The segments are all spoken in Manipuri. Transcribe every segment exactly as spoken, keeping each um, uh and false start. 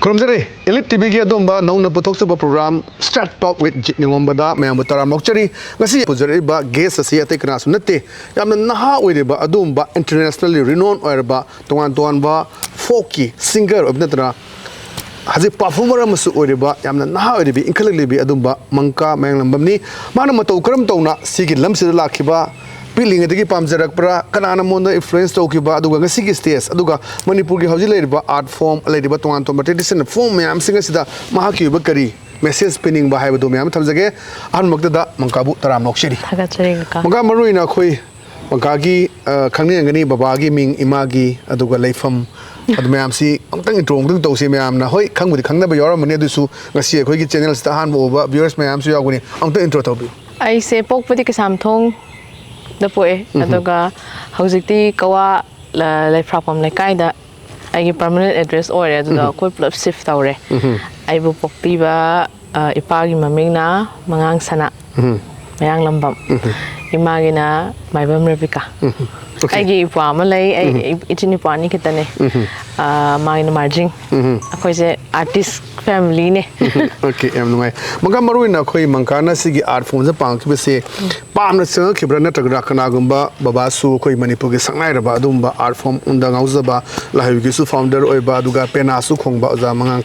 ꯈꯨꯔꯨꯝꯖꯔꯤ꯫ Elite ꯇꯤꯚꯤꯒꯤ ꯑꯗꯨꯝꯕ ꯅꯧꯅ ꯄꯨꯊꯣꯛꯆꯕ program Straight Talk with ꯖꯤꯠ ꯅꯤꯉꯣꯝꯕꯗ ꯃꯌꯥꯝꯕꯨ ꯇꯔꯥꯝ ꯑꯣꯛꯆꯔꯤ꯫ ꯉꯁꯤ ꯄꯨꯖꯔꯛꯏꯕ guest ꯑꯁꯤ ꯑꯇꯩ ꯀꯅꯥꯁꯨ ꯅꯠꯇꯦ, ꯌꯥꯝꯅ ꯅꯍꯥ ꯑꯣꯏꯔꯤꯕ ꯑꯗꯨꯒꯨꯝꯕ internationally renowned ꯑꯣꯏꯔꯕ ꯇꯣꯉꯥꯟ ꯇꯣꯉꯥꯟꯕ folkꯀꯤ singer ꯑꯣꯏꯕ ꯅꯠꯇꯅ ꯍꯧꯖꯤꯛ performer ꯑꯃꯁꯨ ꯑꯣꯏꯔꯤꯕ ꯌꯥꯝꯅ ꯅꯍꯥ ꯑꯣꯏꯔꯤꯕꯤ ꯏꯟꯈꯠꯂꯛꯂꯤꯕꯤ ꯑꯗꯨꯝꯕ ꯃꯪꯀꯥ ꯃꯌꯥꯡꯂꯝꯕꯝꯅꯤ꯫ ꯃꯥꯅ ꯃꯇꯧ ꯀꯔꯝ ꯇꯧꯅ ꯁꯤꯒꯤ ꯂꯝꯁꯤꯗ ꯂꯥꯛꯈꯤꯕ, ꯄꯤꯛꯂꯤꯉꯩꯗꯒꯤ ꯄꯥꯝꯖꯔꯛꯄ꯭ꯔꯥ, ꯀꯅꯥꯅ ꯃꯉꯣꯟꯗ influence ꯇꯧꯈꯤꯕ, ꯑꯗꯨꯒ ꯉꯁꯤꯒꯤ stage, ꯑꯗꯨꯒ ꯃꯅꯤꯄꯨꯔꯒꯤ ꯍꯧꯖꯤꯛ ꯂꯩꯔꯤꯕ art form, ꯂꯩꯔꯤꯕ ꯇꯣꯉꯥꯟ ꯇꯣꯉꯥꯟꯕ traditional form ꯃꯌꯥꯝꯁꯤꯡ ꯑꯁꯤꯗ ꯃꯍꯥꯛꯀꯤ ꯑꯣꯏꯕ ꯀꯔꯤ message ꯄꯤꯅꯤꯡꯕ ꯍꯥꯏꯕꯗꯨ ꯃꯌꯥꯝ ꯊꯝꯖꯒꯦ꯫ ꯑꯍꯥꯟꯕꯃꯛꯇꯗ ꯃꯪꯀꯥꯕꯨ ꯇꯔꯥꯝ ꯅꯣꯛꯆꯔꯤ꯫ ꯊꯥꯒꯠꯆꯔꯤ ꯀꯀꯥ꯫ ꯃꯪꯀꯥ, ꯃꯔꯨ ꯑꯣꯏꯅ ꯑꯩꯈꯣꯏ ꯃꯪꯀꯥꯒꯤ, ꯑ, ꯈꯪꯅꯤꯡꯉꯝꯒꯅꯤ ꯕꯕꯥꯒꯤ ꯃꯤꯡ, ꯏꯃꯥꯒꯤ, ꯑꯗꯨꯒ ꯂꯩꯐꯝ, ꯑꯗꯨ ꯃꯌꯥꯝꯁꯤ ꯑꯃꯨꯛꯇꯪ intro ꯑꯃꯨꯛꯇꯪ ꯇꯧꯁꯤ꯫ ꯃꯌꯥꯝꯅ ꯍꯣꯏ ꯈꯪꯕꯨꯗꯤ ꯈꯪꯅꯕ ꯌꯥꯎꯔꯝꯃꯅꯤ, ꯑꯗꯨꯁꯨ ꯉꯁꯤ ꯑꯩꯈꯣꯏꯒꯤ channelꯁꯤꯗ ꯑꯍꯥꯟꯕ ꯎꯕ viewers ꯃꯌꯥꯝꯁꯨ ꯌꯥꯎꯒꯅꯤ꯫ ꯑꯃꯨꯛꯇꯪ intro ꯇꯧꯕꯤꯌꯨ꯫ ꯑꯩꯁꯦ ꯄꯣꯛꯄꯗꯤ ꯀꯩꯁꯥꯝꯊꯣꯡꯗ ꯄꯣꯛꯑꯦ, ꯑꯗꯨꯒ ꯍꯧꯖꯤꯛꯇꯤ ꯀꯋꯥ ꯂ- ꯂꯩꯐ꯭ꯔꯥꯛꯄꯝ ꯂꯩꯀꯥꯏꯗ ꯑꯩꯒꯤ permanent address ꯑꯣꯏꯔꯦ꯫ ꯑꯗꯨꯗ ꯑꯩꯈꯣꯏ ꯄꯨꯂꯞ shift ꯇꯧꯔꯦ꯫ ꯑꯩꯕꯨ ꯄꯣꯛꯄꯤꯕ, ꯑ, ꯏꯄꯥꯒꯤ ꯃꯃꯤꯡꯅ ꯃꯉꯥꯡ ꯁꯅꯥ, ꯃꯌꯥꯡꯂꯝꯕꯝ꯫ ꯏꯃꯥꯒꯤꯅ ꯃꯥꯏꯕꯝ ꯔꯦꯕꯤꯀꯥ꯫ Okay. ꯑꯩꯒꯤ ꯏꯄ꯭ꯋꯥ ꯑꯃ ꯂꯩ꯫ ꯑꯩ ꯏ- ꯏꯆꯤꯟ ꯏꯄ꯭ꯋꯥ ꯑꯅꯤ ꯈꯛꯇꯅꯦ꯫ ꯑ, ꯃꯥꯒꯤꯅ ꯃꯥꯔꯖꯤꯡ꯫ ꯑꯩꯈꯣꯏꯁꯦ artist familyꯅꯦ꯫ Okay, ꯌꯥꯝ ꯅꯨꯡꯉꯥꯏ꯫ ꯃꯪꯀꯥ, ꯃꯔꯨ ꯑꯣꯏꯅ ꯑꯩꯈꯣꯏ ꯃꯪꯀꯥꯅ ꯁꯤꯒꯤ art formꯁꯦ ꯄꯥꯝꯈꯤꯕꯁꯦ ꯄꯥꯝꯅ ꯆꯪꯉꯛꯈꯤꯕ꯭ꯔꯥ, ꯅꯠꯇ꯭ꯔꯒꯅ ꯀꯅꯥꯒꯨꯝꯕ ꯕꯕꯥꯁꯨ ꯑꯩꯈꯣꯏ ꯃꯅꯤꯄꯨꯔꯒꯤ ꯁꯛꯅꯥꯏꯔꯕ ꯑꯗꯨꯒꯨꯝꯕ art formꯗ ꯉꯥꯎꯖꯕ, ꯂꯥꯏꯍꯧꯒꯤꯁꯨ founder ꯑꯣꯏꯕ, ꯑꯗꯨꯒ ꯄꯦꯅꯥꯁꯨ ꯈꯣꯡꯕ ꯑꯣꯖꯥ ꯃꯉꯥꯡ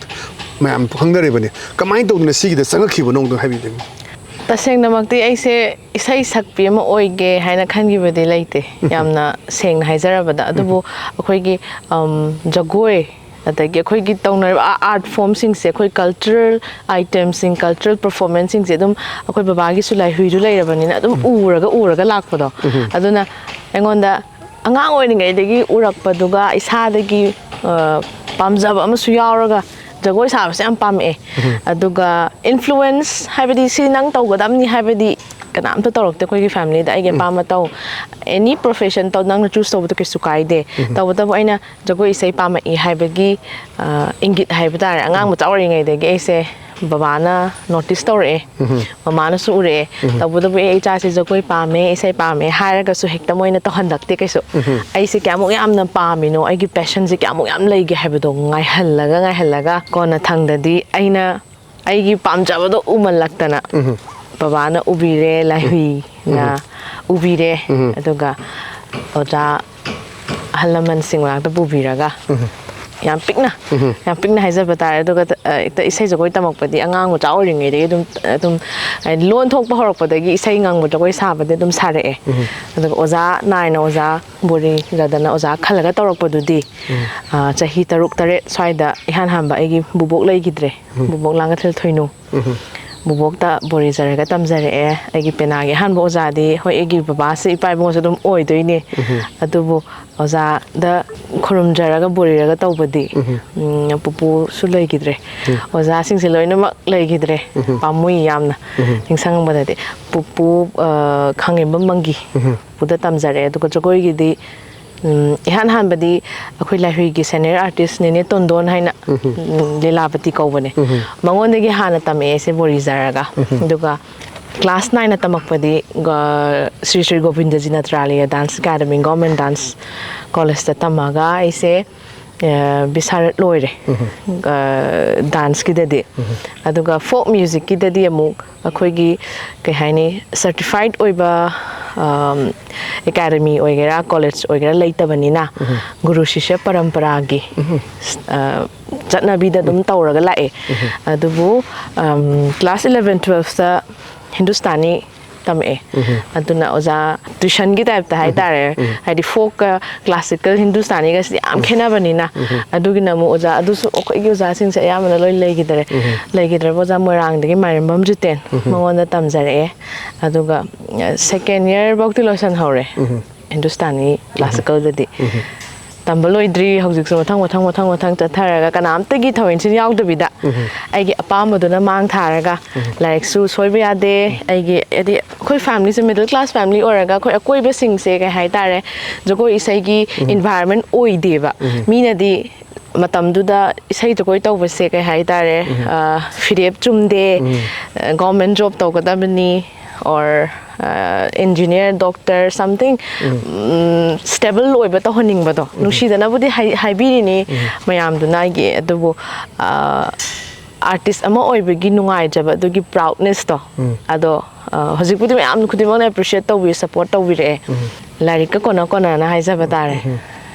ꯃꯌꯥꯝ ꯈꯪꯅꯔꯤꯕꯅꯤ, ꯀꯃꯥꯏꯅ ꯇꯧꯗꯅ ꯁꯤꯒꯤꯗ ꯆꯪꯉꯛꯈꯤꯕꯅꯣ ꯑꯝꯇꯪ ꯍꯥꯏꯕꯤꯌꯨ꯫ ꯇꯁꯦꯡꯅꯃꯛꯇꯤ ꯑꯩꯁꯦ ꯏꯁꯩ ꯁꯛꯄꯤ ꯑꯃ ꯑꯣꯏꯒꯦ ꯍꯥꯏꯅ ꯈꯟꯈꯤꯕꯗꯤ ꯂꯩꯇꯦ꯫ ꯌꯥꯝꯅ ꯁꯦꯡꯅ ꯍꯥꯏꯖꯔꯕꯗ, ꯑꯗꯨꯕꯨ ꯑꯩꯈꯣꯏꯒꯤ, ꯑꯝ, ꯖꯒꯣꯏ, ꯑꯗꯒꯤ ꯑꯩꯈꯣꯏꯒꯤ ꯇꯧꯅꯔꯤꯕ ꯑꯥ- art formꯁꯤꯡꯁꯦ, ꯑꯩꯈꯣꯏ cultural itemꯁꯤꯡ, cultural performanceꯁꯤꯡꯁꯦ ꯑꯗꯨꯝ ꯑꯩꯈꯣꯏ ꯕꯕꯥꯒꯤꯁꯨ ꯂꯥꯏꯍꯨꯏꯗꯨ ꯂꯩꯔꯕꯅꯤꯅ ꯑꯗꯨꯝ ꯎꯔꯒ ꯎꯔꯒ ꯂꯥꯛꯄꯗꯣ꯫ ꯑꯗꯨꯅ ꯑꯩꯉꯣꯟꯗ ꯑꯉꯥꯡ ꯑꯣꯏꯔꯤꯉꯩꯗꯒꯤ ꯎꯔꯛꯄꯗꯨꯒ ꯏꯁꯥꯗꯒꯤ, ꯑ, ꯄꯥꯝꯖꯕ ꯑꯃꯁꯨ ꯌꯥꯎꯔꯒ ꯖꯒꯣꯏ ꯁꯥꯕꯁꯦ ꯌꯥꯝ ꯄꯥꯝꯃꯛꯑꯦ꯫ ꯑꯗꯨꯒ influence ꯍꯥꯏꯕꯗꯤ ꯁꯤ ꯅꯪ ꯇꯧꯒꯗꯕꯅꯤ ꯍꯥꯏꯕꯗꯤ ꯀꯅꯥꯝꯇ ꯇꯧꯔꯛꯇꯦ ꯑꯩꯈꯣꯏꯒꯤ familyꯗ꯫ ꯑꯩꯒꯤ ꯑꯄꯥꯝꯕ ꯇꯧ, any profession ꯇꯧ, ꯅꯪꯅ choose ꯇꯧꯕꯗꯣ ꯀꯩꯁꯨ ꯀꯥꯏꯗꯦ꯫ ꯇꯧꯕꯇꯕꯨ ꯑꯩꯅ ꯖꯒꯣꯏ ꯏꯁꯩ ꯄꯥꯝꯃꯛꯏ ꯍꯥꯏꯕꯒꯤ, ꯑ, ꯏꯪꯒꯤꯠ ꯍꯥꯏꯕ ꯇꯥꯔꯦ, ꯑꯉꯥꯡ ꯃꯆꯥ ꯑꯣꯏꯔꯤꯉꯩꯗꯒꯤ ꯑꯩꯁꯦ ꯕꯕꯥꯅ ꯅꯣꯇꯤꯁ ꯇꯧꯔꯛꯑꯦ, ꯃꯃꯥꯅꯁꯨ ꯎꯔꯛꯑꯦ꯫ ꯇꯧꯕꯇꯕꯨ, "ꯑꯦ, ꯏꯆꯥꯁꯤ ꯖꯒꯣꯏ ꯄꯥꯝꯃꯦ, ꯏꯁꯩ ꯄꯥꯝꯃꯦ" ꯍꯥꯏꯔꯒꯁꯨ ꯍꯦꯛꯇ ꯃꯣꯏꯅ ꯇꯧꯍꯜꯂꯛꯇꯦ ꯀꯩꯁꯨ꯫ ꯑꯩꯁꯦ ꯀꯌꯥꯃꯨꯛ ꯌꯥꯝꯅ ꯄꯥꯝꯃꯤꯅꯣ, ꯑꯩꯒꯤ ꯄꯦꯁꯟꯁꯦ ꯀꯌꯥꯃꯨꯛ ꯌꯥꯝ ꯂꯩꯒꯦ ꯍꯥꯏꯕꯗꯣ ꯉꯥꯏꯍꯜꯂꯒ ꯉꯥꯏꯍꯜꯂꯒ ꯀꯣꯟꯅꯊꯪꯗꯗꯤ ꯑꯩꯅ ꯑꯩꯒꯤ ꯄꯥꯝꯖꯕꯗꯣ ꯎꯃꯜꯂꯛꯇꯅ ꯕꯕꯥꯅ ꯎꯕꯤꯔꯦ, ꯂꯥꯏꯍꯨꯏꯅ ꯎꯕꯤꯔꯦ꯫ ꯑꯗꯨꯒ ꯑꯣꯖꯥ ꯑꯍꯜ ꯂꯃꯟꯁꯤꯡ ꯃꯅꯥꯛꯇ ꯄꯨꯕꯤꯔꯒ ꯌꯥꯝ ꯄꯤꯛꯅ, ꯌꯥꯝ ꯄꯤꯛꯅ ꯍꯥꯏꯖꯕ ꯇꯥꯔꯦ꯫ ꯑꯗꯨꯒ, ꯑ, ꯍꯦꯛꯇ ꯏꯁꯩ ꯖꯒꯣꯏ ꯇꯝꯃꯛꯄꯗꯤ ꯑꯉꯥꯡ ꯃꯆꯥ ꯑꯣꯏꯔꯤꯉꯩꯗꯒꯤ ꯑꯗꯨꯝ, ꯑꯗꯨꯝ, ꯍꯥꯏꯗꯤ, ꯂꯣꯟ ꯊꯣꯛꯄ ꯍꯧꯔꯛꯄꯗꯒꯤ ꯏꯁꯩ ꯉꯪꯕ ꯖꯒꯣꯏ ꯁꯥꯕꯗꯤ ꯑꯗꯨꯝ ꯁꯥꯔꯛꯑꯦ꯫ ꯑꯗꯨꯒ ꯑꯣꯖꯥ ꯅꯥꯏꯅ, ꯑꯣꯖꯥ ꯕꯣꯔꯤ ꯔꯗꯅ ꯑꯣꯖꯥ ꯈꯜꯂꯒ ꯇꯧꯔꯛꯄꯗꯨꯗꯤ, ꯑ, ꯆꯍꯤ ꯇꯔꯨꯛ ꯇꯔꯦꯠ ꯁ꯭ꯋꯥꯏꯗ ꯏꯍꯥꯟ ꯍꯥꯟꯕ ꯑꯩꯒꯤ ꯕꯨꯕꯣꯛ ꯂꯩꯈꯤꯗ꯭ꯔꯦ꯫ ꯕꯨꯕꯣꯛ ꯂꯥꯡꯒꯊꯦꯜ ꯊꯣꯏꯅꯨ꯫ ꯕꯨꯕꯣꯛꯇ ꯕꯣꯔꯤ ꯖꯔꯒ ꯇꯝꯖꯔꯛꯑꯦ꯫ ꯑꯩꯒꯤ ꯄꯦꯅꯥꯒꯤ ꯑꯍꯥꯟꯕ ꯑꯣꯖꯥꯗꯤ, ꯍꯣꯏ, ꯑꯩꯒꯤ ꯕꯕꯥꯁꯦ, ꯏꯄꯥ ꯏꯕꯨꯡꯁꯨ ꯑꯗꯨꯝ ꯑꯣꯏꯗꯣꯏꯅꯦ꯫ ꯑꯗꯨꯕꯨ ꯑꯣꯖꯥꯗ ꯈꯨꯔꯨꯝꯖꯔꯒ ꯕꯣꯔꯤꯔꯒ ꯇꯧꯕꯗꯤ, ꯎꯝ, ꯄꯨꯄꯨꯁꯨ ꯂꯩꯈꯤꯗ꯭ꯔꯦ꯫ ꯑꯣꯖꯥꯁꯤꯡꯁꯦ ꯂꯣꯏꯅꯃꯛ ꯂꯩꯈꯤꯗ꯭ꯔꯦ꯫ ꯄꯥꯝꯃꯨꯏ ꯌꯥꯝꯅ꯫ ꯅꯤꯡꯁꯤꯡꯕꯗꯗꯤ ꯄꯨꯄꯨ, ꯑ, ꯈꯥꯉꯦꯝꯕꯝ ꯃꯪꯒꯤ ꯄꯨꯗ ꯇꯝꯖꯔꯛꯑꯦ꯫ ꯑꯗꯨꯒ ꯖꯒꯣꯏꯒꯤꯗꯤ, ꯎꯝ, ꯏꯍꯥꯟ ꯍꯥꯟꯕꯗꯤ ꯑꯩꯈꯣꯏ ꯂꯥꯏꯍꯨꯏꯒꯤ ꯁꯦꯅꯤꯌꯔ ꯑꯥꯔꯇꯤꯁ ꯅꯦꯅꯦ ꯇꯣꯟꯗꯣꯟ ꯍꯥꯏꯅ, ꯎꯝ, ꯂꯤꯂꯥꯄꯇꯤ ꯀꯧꯕꯅꯦ꯫ ꯃꯉꯣꯟꯗꯒꯤ ꯍꯥꯟꯅ ꯇꯝꯃꯛꯑꯦ ꯑꯩꯁꯦ ꯕꯣꯔꯤ ꯖꯔꯒ꯫ ꯑꯗꯨꯒ ꯀ꯭ꯂꯥꯁ ꯅꯥꯏꯟꯅ ꯇꯝꯃꯛꯄꯗꯤ, ꯑ, Shri Shri Govindaji Natralaya dance academy, government dance ꯀꯣꯂꯦꯖꯇ ꯇꯝꯃꯒ ꯑꯩꯁꯦ, ꯑ, ꯕꯤꯁꯥꯔꯠ ꯂꯣꯏꯔꯦ, ꯑ, ꯗꯥꯟꯁꯀꯤꯗꯗꯤ꯫ ꯑꯗꯨꯒ ꯐꯣꯛ ꯃ꯭ꯌꯨꯖꯤꯛꯀꯤꯗꯗꯤ ꯑꯃꯨꯛ ꯑꯩꯈꯣꯏꯒꯤ, ꯀꯩ ꯍꯥꯏꯅꯤ, ꯁꯔꯇꯤꯐꯥꯏꯠ ꯑꯣꯏꯕ, ꯑꯝ, ꯑꯦꯀꯥꯗꯃꯤ ꯑꯣꯏꯒꯦꯔꯥ, ꯀꯣꯂꯦꯖ ꯑꯣꯏꯒꯦꯔꯥ ꯂꯩꯇꯕꯅꯤꯅ, ꯒꯨꯔꯨ ꯁꯤꯁ꯭ꯌ ꯄꯔꯝꯄꯔꯥꯒꯤ, ꯑ, ꯆꯠꯅꯕꯤꯗ ꯑꯗꯨꯝ ꯇꯧꯔꯒ ꯂꯥꯛꯑꯦ꯫ ꯑꯗꯨꯕꯨ, ꯑꯝ, ꯀ꯭ꯂꯥꯁ ꯏꯂꯚꯦꯟ ꯇꯨꯋꯦꯜꯐꯇ ꯍꯤꯟꯗꯨꯁꯇꯥꯅꯤ ꯇꯝꯃꯛꯑꯦ꯫ ꯑꯗꯨꯅ ꯑꯣꯖꯥ ꯇ꯭ꯋꯤꯁꯟꯒꯤ ꯇꯥꯏꯞꯇ ꯍꯥꯏꯇꯥꯔꯦ, ꯍꯥꯏꯗꯤ ꯐꯣꯛꯀ ꯀ꯭ꯂꯥꯁꯤꯀꯦꯜ ꯍꯤꯟꯗꯨꯁꯇꯥꯅꯤꯒꯁꯤꯗꯤ ꯌꯥꯝ ꯈꯦꯠꯅꯕꯅꯤꯅ꯫ ꯑꯗꯨꯒꯤꯅ ꯑꯃꯨꯛ ꯑꯣꯖꯥ, ꯑꯗꯨꯁꯨ ꯑꯩꯈꯣꯏꯒꯤ ꯑꯣꯖꯥꯁꯤꯡꯁꯦ ꯑꯌꯥꯝꯕꯅ ꯂꯣꯏ ꯂꯩꯈꯤꯗ꯭ꯔꯦ꯫ ꯂꯩꯈꯤꯗ꯭ꯔꯕ ꯑꯣꯖꯥ ꯃꯣꯏꯔꯥꯡꯗꯒꯤ ꯃꯥꯏꯔꯦꯝꯕꯝ ꯖꯤꯇꯦꯟ, ꯃꯉꯣꯟꯗ ꯇꯝꯖꯔꯛꯑꯦ꯫ ꯑꯗꯨꯒ, ꯑ, ꯁꯦꯀꯦꯟ ꯏꯌꯔ ꯐꯥꯎꯇꯤ ꯂꯣꯏꯁꯟꯍꯧꯔꯦ ꯍꯤꯟꯗꯨꯁꯇꯥꯅꯤ ꯀ꯭ꯂꯥꯁꯤꯀꯦꯜꯗꯗꯤ꯫ ꯇꯝꯕ ꯂꯣꯏꯗ꯭ꯔꯤ ꯍꯧꯖꯤꯛꯁꯨ꯫ ꯃꯊꯪ, ꯃꯊꯪ, ꯃꯊꯪ, ꯃꯊꯪ ꯆꯠꯊꯔꯒ ꯀꯅꯥꯝꯇꯒꯤ ꯊꯧ ꯏꯟꯁꯤꯟ ꯌꯥꯎꯗꯕꯤꯗ ꯑꯩꯒꯤ ꯑꯄꯥꯝꯕꯗꯨꯅ ꯃꯥꯡ ꯊꯥꯔꯒ, ꯂꯥꯏꯔꯤꯛꯁꯨ ꯁꯣꯏꯕ ꯌꯥꯗꯦ꯫ ꯑꯩꯒꯤ, ꯍꯥꯏꯗꯤ, ꯑꯩꯈꯣꯏ ꯐꯦꯃꯤꯂꯤꯁꯦ ꯃꯤꯗꯜ ꯀ꯭ꯂꯥꯁ ꯐꯦꯃꯤꯂꯤ ꯑꯣꯏꯔꯒ ꯑꯩꯈꯣꯏ ꯑꯀꯣꯏꯕꯁꯤꯡꯁꯦ, ꯀꯩ ꯍꯥꯏꯇꯥꯔꯦ, ꯖꯒꯣꯏ ꯏꯁꯩꯒꯤ ꯏꯟꯚꯥꯏꯔꯣꯟꯃꯦꯟ ꯑꯣꯏꯗꯦꯕ꯫ ꯃꯤꯅꯗꯤ ꯃꯇꯝꯗꯨꯗ ꯏꯁꯩ ꯖꯒꯣꯏ ꯇꯧꯕꯁꯦ ꯀꯩ ꯍꯥꯏꯇꯥꯔꯦ, ꯑ, ꯐꯤꯔꯦꯞ ꯆꯨꯝꯗꯦ, ꯎꯝ꯫ ꯑ, government job ꯇꯧꯒꯗꯕꯅꯤ, or, ꯑ, engineer, doctor, something, ꯎꯝ꯫ ꯎꯝ, stable ꯑꯣꯏꯕ ꯇꯧꯍꯟꯅꯤꯡꯕꯗꯣ꯫ ꯎꯝ꯫ ꯅꯨꯡꯁꯤꯗꯅꯕꯨꯗꯤ ꯍꯥꯏ-, ꯍꯥꯏꯕꯤꯔꯤꯅꯤ ꯎꯝ꯫ ꯃꯌꯥꯝꯗꯨꯅ ꯑꯩꯒꯤ, ꯑꯗꯨꯕꯨ, ꯑ, artist ꯑꯃ ꯑꯣꯏꯕꯒꯤ ꯅꯨꯡꯉꯥꯏꯖꯕ, ꯑꯗꯨꯒꯤ proudness ꯇꯣ, ꯎꯝ꯫ ꯑꯗꯣ, ꯑ, ꯍꯧꯖꯤꯛꯄꯨꯗꯤ ꯃꯌꯥꯝ ꯈꯨꯗꯤꯡꯃꯛꯅ appreciate ꯇꯧꯕꯤ, support ꯇꯧꯕꯤꯔꯛꯑꯦ꯫ ꯎꯝ꯫ ꯂꯥꯏꯔꯤꯛꯀ ꯀꯣꯟꯅ ꯀꯣꯟꯅꯅ ꯍꯥꯏꯖꯕ ꯇꯥꯔꯦ꯫ ꯎꯝ꯫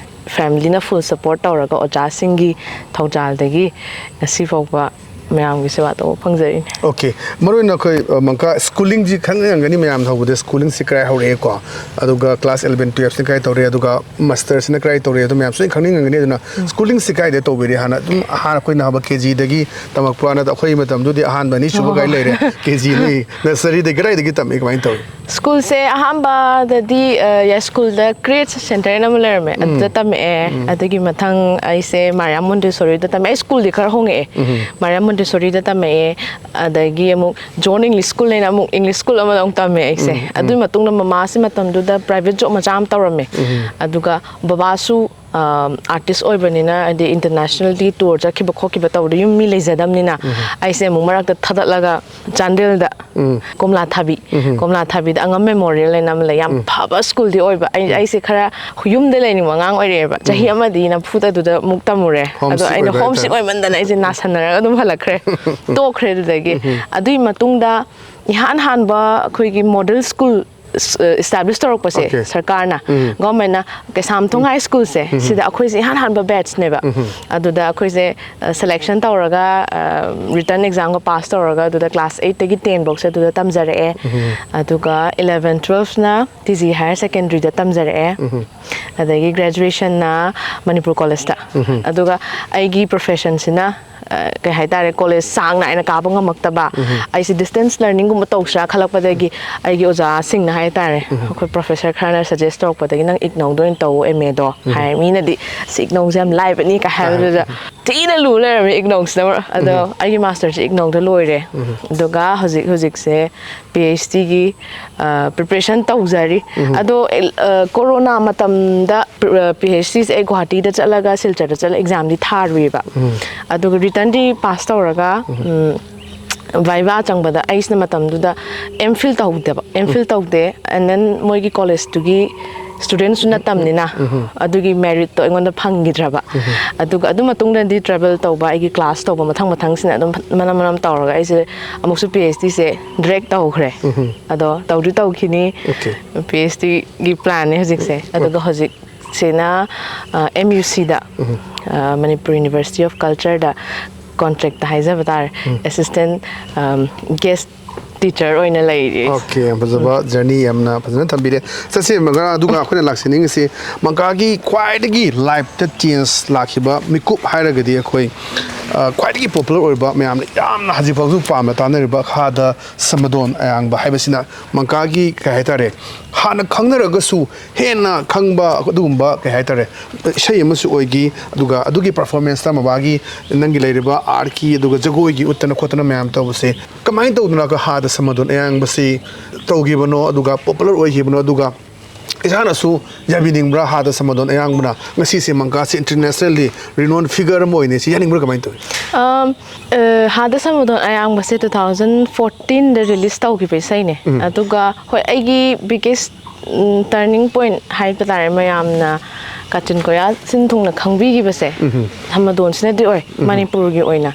Family ꯅ full support ꯇꯧꯔꯒ ꯑꯣꯖꯥꯁꯤꯡꯒꯤ ꯊꯧꯖꯥꯜꯗꯒꯤ ꯉꯁꯤ ꯐꯥꯎꯕ ꯃꯌꯥꯝꯒꯤ ꯁꯦꯕꯥ ꯇꯧꯕ ꯐꯪꯖꯔꯤꯅꯦ꯫ Okay, ꯃꯔꯨ ꯑꯣꯏꯅ ꯑꯩꯈꯣꯏ, ꯑ, ꯃꯪꯀꯥ, schooling ꯁꯤ ꯈꯪꯉꯝꯒꯅꯤ ꯃꯌꯥꯝ ꯍꯧꯕꯗ, schooling ꯁꯤ ꯀꯗꯥꯏ ꯍꯧꯔꯛꯑꯦꯀꯣ, ꯑꯗꯨꯒ class eleven twelve ꯁꯤꯅ ꯀꯗꯥꯏ ꯇꯧꯔꯦ, ꯑꯗꯨꯒ master ꯁꯤꯅ ꯀꯗꯥꯏ ꯇꯧꯔꯦ, ꯑꯗꯨ ꯃꯌꯥꯝ ꯁꯣꯏꯅ ꯈꯪꯅꯤꯡꯉꯝꯒꯅꯤ꯫ ꯑꯗꯨꯅ ꯎꯝ꯫ Schooling ꯁꯤ ꯀꯗꯥꯏꯗ ꯇꯧꯕꯤꯔꯦ? ꯍꯥꯟꯅ ꯑꯗꯨꯝ, ꯍꯥꯟꯅ ꯑꯩꯈꯣꯏꯅ ꯍꯧꯕ KG ꯗꯒꯤ ꯇꯝꯃꯛꯄ꯭ꯔꯥ, ꯅꯠꯇ꯭ꯔ ꯑꯩꯈꯣꯏ ꯃꯇꯝꯗꯨꯗꯤ ꯑꯍꯥꯟꯕ, ꯑꯅꯤꯁꯨꯕ ꯀꯥꯏ ꯑꯣ꯫ ꯂꯩꯔꯦ? KG ꯅꯤ, nursery ꯗꯒꯤ ꯀꯗꯥꯏꯗꯒꯤ ꯇꯝꯃꯛꯏ, ꯀꯃꯥꯏꯅ ꯇꯧꯏ? School ꯁꯦ ꯑꯍꯥꯟꯕꯗꯗꯤ, ꯑ, ꯌꯥꯏꯁ꯭ꯀꯨꯜꯗ Create Centre ꯍꯥꯏꯅ ꯑꯃ ꯂꯩꯔꯝꯃꯦ, ꯎꯝ꯫ ꯑꯗꯨꯗ ꯇꯝꯃꯛꯑꯦ꯫ ꯎꯝ꯫ ꯑꯗꯨꯒꯤ ꯃꯊꯪ ꯑꯩꯁꯦ ꯃꯥꯔꯤꯌꯥ ꯃꯣꯟꯇꯦꯁꯣꯔꯤꯗ ꯇꯝꯃꯛꯑꯦ꯫ ꯑꯩ ꯁ꯭ꯀꯨꯜꯗꯤ ꯈꯔ ꯍꯣꯡꯉꯛꯑꯦ꯫ ꯎꯝ꯫ ꯃꯥꯔꯤꯌꯥ ꯃꯣꯟꯇꯦꯁꯣꯔꯤꯗ ꯇꯝꯃꯛꯑꯦ, ꯑꯗꯒꯤ ꯑꯃꯨꯛ John English School ꯍꯥꯏꯅ ꯑꯃꯨꯛ English school ꯑꯃꯗ ꯑꯃꯨꯛ ꯇꯝꯃꯦ ꯑꯩꯁꯦ꯫ ꯎꯝ, ꯎꯝ꯫ ꯑꯗꯨꯒꯤ ꯃꯇꯨꯡꯗ ꯃꯃꯥꯁꯦ ꯃꯇꯝꯗꯨꯗ private job ꯃꯆꯥ ꯑꯃ ꯇꯧꯔꯝꯃꯦ꯫ ꯎꯝ꯫ ꯑꯗꯨꯒ ꯕꯕꯥꯁꯨ, ꯑ, artist ꯑꯣꯏꯕꯅꯤꯅ, ꯍꯥꯏꯗꯤ international ꯒꯤ tour ꯆꯠꯈꯤꯕ ꯈꯣꯠꯈꯤꯕ ꯇꯧꯕꯗ ꯌꯨꯝ ꯃꯤ ꯂꯩꯖꯗꯕꯅꯤꯅ, ꯎꯝ꯫ ꯑꯩꯁꯦ ꯑꯃꯨꯛ ꯃꯔꯛꯇ ꯊꯥꯗꯠꯂꯒ ꯆꯥꯟꯗꯦꯜꯗ ꯎꯝ꯫ ꯀꯣꯝꯂꯥ ꯊꯥꯕꯤ, ꯎꯝ꯫ ꯀꯣꯝꯂꯥ ꯊꯥꯕꯤꯗ ꯑꯉꯝ Memorial ꯍꯥꯏꯅ ꯑꯃ ꯂꯩ꯫ ꯌꯥꯝ ꯎꯝ꯫ ꯐꯕ ꯁ꯭ꯀꯨꯜꯗꯤ ꯑꯣꯏꯕ꯫ ꯑꯩ, ꯎꯝ꯫ ꯑꯩꯁꯦ ꯈꯔ ꯌꯨꯝꯗ ꯂꯩꯅꯤꯡꯕ ꯑꯉꯥꯡ ꯑꯣꯏꯔꯛꯑꯦꯕ꯫ ꯆꯍꯤ ꯎꯝ꯫ ꯑꯃꯗꯤ ꯅꯝꯐꯨꯗ ꯑꯗꯨꯗ ꯑꯃꯨꯛ ꯇꯝꯃꯨꯔꯦ꯫ ꯑꯗꯣ Homesick ꯑꯩꯅ ꯑꯣꯏꯕ homesick ꯍꯥꯏꯇꯥꯔꯦ꯫ ꯑꯣꯏꯃꯟꯗꯅ ꯑꯩꯁꯦ ꯅꯥꯁꯟꯅꯔꯒ ꯑꯗꯨꯝ ꯍꯜꯂꯛꯈ꯭ꯔꯦ꯫ ꯇꯣꯛꯈ꯭ꯔꯦ ꯑꯗꯨꯗꯒꯤ꯫ ꯎꯝ꯫ ꯑꯗꯨꯒꯤ ꯃꯇꯨꯡꯗ ꯏꯍꯥꯟ ꯍꯥꯟꯕ ꯑꯩꯈꯣꯏꯒꯤ model school, ꯑ, establish ꯇꯧꯔꯛꯄꯁꯦ, Okay. ꯁꯔꯀꯥꯔꯅ, ꯎꯝ꯫ Government ꯅ ꯀꯩꯁꯥꯝꯊꯣꯡ ꯎꯝ꯫ High School ꯁꯦ, ꯎꯝ꯫ ꯁꯤꯗ ꯑꯩꯈꯣꯏꯁꯦ ꯏꯍꯥꯟ ꯍꯥꯟꯕ batch ꯅꯦꯕ꯫ ꯎꯝ꯫ ꯑꯗꯨꯗ ꯑꯩꯈꯣꯏꯁꯦ, ꯑ, selection ꯇꯧꯔꯒ, ꯑ, written exam ꯒ pass ꯇꯧꯔꯒ, ꯑꯗꯨꯗ class eight ꯇꯒꯤ ten ꯐꯧꯁꯦ ꯑꯗꯨꯗ ꯇꯝꯖꯔꯛꯑꯦ꯫ ꯎꯝ꯫ ꯑꯗꯨꯒ eleven twelve ꯅ TG Higher Secondary ꯗ ꯇꯝꯖꯔꯛꯑꯦ꯫ ꯎꯝ꯫ ꯑꯗꯒꯤ graduation ꯅ ꯃꯅꯤꯄꯨꯔ College ꯇ꯫ ꯎꯝ꯫ ꯑꯗꯨꯒ ꯑꯩꯒꯤ profession ꯁꯤꯅ, ꯑ, ꯀꯩ ꯍꯥꯏꯇꯥꯔꯦ, college ꯆꯥꯡ ꯅꯥꯏꯅ ꯀꯥꯕ ꯉꯝꯃꯛꯇꯕ, ꯎꯝ꯫ ꯑꯩꯁꯦ distance learning ꯒꯨꯝꯕ ꯇꯧꯁꯤꯔꯥ ꯈꯜꯂꯛꯄꯗꯒꯤ ꯑꯩꯒꯤ ꯑꯣꯖꯥꯁꯤꯡꯅ ꯍꯥꯏꯇꯥꯔꯦ, ꯎꯝ꯫ ꯑꯩꯈꯣꯏ professor ꯈꯔꯅ suggest ꯇꯧꯔꯛꯄꯗꯒꯤ, "ꯅꯪ ꯏꯒꯅꯧꯗ ꯑꯣꯏꯅ ꯇꯧ, MA ꯗꯣ", ꯎꯝ꯫ ꯍꯥꯏ꯫ ꯃꯤꯅꯗꯤ, "ꯑꯁ, ꯏꯒꯅꯧꯁꯦ ꯌꯥꯝ ꯂꯥꯏꯕꯅꯤ" ꯀꯥꯏ ꯍꯥꯏꯕꯗꯨꯗ, ꯎꯝ꯫ ꯊꯤꯅ ꯂꯨ ꯂꯩꯔꯝꯃꯦ ꯏꯒꯅꯧꯁꯤꯅ꯫ ꯑꯗꯣ ꯑꯩꯒꯤ ꯃꯥꯁꯇꯔꯁꯦ ꯏꯒꯅꯧꯗ ꯂꯣꯏꯔꯦ꯫ ꯑꯗꯨꯒ ꯍꯧꯖꯤꯛ ꯍꯧꯖꯤꯛꯁꯦ ꯄꯤ ꯑꯩꯆ ꯗꯤꯒꯤ ꯄ꯭ꯔꯤꯄꯦꯔꯦꯁꯟ ꯇꯧꯖꯔꯤ꯫ ꯑꯗꯣ ꯀꯣꯔꯣꯅꯥ ꯃꯇꯝꯗ ꯄꯤ ꯑꯩꯆ ꯗꯤꯁꯦ ꯑꯩ ꯒꯨꯍꯥꯇꯤꯗ ꯆꯠꯂꯒ ꯁꯤꯜꯆꯔꯗ ꯆꯠꯂꯒ ꯑꯦꯛꯖꯥꯝꯗꯤ ꯊꯥꯔꯨꯏꯕ꯫ ꯑꯗꯨꯒ ꯔꯤꯇꯟꯗꯤ ꯄꯥꯁ ꯇꯧꯔꯒ ꯚꯥꯏꯚꯥ ꯆꯪꯕꯗ ꯑꯩꯁꯤꯅ ꯃꯇꯝꯗꯨꯗ ꯑꯦꯝ ꯐꯤꯜ ꯇꯧꯗꯦꯕ, ꯑꯦꯝ ꯐꯤꯜ ꯇꯧꯗꯦ꯫ ꯑꯦꯟ ꯗꯦꯟ ꯃꯣꯏꯒꯤ ꯀꯣꯂꯦꯖꯇꯨꯒꯤ ꯁ꯭ꯇꯨꯗꯦꯟꯠꯁꯨ ꯅꯠꯇꯕꯅꯤꯅ ꯑꯗꯨꯒꯤ ꯃꯦꯔꯤꯠꯇꯣ ꯑꯩꯉꯣꯟꯗ ꯐꯪꯈꯤꯗ꯭ꯔꯕ꯫ ꯑꯗꯨꯒ ꯑꯗꯨ ꯃꯇꯨꯡꯗꯗꯤ ꯇ꯭ꯔꯥꯚꯦꯜ ꯇꯧꯕ, ꯑꯩꯒꯤ ꯀ꯭ꯂꯥꯁ ꯇꯧꯕ ꯃꯊꯪ ꯃꯊꯪꯁꯤꯅ ꯑꯗꯨꯝ ꯃꯅꯝ ꯃꯅꯝ ꯇꯧꯔꯒ ꯑꯩꯁꯦ ꯑꯃꯨꯛꯁꯨ ꯄꯤ ꯑꯩꯆ ꯗꯤꯁꯦ ꯗ꯭ꯔꯦꯛ ꯇꯧꯈ꯭ꯔꯦ꯫ ꯑꯗꯣ ꯇꯧꯗꯤ ꯇꯧꯈꯤꯅꯤ꯫ ꯑꯣꯀꯦ꯫ ꯄꯤ ꯑꯩꯆ ꯗꯤꯒꯤ ꯄ꯭ꯂꯥꯟꯅꯦ ꯍꯧꯖꯤꯛꯁꯦ꯫ ꯑꯗꯨꯒ ꯍꯧꯖꯤꯛꯁꯤꯅ ꯑꯦꯝ ꯌꯨ ꯁꯤꯗ, ꯃꯅꯤꯄꯨꯔ ꯌꯨꯅꯤꯚꯔꯁꯤꯇꯤ ꯑꯣꯐ ꯀꯜꯆꯔꯗ ꯀꯣꯟꯇ꯭ꯔꯦꯛꯇ ꯍꯥꯏꯖꯕ ꯇꯥꯔꯦ, ꯑꯦꯁꯤꯁꯇꯦꯟ ꯒꯦꯁ ꯇꯤꯆꯔ ꯑꯣꯏꯅ ꯂꯩꯔꯤ꯫ ꯑꯣꯀꯦ, ꯌꯥꯝ ꯐꯖꯕ ꯖꯔꯅꯤ ꯌꯥꯝꯅ ꯐꯖꯅ ꯊꯝꯕꯤꯔꯦ꯫ ꯆꯠꯁꯦ ꯃꯪꯀꯥ, ꯑꯗꯨꯒ ꯑꯩꯈꯣꯏꯅ ꯂꯥꯛꯆꯅꯤꯡꯉꯤꯁꯤ ꯃꯪꯀꯥꯒꯤ ꯈ꯭ꯋꯥꯏꯗꯒꯤ ꯂꯥꯏꯐꯇ ꯆꯦꯟꯖ ꯂꯥꯛꯈꯤꯕ ꯃꯤꯀꯨꯞ ꯍꯥꯏꯔꯒꯗꯤ ꯑꯩꯈꯣꯏ, ꯑ, ꯈ꯭ꯋꯥꯏꯗꯒꯤ ꯄꯣꯄꯨꯂꯔ ꯑꯣꯏꯕ, ꯃꯌꯥꯝꯅ ꯌꯥꯝꯅ ꯍꯧꯖꯤꯛ ꯐꯥꯎꯁꯨ ꯄꯥꯝꯅ ꯇꯥꯅꯔꯤꯕ ꯍꯥꯗ ꯁꯃꯗꯣꯟ ꯑꯌꯥꯡꯕ ꯍꯥꯏꯕꯁꯤꯅ ꯃꯪꯀꯥꯒꯤ, ꯀꯩ ꯍꯥꯏꯇꯥꯔꯦ, ꯍꯥꯟꯅ ꯈꯪꯅꯔꯒꯁꯨ ꯍꯦꯟꯅ ꯈꯪꯕ ꯑꯗꯨꯒꯨꯝꯕ, ꯀꯩ ꯍꯥꯏꯇꯥꯔꯦ, ꯏꯁꯩ ꯑꯃꯁꯨ ꯑꯣꯏꯈꯤ꯫ ꯑꯗꯨꯒ ꯑꯗꯨꯒꯤ ꯄꯔꯐꯣꯔꯃꯦꯟꯁꯇ ꯃꯕꯥꯒꯤ ꯅꯪꯒꯤ ꯂꯩꯔꯤꯕ ꯑꯥꯔꯠꯀꯤ, ꯑꯗꯨꯒ ꯖꯒꯣꯏꯒꯤ ꯎꯠꯇꯅ ꯈꯣꯠꯇꯅ ꯃꯌꯥꯝ ꯇꯧꯕꯁꯦ ꯀꯃꯥꯏꯅ ꯇꯧꯗꯅ ꯍꯥꯗ ꯁꯃꯗꯣꯟ ꯑꯌꯥꯡꯕꯁꯤ ꯇꯧꯈꯤꯕꯅꯣ, ꯑꯗꯨꯒ ꯄꯣꯄꯨꯂꯔ ꯑꯣꯏꯈꯤꯕꯅꯣ, ꯑꯗꯨꯒ ꯏꯁꯥꯅꯁꯨ ꯌꯥꯕꯤꯅꯤꯡꯕ꯭ꯔꯥ ꯍꯥꯗ ꯁꯃꯗꯣꯟ ꯑꯌꯥꯡꯕꯅ ꯉꯁꯤꯁꯦ ꯃꯪꯀꯥꯁꯦ ꯏꯟꯇꯔꯅꯦꯁꯅꯦꯜꯂꯤ ꯔꯤꯅꯣꯟ ꯐꯤꯒꯔ ꯑꯃ ꯑꯣꯏꯅꯤ, ꯁꯤ ꯌꯥꯅꯤꯡꯕ꯭ꯔꯥ, ꯀꯃꯥꯏꯅ ꯇꯧꯋꯤ? ꯑꯝ, ꯑ, ꯍꯥꯗ ꯁꯃꯗꯣꯟ ꯑꯌꯥꯡꯕꯁꯦ ꯇꯨ ꯊꯥꯎꯖꯟ ꯐꯣꯔꯇꯤꯟꯗ ꯔꯤꯂꯤꯁ ꯇꯧꯈꯤꯕ ꯏꯁꯩꯅꯦ꯫ ꯑꯗꯨꯒ ꯍꯣꯏ, ꯑꯩꯒꯤ ꯕꯤꯒꯦꯁ ꯇꯔꯅꯤꯡ ꯄꯣꯏꯟꯠ ꯍꯥꯏꯕ ꯇꯥꯔꯦ, ꯃꯌꯥꯝꯅ ꯀꯥꯆꯤꯟ ꯀꯣꯌꯥ ꯁꯤꯟ ꯊꯨꯡꯅ ꯈꯪꯕꯤꯈꯤꯕꯁꯦ ꯁꯃꯗꯣꯟꯁꯤꯅꯗꯤ ꯑꯣꯏ, ꯃꯅꯤꯄꯨꯔꯒꯤ ꯑꯣꯏꯅ꯫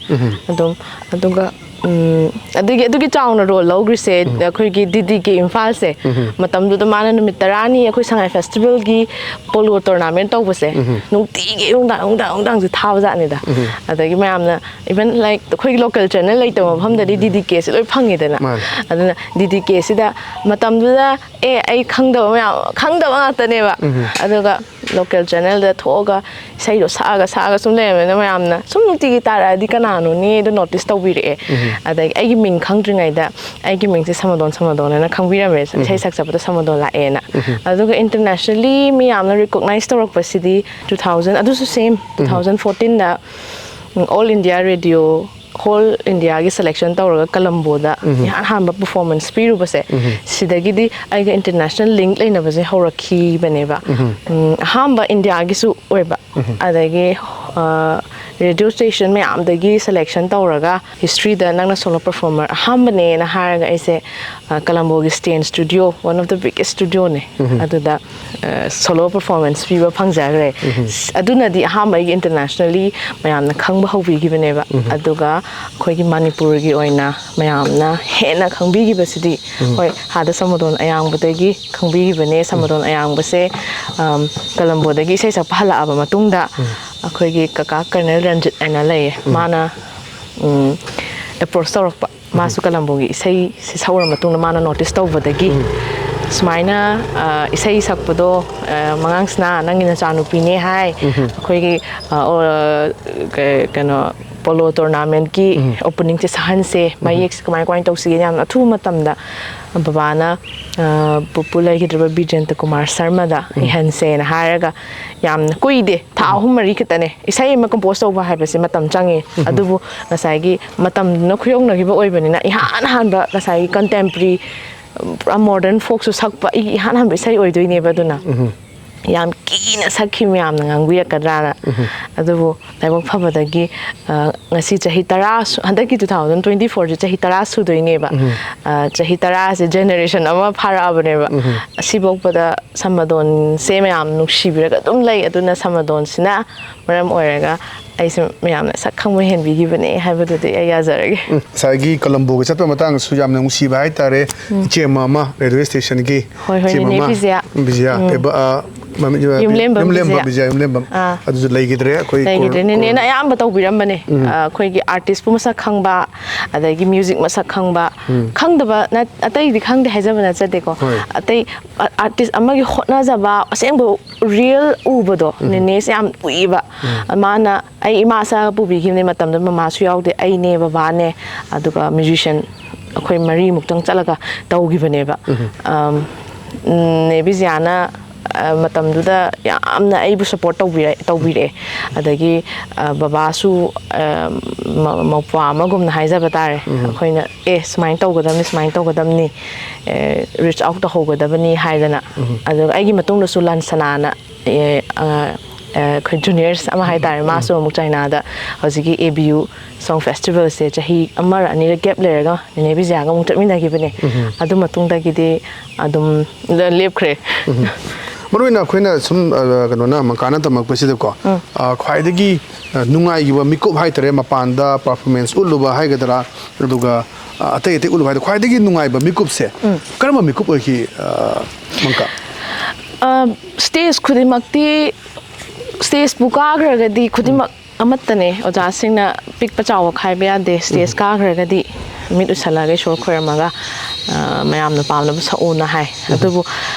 ꯑꯗꯨꯝ, ꯑꯗꯨꯒ ꯎꯝ, ꯑꯗꯨꯒꯤ, ꯑꯗꯨꯒꯤ ꯆꯥꯎꯅ ꯔꯣꯜ ꯂꯧꯈ꯭ꯔꯤꯁꯦ ꯑꯩꯈꯣꯏꯒꯤ ꯗꯤ ꯗꯤ ꯀꯦ ꯏꯝꯐꯥꯜꯁꯦ꯫ ꯃꯇꯝꯗꯨꯗ ꯃꯥꯅ ꯅꯨꯃꯤꯠ ꯇꯔꯥꯅꯤ ꯑꯩꯈꯣꯏ ꯁꯉꯥꯏ ꯐꯦꯁꯇꯤꯚꯦꯜꯒꯤ ꯄꯣꯂꯣ ꯇꯣꯔꯅꯥꯃꯦꯟ ꯇꯧꯕꯁꯦ ꯅꯨꯡꯇꯤꯒꯤ ꯑꯌꯨꯛ ꯅꯨꯡꯗꯥꯡ, ꯑꯌꯨꯛ ꯅꯨꯡꯗꯥꯡ, ꯑꯌꯨꯛ ꯅꯨꯡꯗꯥꯡꯁꯦ ꯊꯥꯕꯖꯥꯠꯅꯤꯗ꯫ ꯑꯗꯒꯤ ꯃꯌꯥꯝꯅ, ꯏꯚꯟ, ꯂꯥꯏꯛ, ꯑꯩꯈꯣꯏꯒꯤ ꯂꯣꯀꯦꯜ ꯆꯦꯅꯦꯜ ꯂꯩꯇꯕ ꯃꯐꯝꯗꯗꯤ ꯗꯤ ꯗꯤ ꯀꯦꯁꯦ ꯂꯣꯏ ꯐꯪꯉꯤꯗꯅ꯫ ꯃꯥꯅꯦ꯫ ꯑꯗꯨꯅ ꯗꯤ ꯗꯤ ꯀꯦꯁꯤꯗ ꯃꯇꯝꯗꯨꯗ, ꯑꯦ, ꯑꯩ ꯈꯪꯗꯕ ꯃꯌꯥꯝ, ꯈꯪꯗꯕ ꯉꯥꯛꯇꯅꯦꯕ꯫ ꯑꯗꯨꯒ ꯂꯣꯀꯦꯜ ꯆꯦꯅꯦꯜꯗ ꯊꯣꯛꯑꯒ ꯏꯁꯩꯗꯣ ꯁꯛꯑꯒ ꯁꯛꯑꯒ ꯁꯨꯝ ꯂꯩꯔꯝꯃꯦꯅ ꯃꯌꯥꯝꯅ ꯁꯨꯝ ꯅꯨꯡꯇꯤꯒꯤ ꯇꯥꯔꯛꯑꯗꯤ ꯀꯅꯥꯅꯣꯅꯦ ꯑꯗꯣ ꯅꯣꯇꯤꯁ ꯇꯧꯕꯤꯔꯛꯑꯦ꯫ ꯑꯗꯒꯤ ꯑꯩꯒꯤ ꯃꯤꯡ ꯈꯪꯗ꯭ꯔꯤꯉꯩꯗ ꯑꯩꯒꯤ ꯃꯤꯡꯁꯦ ꯁꯃꯗꯣꯟ ꯁꯃꯗꯣꯟ ꯍꯥꯏꯅ ꯈꯪꯕꯤꯔꯝꯃꯦ, ꯏꯁꯩ ꯁꯛꯆꯕꯗ ꯁꯃꯗꯣꯟ ꯂꯥꯛꯑꯦꯅ꯫ ꯑꯗꯨꯒ ꯏꯟꯇꯔꯅꯦꯁꯅꯦꯜꯂꯤ ꯃꯤꯌꯥꯝꯅ ꯔꯤꯀꯣꯛꯅꯥꯏꯁ ꯇꯧꯔꯛꯄꯁꯤꯗꯤ ꯇꯨ ꯊꯥꯎꯖꯟ, ꯑꯗꯨꯁꯨ ꯁꯦꯝ ꯇꯨ ꯊꯥꯎꯖꯟ ꯐꯣꯔꯇꯤꯟꯗ ꯑꯣꯜ ꯏꯟꯗꯤꯌꯥ ꯔꯦꯗꯤꯑꯣ ꯍꯣꯜ ꯏꯟꯗꯤꯌꯥꯒꯤ ꯁꯦꯂꯦꯛꯁꯟ ꯇꯧꯔꯒ ꯀꯂꯝꯕꯣꯗ ꯏꯍꯥꯟ ꯍꯥꯟꯕ ꯄꯔꯐꯣꯔꯃꯦꯟꯁ ꯄꯤꯔꯨꯕꯁꯦ, ꯁꯤꯗꯒꯤꯗꯤ ꯑꯩꯒ ꯏꯟꯇꯔꯅꯦꯁꯅꯦꯜ ꯂꯤꯡꯛ ꯂꯩꯅꯕꯁꯦ ꯍꯧꯔꯛꯈꯤꯕꯅꯦꯕ꯫ ꯎꯝ, ꯑꯍꯥꯟꯕ ꯏꯟꯗꯤꯌꯥꯒꯤꯁꯨ ꯑꯣꯏꯕ꯫ ꯑꯗꯒꯤ ꯔꯦꯗꯤꯑꯣ ꯁ꯭ꯇꯦꯁꯟ ꯃꯌꯥꯝꯗꯒꯤ ꯁꯦꯂꯦꯛꯁꯟ ꯇꯧꯔꯒ ꯍꯤꯁꯇ꯭ꯔꯤꯗ ꯅꯪꯅ ꯁꯣꯂꯣ ꯄꯔꯐꯣꯔꯃꯔ ꯑꯍꯥꯟꯕꯅꯦꯅ ꯍꯥꯏꯔꯒ ꯑꯩꯁꯦ ꯑ, ꯀꯂꯝꯕꯣꯒꯤ ꯁ꯭ꯇꯦꯟ studio, one of the biggest studioꯅꯦ꯫ ꯑꯗꯨꯗ ꯁꯣꯂꯣ ꯄꯔꯐꯣꯔꯃꯦꯟꯁ ꯄꯤꯕ ꯐꯪꯖꯈ꯭ꯔꯦ꯫ ꯑꯗꯨꯅꯗꯤ ꯑꯍꯥꯟꯕ ꯑꯩꯒꯤ ꯏꯟꯇꯔꯅꯦꯁꯅꯦꯜꯂꯤ ꯃꯌꯥꯝꯅ ꯈꯪꯕ ꯍꯧꯕꯤꯈꯤꯕꯅꯦꯕ꯫ ꯑꯗꯨꯒ ꯑꯩꯈꯣꯏꯒꯤ ꯃꯅꯤꯄꯨꯔꯒꯤ ꯑꯣꯏꯅ ꯃꯌꯥꯝꯅ ꯍꯦꯟꯅ ꯈꯪꯕꯤꯈꯤꯕꯁꯤꯗꯤ, ꯍꯣꯏ, ꯑꯥꯗ ꯁꯃꯗꯣꯟ ꯑꯌꯥꯡꯕꯗꯒꯤ ꯈꯪꯕꯤꯈꯤꯕꯅꯦ꯫ ꯁꯃꯗꯣꯟ ꯑꯌꯥꯡꯕꯁꯦ, ꯑꯝ, ꯀꯂꯝꯕꯣꯗꯒꯤ ꯏꯁꯩ ꯁꯛꯄ ꯍꯜꯂꯛꯑꯕ ꯃꯇꯨꯡꯗ ꯑꯩꯈꯣꯏꯒꯤ ꯀꯀꯥ ꯀꯔꯅꯦꯜ ꯔꯟꯖꯤꯠ ꯍꯥꯏꯅ ꯂꯩꯌꯦ꯫ ꯃꯥꯅ, ꯎꯝ, ꯑꯦꯄ꯭ꯔꯣꯁ ꯇꯧꯔꯛꯄ꯫ ꯃꯥꯁꯨ ꯀꯂꯝꯕꯣꯒꯤ ꯏꯁꯩꯁꯦ ꯁꯛꯎꯔ ꯃꯇꯨꯡꯗ ꯃꯥꯅ ꯅꯣꯇꯤꯁ ꯇꯧꯕꯗꯒꯤ, ꯁꯨꯃꯥꯏꯅ, ꯑ, ꯏꯁꯩ ꯁꯛꯄꯗꯣ, ꯑ, ꯃꯉꯥꯡꯁꯅꯥ ꯅꯪꯒꯤ ꯅꯆꯥꯅꯨꯄꯤꯅꯦ ꯍꯥꯏ꯫ ꯑꯩꯈꯣꯏꯒꯤ, ꯑ, ꯑꯣ, ꯑ, ꯀ-, ꯀꯩꯅꯣ, ꯄꯣꯂꯣ ꯇꯣꯔꯅꯥꯃꯦꯟꯠꯀꯤ ꯑꯣꯄꯅꯤꯡꯁꯦ ꯁꯛꯍꯟꯁꯦ, ꯃꯌꯦꯛꯁꯦ ꯀꯃꯥꯏ ꯀꯃꯥꯏꯅ ꯇꯧꯁꯤꯒꯦ, ꯌꯥꯝꯅ ꯑꯊꯨꯕ ꯃꯇꯝꯗ ꯕꯕꯥꯅ, ꯑ, ꯄꯨꯄꯨ ꯂꯩꯈꯤꯗ꯭ꯔꯕ ꯕꯤꯖꯦꯟꯇ ꯀꯨꯃꯥꯔ ꯁꯔꯃꯗ ꯏꯍꯟꯁꯦꯅ ꯍꯥꯏꯔꯒ, ꯌꯥꯝꯅ ꯀꯨꯏꯗꯦ, ꯊꯥ ꯑꯍꯨꯝ ꯃꯔꯤ ꯈꯛꯇꯅꯦ꯫ ꯏꯁꯩ ꯑꯃ ꯀꯝꯄꯣꯁ ꯇꯧꯕ ꯍꯥꯏꯕꯁꯦ ꯃꯇꯝ ꯆꯪꯉꯤ꯫ ꯑꯗꯨꯕꯨ ꯉꯁꯥꯏꯒꯤ ꯃꯇꯝꯗꯨꯅ ꯈꯨꯌꯧꯅꯈꯤꯕ ꯑꯣꯏꯕꯅꯤꯅ, ꯏꯍꯥꯟ ꯍꯥꯟꯕ ꯉꯁꯥꯏꯒꯤ ꯀꯟꯇꯦꯝꯄꯔꯤ, ꯄꯨꯔꯥ ꯃꯣꯗꯔꯟ ꯐꯣꯛꯁꯨ ꯁꯛꯄ ꯑꯩꯒꯤ ꯏꯍꯥꯟ ꯍꯥꯟꯕ ꯏꯁꯩ ꯑꯣꯏꯗꯣꯏꯅꯦꯕ꯫ ꯑꯗꯨꯅ ꯌꯥꯝ ꯀꯤꯅ ꯁꯛꯈꯤ, ꯃꯌꯥꯝꯅ ꯉꯥꯡꯕꯤꯔꯛꯀꯗ꯭ꯔꯥꯅ꯫ ꯑꯗꯨꯕꯨ ꯂꯥꯏꯕꯛ ꯐꯕꯗꯒꯤ, ꯑ, ꯉꯁꯤ ꯆꯍꯤ ꯇꯔꯥ ꯁꯨ-, ꯍꯟꯗꯛꯀꯤ ꯇꯨ ꯊꯥꯎꯖꯟ ꯇ꯭ꯋꯦꯟꯇꯤ ꯐꯣꯔꯁꯦ ꯆꯍꯤ ꯇꯔꯥ ꯁꯨꯗꯣꯏꯅꯦꯕ꯫ ꯑ, ꯆꯍꯤ ꯇꯔꯥꯁꯦ ꯖꯦꯅꯦꯔꯦꯁꯟ ꯑꯃ ꯐꯥꯔꯛꯑꯕꯅꯦꯕ꯫ ꯑꯁꯤꯐꯥꯎꯕꯗ ꯁꯃꯗꯣꯟꯁꯦ ꯃꯌꯥꯝ ꯅꯨꯡꯁꯤꯕꯤꯔꯒ ꯑꯗꯨꯝ ꯂꯩ꯫ ꯑꯗꯨꯅ ꯁꯃꯗꯣꯟꯁꯤꯅ ꯃꯔꯝ ꯑꯣꯏꯔꯒ ꯑꯩꯁꯦ ꯃꯌꯥꯝꯅ ꯁꯛ ꯈꯪꯕ ꯍꯦꯟꯕꯤꯈꯤꯕꯅꯦ ꯍꯥꯏꯕꯗꯨꯗꯤ ꯑꯩ ꯌꯥꯖꯔꯒꯦ꯫ ꯎꯝ, ꯉꯁꯥꯏꯒꯤ ꯀꯂꯝꯕꯣꯒ ꯆꯠꯄ ꯃꯇꯥꯡꯗꯁꯨ ꯌꯥꯝꯅ ꯅꯨꯡꯁꯤꯕ ꯍꯥꯏꯇꯥꯔꯦ꯫ ꯎꯝ꯫ ꯏꯆꯦ ꯑꯃ, ꯑꯃ ꯔꯦꯗꯤꯑꯣ ꯁ꯭ꯇꯦꯁꯟꯒꯤ ꯍꯣꯏ, ꯍꯣꯏ, ꯏꯆꯦ ꯅꯦꯅꯦ ꯑꯃ, ꯕꯤꯖꯤꯌꯥ꯫ ꯕꯤꯖꯤꯌꯥ, ꯎꯝ꯫ ꯑꯦꯕ-, ꯑ, ꯃꯃꯤꯡ, ꯌꯨꯝꯂꯦꯝꯕꯝ ꯌꯨꯝꯂꯦꯝꯕꯝ ꯕꯤꯖꯌ꯫ ꯕꯤꯖꯌ, ꯌꯨꯝꯂꯦꯝꯕꯝ꯫ ꯑꯥ꯫ ꯑꯗꯨꯁꯨ ꯂꯩꯈꯤꯗ꯭ꯔꯦ ꯑꯩꯈꯣꯏ꯫ ꯂꯩꯈꯤꯗ꯭ꯔꯦ꯫ ꯀꯣ-, ꯅꯦꯅꯦꯅ ꯀꯣ-, ꯑꯌꯥꯝꯕ ꯇꯧꯕꯤꯔꯝꯕꯅꯦ꯫ ꯑ, ꯑꯩꯈꯣꯏꯒꯤ ꯑꯥꯔꯇꯤꯁꯄꯨ ꯃꯁꯛ ꯈꯪꯕ, ꯑꯗꯒꯤ ꯃ꯭ꯌꯨꯖꯤꯛ ꯃꯁꯛ ꯈꯪꯕ, ꯈꯪꯗꯕ ꯅꯠ-, ꯑꯇꯩꯗꯤ ꯈꯪꯗꯦ ꯍꯥꯏꯖꯕ ꯅꯠꯆꯗꯦꯀꯣ꯫ ꯍꯣꯏ꯫ ꯑꯇꯩ ꯑ-, ꯑꯥꯔꯇꯤꯁ ꯑꯃꯒꯤ ꯍꯣꯠꯅꯖꯕ ꯑꯁꯦꯡꯕ ꯔꯤꯌꯦꯜ ꯎꯕꯗꯣ ꯅꯦꯅꯦꯁꯦ ꯌꯥꯝ ꯎꯏꯕ꯫ ꯃꯥꯅ ꯑꯩ ꯏꯃꯥ ꯏꯆꯥꯒ ꯄꯨꯕꯤꯈꯤꯕꯅꯦ ꯃꯇꯝꯗꯨꯗ ꯃꯃꯥꯁꯨ ꯌꯥꯎꯗꯦ, ꯑꯩꯅꯦ ꯕꯕꯥꯅꯦ ꯑꯗꯨꯒ ꯃ꯭ꯌꯨꯖꯤꯁꯤꯌꯥꯟ ꯑꯩꯈꯣꯏ ꯃꯔꯤꯃꯨꯛꯇꯪ ꯆꯠꯂꯒ ꯇꯧꯈꯤꯕꯅꯦꯕ꯫ ꯑꯝ, ꯎꯝ, ꯅꯦ ꯕꯤꯖꯌꯥꯅ, ꯑ, ꯃꯇꯝꯗꯨꯗ ꯌꯥꯝꯅ ꯑꯩꯕꯨ ꯁꯞꯄꯣꯔꯠ ꯇꯧꯕꯤꯔ-, ꯇꯧꯕꯤꯔꯛꯑꯦ꯫ ꯑꯗꯒꯤ, ꯑ, ꯕꯕꯥꯁꯨ, ꯑ, ꯃ-, ꯃꯧꯄ꯭ꯋꯥ ꯑꯃꯒꯨꯝꯅ ꯍꯥꯏꯖꯕ ꯇꯥꯔꯦ꯫ ꯑꯩꯈꯣꯏꯅ ꯑꯦ ꯁꯨꯃꯥꯏꯅ ꯇꯧꯒꯗꯕꯅꯤ, ꯁꯨꯃꯥꯏꯅ ꯇꯧꯒꯗꯕꯅꯤ, ꯔꯤꯆ ꯑꯥꯎꯠ ꯇꯧꯍꯧꯒꯗꯕꯅꯤ ꯍꯥꯏꯗꯅ꯫ ꯑꯗꯨꯒ ꯑꯩꯒꯤ ꯃꯇꯨꯡꯗꯁꯨ ꯂꯥꯟꯁꯅꯥꯅ, ꯑꯦ, ꯑ, ꯑ, ꯑꯩꯈꯣꯏ ꯖꯨꯅꯤꯌꯔꯁ ꯑꯃ ꯍꯥꯏꯇꯥꯔꯦ, ꯃꯥꯁꯨ ꯑꯃꯨꯛ ꯆꯥꯏꯅꯥꯗ ꯍꯧꯖꯤꯛꯀꯤ ꯑꯦ ꯕꯤ ꯌꯨ ꯁꯣꯡ ꯐꯦꯁꯇꯤꯚꯦꯜꯁꯦ ꯆꯍꯤ ꯑꯃꯔ ꯑꯅꯤꯔ ꯒꯦꯞ ꯂꯩꯔꯒ ꯅꯦꯅꯦ ꯕꯤꯖꯌꯥꯒ ꯑꯃꯨꯛ ꯆꯠꯃꯤꯟꯅꯈꯤꯕꯅꯦ꯫ ꯑꯗꯨ ꯃꯇꯨꯡꯗꯒꯤꯗꯤ ꯑꯗꯨꯝ ꯂꯦꯞꯈ꯭ꯔꯦ꯫ ꯃꯔꯨ ꯑꯣꯏꯅ ꯑꯩꯈꯣꯏꯅ ꯁꯨꯝ, ꯑ, ꯀꯩꯅꯣꯅ, ꯃꯪꯀꯥꯅ ꯇꯝꯃꯛꯄꯁꯤꯗꯀꯣ, ꯑ, ꯈ꯭ꯋꯥꯏꯗꯒꯤ, ꯑ, ꯅꯨꯡꯉꯥꯏꯈꯤꯕ ꯃꯤꯀꯨꯞ ꯍꯥꯏꯇꯥꯔꯦ, ꯃꯄꯥꯟꯗ ꯄꯔꯐꯣꯔꯃꯦꯟꯁ ꯎꯠꯂꯨꯕ ꯍꯥꯏꯒꯗ꯭ꯔꯥ, ꯑꯗꯨꯒ, ꯑ, ꯑꯇꯩ ꯑꯇꯩ ꯎꯠꯂꯨꯕ ꯍꯥꯏꯗ ꯈ꯭ꯋꯥꯏꯗꯒꯤ ꯅꯨꯡꯉꯥꯏꯕ ꯃꯤꯀꯨꯞꯁꯦ ꯀꯔꯝꯕ ꯃꯤꯀꯨꯞ ꯑꯣꯏꯈꯤ, ꯑ, ꯃꯪꯀꯥ? ꯑ, ꯁ꯭ꯇꯦꯖ ꯈꯨꯗꯤꯡꯃꯛꯇꯤ, ꯁ꯭ꯇꯦꯖꯄꯨ ꯀꯥꯈ꯭ꯔꯒꯗꯤ ꯈꯨꯗꯤꯡꯃꯛ ꯑꯃꯠꯇꯅꯦ꯫ ꯑꯣꯖꯥꯁꯤꯡꯅ ꯄꯤꯛꯄ ꯆꯥꯎꯕ ꯈꯥꯏꯕ ꯌꯥꯗꯦ꯫ ꯁ꯭ꯇꯦꯖ ꯀꯥꯈ꯭ꯔꯒꯗꯤ ꯃꯤꯠ ꯎꯏꯁꯜꯂꯒ ꯏꯁꯣꯔ ꯈꯣꯏꯔꯝꯃꯒ, ꯑ, ꯃꯌꯥꯝꯅ ꯄꯥꯝꯅꯕ ꯁꯛꯎꯅ ꯍꯥꯏ꯫ ꯑꯗꯨꯕꯨ,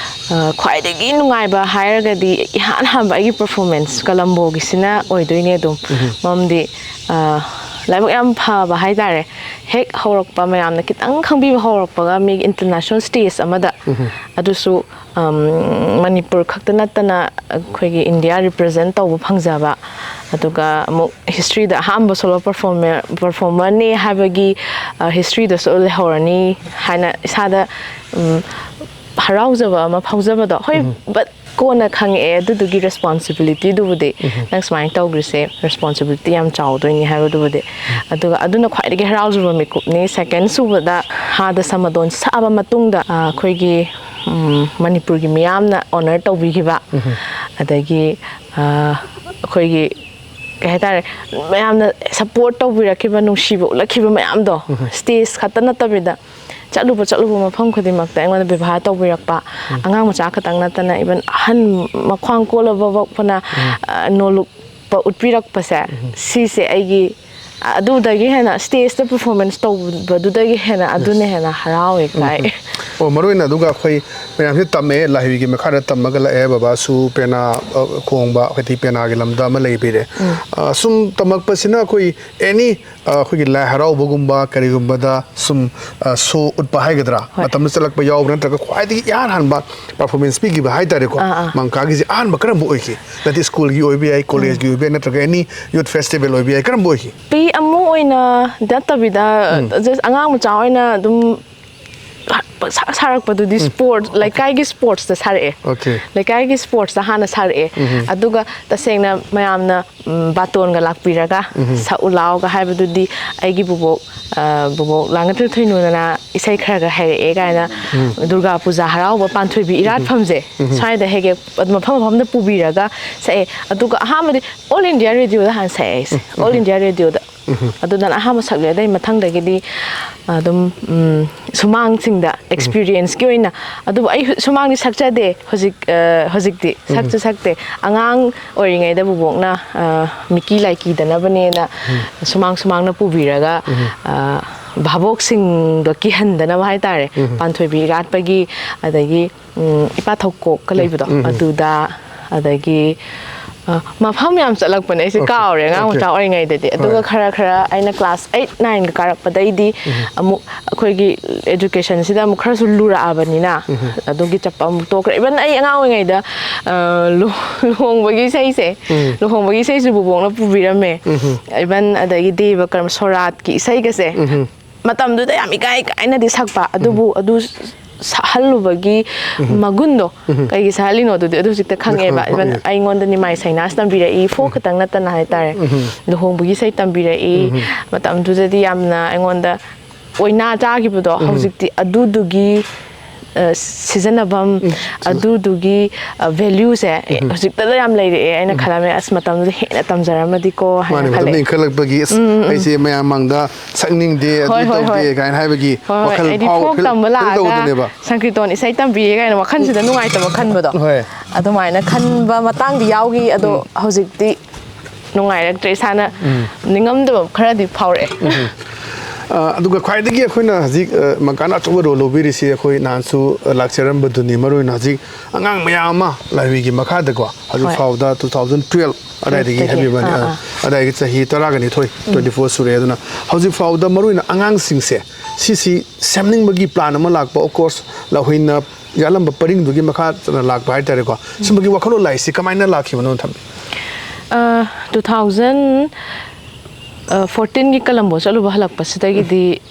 ꯑ, ꯈ꯭ꯋꯥꯏꯗꯒꯤ ꯅꯨꯡꯉꯥꯏꯕ ꯍꯥꯏꯔꯒꯗꯤ ꯏꯍꯥꯟ ꯍꯥꯟꯕ ꯑꯩꯒꯤ ꯄꯔꯐꯣꯔꯃꯦꯟꯁ ꯀꯂꯝꯕꯣꯒꯤꯁꯤꯅ ꯑꯣꯏꯗꯣꯏꯅꯦ ꯑꯗꯨꯝ꯫ ꯃꯔꯝꯗꯤ, ꯑ, ꯂꯥꯏꯕꯛ ꯌꯥꯝ ꯐꯕ ꯍꯥꯏꯇꯥꯔꯦ꯫ ꯍꯦꯛ ꯍꯧꯔꯛꯄ, ꯃꯌꯥꯝꯅ ꯈꯤꯇꯪ ꯈꯪꯕꯤꯕ ꯍꯧꯔꯛꯄꯒ ꯃꯤꯒꯤ ꯏꯟꯇꯔꯅꯦꯁꯅꯦꯜ ꯁ꯭ꯇꯦꯖ ꯑꯃꯗ, ꯑꯗꯨꯁꯨ, ꯑꯝ, ꯃꯅꯤꯄꯨꯔ ꯈꯛꯇ ꯅꯠꯇꯅ ꯑꯩꯈꯣꯏꯒꯤ ꯏꯟꯗꯤꯌꯥ ꯔꯤꯄ꯭ꯔꯖꯦꯟ ꯇꯧꯕ ꯐꯪꯖꯕ, ꯑꯗꯨꯒ ꯑꯃꯨꯛ ꯍꯤꯁꯇ꯭ꯔꯤꯗ ꯑꯍꯥꯟꯕ ꯁꯣꯂꯣ ꯄꯔꯐꯣꯔꯃꯔ, ꯄꯔꯐꯣꯔꯃꯔꯅꯤ ꯍꯥꯏꯕꯒꯤ, ꯑ, ꯍꯤꯁꯇ꯭ꯔꯤꯗꯁꯨ ꯂꯩꯍꯧꯔꯅꯤ ꯍꯥꯏꯅ ꯏꯁꯥꯗ, ꯎꯝ, ꯍꯔꯥꯎꯖꯕ ꯑꯃ ꯐꯥꯎꯖꯕꯗꯣ꯫ ꯍꯣꯏ, ꯕꯠ ꯀꯣꯟꯅ ꯈꯪꯉꯛꯑꯦ ꯑꯗꯨꯗꯨꯒꯤ ꯔꯦꯁꯄꯣꯟꯁꯤꯕꯤꯂꯤꯇꯤꯗꯨꯕꯨꯗꯤ꯫ ꯅꯪ ꯁꯨꯃꯥꯏꯅ ꯇꯧꯈ꯭ꯔꯤꯁꯦ ꯔꯦꯁꯄꯣꯟꯁꯤꯕꯤꯂꯤꯇꯤ ꯌꯥꯝ ꯆꯥꯎꯗꯣꯏꯅꯤ ꯍꯥꯏꯕꯗꯨꯕꯨꯗꯤ꯫ ꯑꯗꯨꯒ ꯑꯗꯨꯅ ꯈ꯭ꯋꯥꯏꯗꯒꯤ ꯍꯔꯥꯎꯖꯕ ꯃꯤꯀꯨꯞꯅꯤ꯫ ꯁꯦꯀꯦꯟ ꯁꯨꯕꯗ ꯍꯥꯗ ꯁꯃꯗꯣꯟ ꯁꯛꯑꯕ ꯃꯇꯨꯡꯗ, ꯑ, ꯑꯩꯈꯣꯏꯒꯤ, ꯎꯝ, ꯃꯅꯤꯄꯨꯔꯒꯤ ꯃꯤꯌꯥꯝꯅ ꯑꯣꯅꯔ ꯇꯧꯕꯤꯈꯤꯕ, ꯑꯗꯒꯤ, ꯑ, ꯑꯩꯈꯣꯏꯒꯤ ꯀꯩ ꯍꯥꯏꯇꯥꯔꯦ, ꯃꯌꯥꯝꯅ ꯁꯞꯄꯣꯔꯠ ꯇꯧꯕꯤꯔꯛꯈꯤꯕ, ꯅꯨꯡꯁꯤꯕ ꯎꯠꯂꯛꯈꯤꯕ ꯃꯌꯥꯝꯗꯣ, ꯁ꯭ꯇꯦꯖ ꯈꯛꯇ ꯅꯠꯇꯕꯤꯗ ꯆꯠꯂꯨꯕ ꯆꯠꯂꯨꯕ ꯃꯐꯝ ꯈꯨꯗꯤꯡꯃꯛꯇ ꯑꯩꯉꯣꯟꯗ ꯕꯦꯕꯥꯔ ꯇꯧꯕꯤꯔꯛꯄ, ꯑꯉꯥꯡ ꯃꯆꯥ ꯈꯛꯇꯪ ꯅꯠꯇꯅ, ꯏꯚꯟ ꯑꯍꯟ ꯃꯈ꯭ꯋꯥꯡ ꯀꯣꯜꯂꯕ ꯐꯥꯎꯕꯅ, ꯑ, ꯅꯣꯂꯨꯛꯄ ꯎꯠꯄꯤꯔꯛꯄꯁꯦ, ꯁꯤꯁꯦ ꯑꯩꯒꯤ, ꯑ, ꯑꯗꯨꯗꯒꯤ ꯍꯦꯟꯅ, ꯁ꯭ꯇꯦꯖꯇ ꯄꯔꯐꯣꯔꯃꯦꯟꯁ ꯇꯧꯕꯗꯨꯗꯒꯤ ꯍꯦꯟꯅ ꯑꯗꯨꯅ ꯍꯦꯟꯅ ꯍꯔꯥꯎꯋꯦ ꯀꯥꯏ꯫ ꯑꯣ, ꯃꯔꯨ ꯑꯣꯏꯅ ꯑꯗꯨꯒ ꯑꯩꯈꯣꯏ ꯃꯌꯥꯝꯁꯦ ꯇꯝꯃꯦ, ꯂꯥꯏꯍꯩꯒꯤ ꯃꯈꯥꯗ ꯇꯝꯃꯒ ꯂꯥꯛꯑꯦ꯫ ꯕꯕꯥꯁꯨ ꯄꯦꯅꯥ, ꯑ, ꯈꯣꯡꯕ, ꯍꯥꯏꯗꯤ ꯄꯦꯅꯥꯒꯤ ꯂꯝꯗ ꯑꯃ ꯂꯩꯕꯤꯔꯦ꯫ ꯑ, ꯁꯨꯝ ꯇꯝꯃꯛꯄꯁꯤꯅ ꯑꯩꯈꯣꯏ ꯑꯦꯅꯤ, ꯑ, ꯑꯩꯈꯣꯏꯒꯤ ꯂꯥꯏ ꯍꯔꯥꯎꯕꯒꯨꯝꯕ ꯀꯔꯤꯒꯨꯝꯕꯗ ꯁꯨꯝ, ꯑ, ꯁꯣ ꯎꯠꯄ ꯍꯥꯏꯒꯗ꯭ꯔꯥ, ꯍꯣꯏ꯫ ꯃꯇꯝꯗ ꯆꯠꯂꯛꯄ ꯌꯥꯎꯕ꯭ꯔꯥ, ꯅꯠꯇ꯭ꯔꯒ ꯈ꯭ꯋꯥꯏꯗꯒꯤ ꯏꯍꯥꯟ ꯍꯥꯟꯕ ꯄꯔꯐꯣꯔꯃꯦꯟꯁ ꯄꯤꯈꯤꯕ ꯍꯥꯏꯇꯥꯔꯦꯀꯣ, ꯑꯥ, ꯑꯥ꯫ ꯃꯪꯀꯥꯒꯤꯁꯦ ꯑꯍꯥꯟꯕ ꯀꯔꯝꯕ ꯑꯣꯏꯈꯤ? ꯅꯠꯇꯦ, ꯁ꯭ꯀꯨꯜꯒꯤ ꯑꯣꯏꯕ ꯌꯥꯏ, ꯀꯣꯂꯦꯖꯀꯤ ꯑꯣꯏꯕ ꯌꯥꯏ, ꯅꯠꯇ꯭ꯔꯒ ꯑꯦꯅꯤ ꯌꯨꯠ ꯐꯦꯁꯇꯤꯚꯦꯜ ꯑꯣꯏꯕ ꯌꯥꯏ, ꯀꯔꯝꯕ ꯑꯣꯏꯈꯤ? ꯄꯤ ꯑꯃ ꯑꯣꯏꯅ ꯅꯠꯇꯕꯤꯗ, just ꯑꯉꯥꯡ ꯃꯆꯥ ꯑꯣꯏꯅ ꯑꯗꯨꯝ ꯁꯥ- ꯁꯥꯔꯛꯄꯗꯨꯗꯤ ꯁ꯭ꯄꯣꯔꯠꯁ, ꯂꯩꯀꯥꯏꯒꯤ ꯁ꯭ꯄꯣꯔꯠꯁꯇ ꯁꯥꯔꯛꯑꯦ꯫ ꯑꯣꯀꯦ꯫ ꯂꯩꯀꯥꯏꯒꯤ ꯁ꯭ꯄꯣꯔꯠꯁꯇ ꯍꯥꯟꯅ ꯁꯥꯔꯛꯑꯦ꯫ ꯑꯗꯨꯒ ꯇꯁꯦꯡꯅ ꯃꯌꯥꯝꯅ, ꯎꯝ, ꯕꯥꯇꯣꯟꯒ ꯂꯥꯛꯄꯤꯔꯒ ꯁꯛꯎ ꯂꯥꯎꯒ ꯍꯥꯏꯕꯗꯨꯗꯤ ꯑꯩꯒꯤ ꯕꯨꯕꯣꯛ, ꯑ, ꯕꯨꯕꯣꯛ ꯂꯥꯡꯒꯊꯦꯜ ꯊꯣꯏꯅꯨꯅ ꯏꯁꯩ ꯈꯔꯒ ꯍꯩꯔꯛꯑꯦ ꯀꯥꯏꯅ, ꯗꯨꯔꯒꯥ ꯄꯨꯖꯥ ꯍꯔꯥꯎꯕ ꯄꯥꯟꯊꯣꯏꯕꯤ ꯏꯔꯥꯠꯐꯝꯁꯦ, ꯁ꯭ꯋꯥꯏꯗ ꯍꯦꯛ ꯍꯦꯛ ꯃꯐꯝ ꯃꯐꯝꯗ ꯄꯨꯕꯤꯔꯒ ꯁꯛꯑꯦ꯫ ꯑꯗꯨꯒ ꯑꯍꯥꯟꯕꯗꯤ ꯑꯣꯜ ꯏꯟꯗꯤꯌꯥ ꯔꯦꯗꯤꯑꯣꯗ ꯍꯥꯟꯅ ꯁꯛꯑꯦ ꯑꯩꯁꯦ꯫ ꯑꯣꯜ ꯏꯟꯗꯤꯌꯥ ꯔꯦꯗꯤꯑꯣꯗ꯫ ꯑꯗꯨꯗꯅ ꯑꯍꯥꯟꯕ ꯁꯛꯂꯦ꯫ ꯑꯗꯩ ꯃꯊꯪꯗꯒꯤꯗꯤ ꯑꯗꯨꯝ, ꯎꯝ, ꯁꯨꯃꯥꯡꯁꯤꯡꯗ ꯑꯦꯛꯁꯄꯤꯔꯤꯌꯦꯟꯁꯀꯤ ꯑꯣꯏꯅ, ꯑꯗꯨꯕꯨ ꯑꯩ ꯁꯨꯃꯥꯡꯗꯤ ꯁꯛꯆꯗꯦ ꯍꯧꯖꯤꯛ, ꯑ, ꯍꯧꯖꯤꯛꯇꯤ ꯁꯛꯁꯨ ꯁꯛꯇꯦ꯫ ꯑꯉꯥꯡ ꯑꯣꯏꯔꯤꯉꯩꯗ ꯕꯨꯕꯣꯛꯅ, ꯑ, ꯃꯤꯀꯤ ꯂꯥꯏꯀꯤꯗꯅꯕꯅꯦꯅ ꯁꯨꯃꯥꯡ ꯁꯨꯃꯥꯡꯅ ꯄꯨꯕꯤꯔꯒ, ꯑ, ꯚꯥꯕꯣꯛꯁꯤꯡꯗꯣ ꯀꯤꯍꯟꯗꯅꯕ ꯍꯥꯏꯇꯥꯔꯦ, ꯄꯥꯟꯊꯣꯏꯕꯤ ꯏꯔꯥꯠꯄꯒꯤ, ꯑꯗꯒꯤ ꯎꯝ, ꯏꯄꯥ ꯊꯧꯀꯣꯛꯀ ꯂꯩꯕꯗꯣ, ꯑꯗꯨꯗ, ꯑꯗꯒꯤ, ꯑ, ꯃꯐꯝ ꯌꯥꯝ ꯆꯠꯂꯛꯄꯅꯦ ꯑꯩꯁꯦ꯫ ꯑꯣꯀꯦ, ꯀꯥꯎꯔꯦ ꯑꯉꯥꯡ ꯑꯣꯀꯦ꯫ ꯃꯆꯥ ꯑꯣꯏꯔꯤꯉꯩꯗꯗꯤ꯫ ꯑꯗꯨꯒ ꯍꯣꯏ꯫ ꯈꯔ ꯈꯔ ꯑꯩꯅ ꯀ꯭ꯂꯥꯁ ꯑꯩꯠ ꯅꯥꯏꯟꯒ ꯀꯥꯔꯛꯄꯗꯩꯗꯤ ꯑꯃꯨꯛ ꯑꯩꯈꯣꯏꯒꯤ ꯑꯦꯖꯨꯀꯦꯁꯟꯁꯤꯗ ꯑꯃꯨꯛ ꯈꯔꯁꯨ ꯂꯨꯔꯛꯑꯕꯅꯤꯅ, ꯑꯗꯨꯒꯤ ꯆꯠꯄ ꯑꯃꯨꯛ ꯇꯣꯛꯈ꯭ꯔꯦ꯫ ꯏꯚꯟ ꯑꯩ ꯑꯉꯥꯡ ꯑꯣꯏꯔꯤꯉꯩꯗ, ꯑ, ꯂꯨ- ꯂꯨꯍꯣꯡꯕꯒꯤ ꯏꯁꯩꯁꯦ, ꯂꯨꯍꯣꯡꯕꯒꯤ ꯏꯁꯩꯁꯨ ꯕꯨꯕꯣꯛꯅ ꯄꯨꯕꯤꯔꯝꯃꯦ꯫ ꯏꯚꯟ ꯑꯗꯒꯤ ꯗꯦꯕ ꯀꯔꯝ ꯁꯣꯔꯥꯠꯀꯤ ꯏꯁꯩꯒꯁꯦ, ꯃꯇꯝꯗꯨꯗ ꯌꯥꯝ ꯏꯀꯥꯏ ꯀꯥꯏꯅꯗꯤ ꯁꯛꯄ, ꯑꯗꯨꯕꯨ ꯑꯗꯨ ꯁꯛꯍꯜꯂꯨꯕꯒꯤ ꯃꯒꯨꯟꯗꯣ, ꯀꯩꯒꯤ ꯁꯛꯍꯜꯂꯤꯅꯣ ꯑꯗꯨꯗꯤ ꯑꯗꯨ ꯍꯧꯖꯤꯛꯇ ꯈꯪꯉꯦꯕ꯫ ꯈꯪꯉꯦ, ꯏꯚꯟ ꯈꯪꯉꯦ꯫ ꯑꯩꯉꯣꯟꯗ ꯅꯤꯃꯥꯏ ꯁꯩꯅꯥꯁ ꯇꯝꯕꯤꯔꯛꯏ, ꯐꯣꯛ ꯈꯛꯇꯪ ꯅꯠꯇꯅ ꯍꯥꯏꯇꯥꯔꯦ꯫ ꯂꯨꯍꯣꯡꯕꯒꯤ ꯏꯁꯩ ꯇꯝꯕꯤꯔꯛꯏ꯫ ꯃꯇꯝꯗꯨꯗꯗꯤ ꯌꯥꯝꯅ ꯑꯩꯉꯣꯟꯗ ꯑꯣꯏꯅꯥ ꯆꯥꯈꯤꯕꯗꯣ, ꯍꯧꯖꯤꯛꯇꯤ ꯑꯗꯨꯗꯨꯒꯤ ꯑ, ꯁꯤꯖꯤꯟꯅꯐꯝ, ꯎꯝ, ꯑꯗꯨꯗꯨꯒꯤ, ꯑ, value ꯁꯦ, ꯑꯦ, ꯎꯝ꯫ ꯍꯧꯖꯤꯛꯇꯗ ꯌꯥꯝ ꯂꯩꯔꯛꯑꯦ꯫ ꯑꯩꯅ ꯎꯝ꯫ ꯈꯜꯂꯝꯃꯦ, "ꯑꯁ, ꯃꯇꯝꯗꯨꯗ ꯍꯦꯟꯅ ꯇꯝꯖꯔꯝꯃꯗꯤꯀꯣ" ꯍꯥꯏꯅ ꯃꯥꯅꯦ, ꯃꯇꯝꯗ ꯈꯜꯂꯦ꯫ ꯏꯟꯈꯠꯂꯛꯄꯒꯤ, "ꯑꯁ, ꯎꯝ, ꯎꯝ, ꯎꯝ꯫ ꯑꯩꯁꯦ ꯃꯌꯥꯝ ꯃꯥꯡꯗ ꯁꯛꯅꯤꯡꯗꯦ, ꯑꯗꯨ ꯍꯣꯏ, ꯍꯣꯏ, ꯇꯧꯗꯦ" ꯍꯣꯏ꯫ ꯀꯥꯏꯅ ꯍꯥꯏꯕꯒꯤ ꯍꯣꯏ, ꯍꯣꯏ꯫ ꯋꯥꯈꯜ ꯑꯩꯗꯤ ꯐꯥꯎ-, ꯐꯣꯛ ꯐꯤꯜ-, ꯇꯝꯕ ꯐꯤꯜ ꯂꯥꯛꯑꯒ ꯇꯧꯕꯗꯨꯅꯦꯕ꯫ ꯁꯪꯀ꯭ꯔꯤꯇꯣꯟ ꯏꯁꯩ ꯇꯝꯕꯤꯌꯦ ꯀꯥꯏꯅ ꯋꯥꯈꯜꯁꯤꯗ ꯅꯨꯡꯉꯥꯏꯇꯕ ꯈꯟꯕꯗꯣ꯫ ꯍꯣꯏ꯫ ꯑꯗꯨꯃꯥꯏꯅ ꯈꯟꯕ ꯃꯇꯥꯡꯗꯤ ꯌꯥꯎꯈꯤ, ꯑꯗꯣ ꯎꯝ꯫ ꯍꯧꯖꯤꯛꯇꯤ ꯅꯨꯡꯉꯥꯏꯔꯛꯇ꯭ꯔꯦ, ꯏꯁꯥꯅ ꯎꯝ꯫ ꯅꯤꯡꯉꯝꯗꯕ ꯈꯔꯗꯤ ꯐꯥꯎꯔꯛꯑꯦ꯫ ꯎꯝ꯫ ꯑ, ꯑꯗꯨꯒ ꯈ꯭ꯋꯥꯏꯗꯒꯤ ꯑꯩꯈꯣꯏꯅ ꯍꯧꯖꯤꯛ, ꯑ, ꯃꯪꯀꯥꯅ ꯑꯆꯧꯕ role ꯂꯧꯕꯤꯔꯤꯁꯤ, ꯑꯩꯈꯣꯏ ꯅꯍꯥꯟꯁꯨ, ꯑ, ꯂꯥꯛꯆꯔꯝꯕꯗꯨꯅꯤ, ꯃꯔꯨ ꯑꯣꯏꯅ ꯍꯧꯖꯤꯛ ꯑꯉꯥꯡ ꯃꯌꯥꯝ ꯑꯃ ꯂꯥꯏꯍꯨꯏꯒꯤ ꯃꯈꯥꯗꯀꯣ, ꯍꯧꯖꯤꯛ ꯍꯣꯏ꯫ ꯐꯥꯎꯕꯗ two thousand twelve ꯑꯗꯥꯏꯗꯒꯤ twelve ꯇꯒꯤ꯫ ꯍꯥꯏꯕꯤꯕꯅꯤ, ꯑꯥ, ꯑ, ꯑꯥ꯫ ꯑꯗꯥꯏꯒꯤ ꯆꯍꯤ ꯇꯔꯥꯒ ꯅꯤꯊꯣꯏ, ꯎꯝ꯫ twenty four ꯁꯨꯔꯦ꯫ ꯑꯗꯨꯅ ꯍꯧꯖꯤꯛ ꯐꯥꯎꯕꯗ ꯃꯔꯨ ꯑꯣꯏꯅ ꯑꯉꯥꯡꯁꯤꯡꯁꯦ ꯁꯤꯁꯤ ꯁꯦꯝꯅꯤꯡꯕꯒꯤ plan ꯑꯃ ꯂꯥꯛꯄ, of course, ꯂꯥꯏꯍꯨꯏꯅ ꯌꯥꯠꯂꯝꯕ ꯄꯔꯤꯡꯗꯨꯒꯤ ꯃꯈꯥ ꯆꯠꯇꯅ ꯂꯥꯛꯄ ꯍꯥꯏꯇꯥꯔꯦꯀꯣ꯫ ꯁꯨꯝꯕꯒꯤ ꯋꯥꯈꯜꯂꯣꯟ ꯂꯥꯛꯏꯁꯤ ꯀꯃꯥꯏꯅ ꯂꯥꯛꯈꯤꯕꯅꯣ ꯊꯝꯕꯤ? ꯑ, two thousand, ꯑ, fourteen ꯒꯤ ꯀꯂꯝꯕꯣ ꯆꯠꯂꯨꯕ ꯍꯜꯂꯛꯄꯁꯤꯗꯒꯤꯗꯤ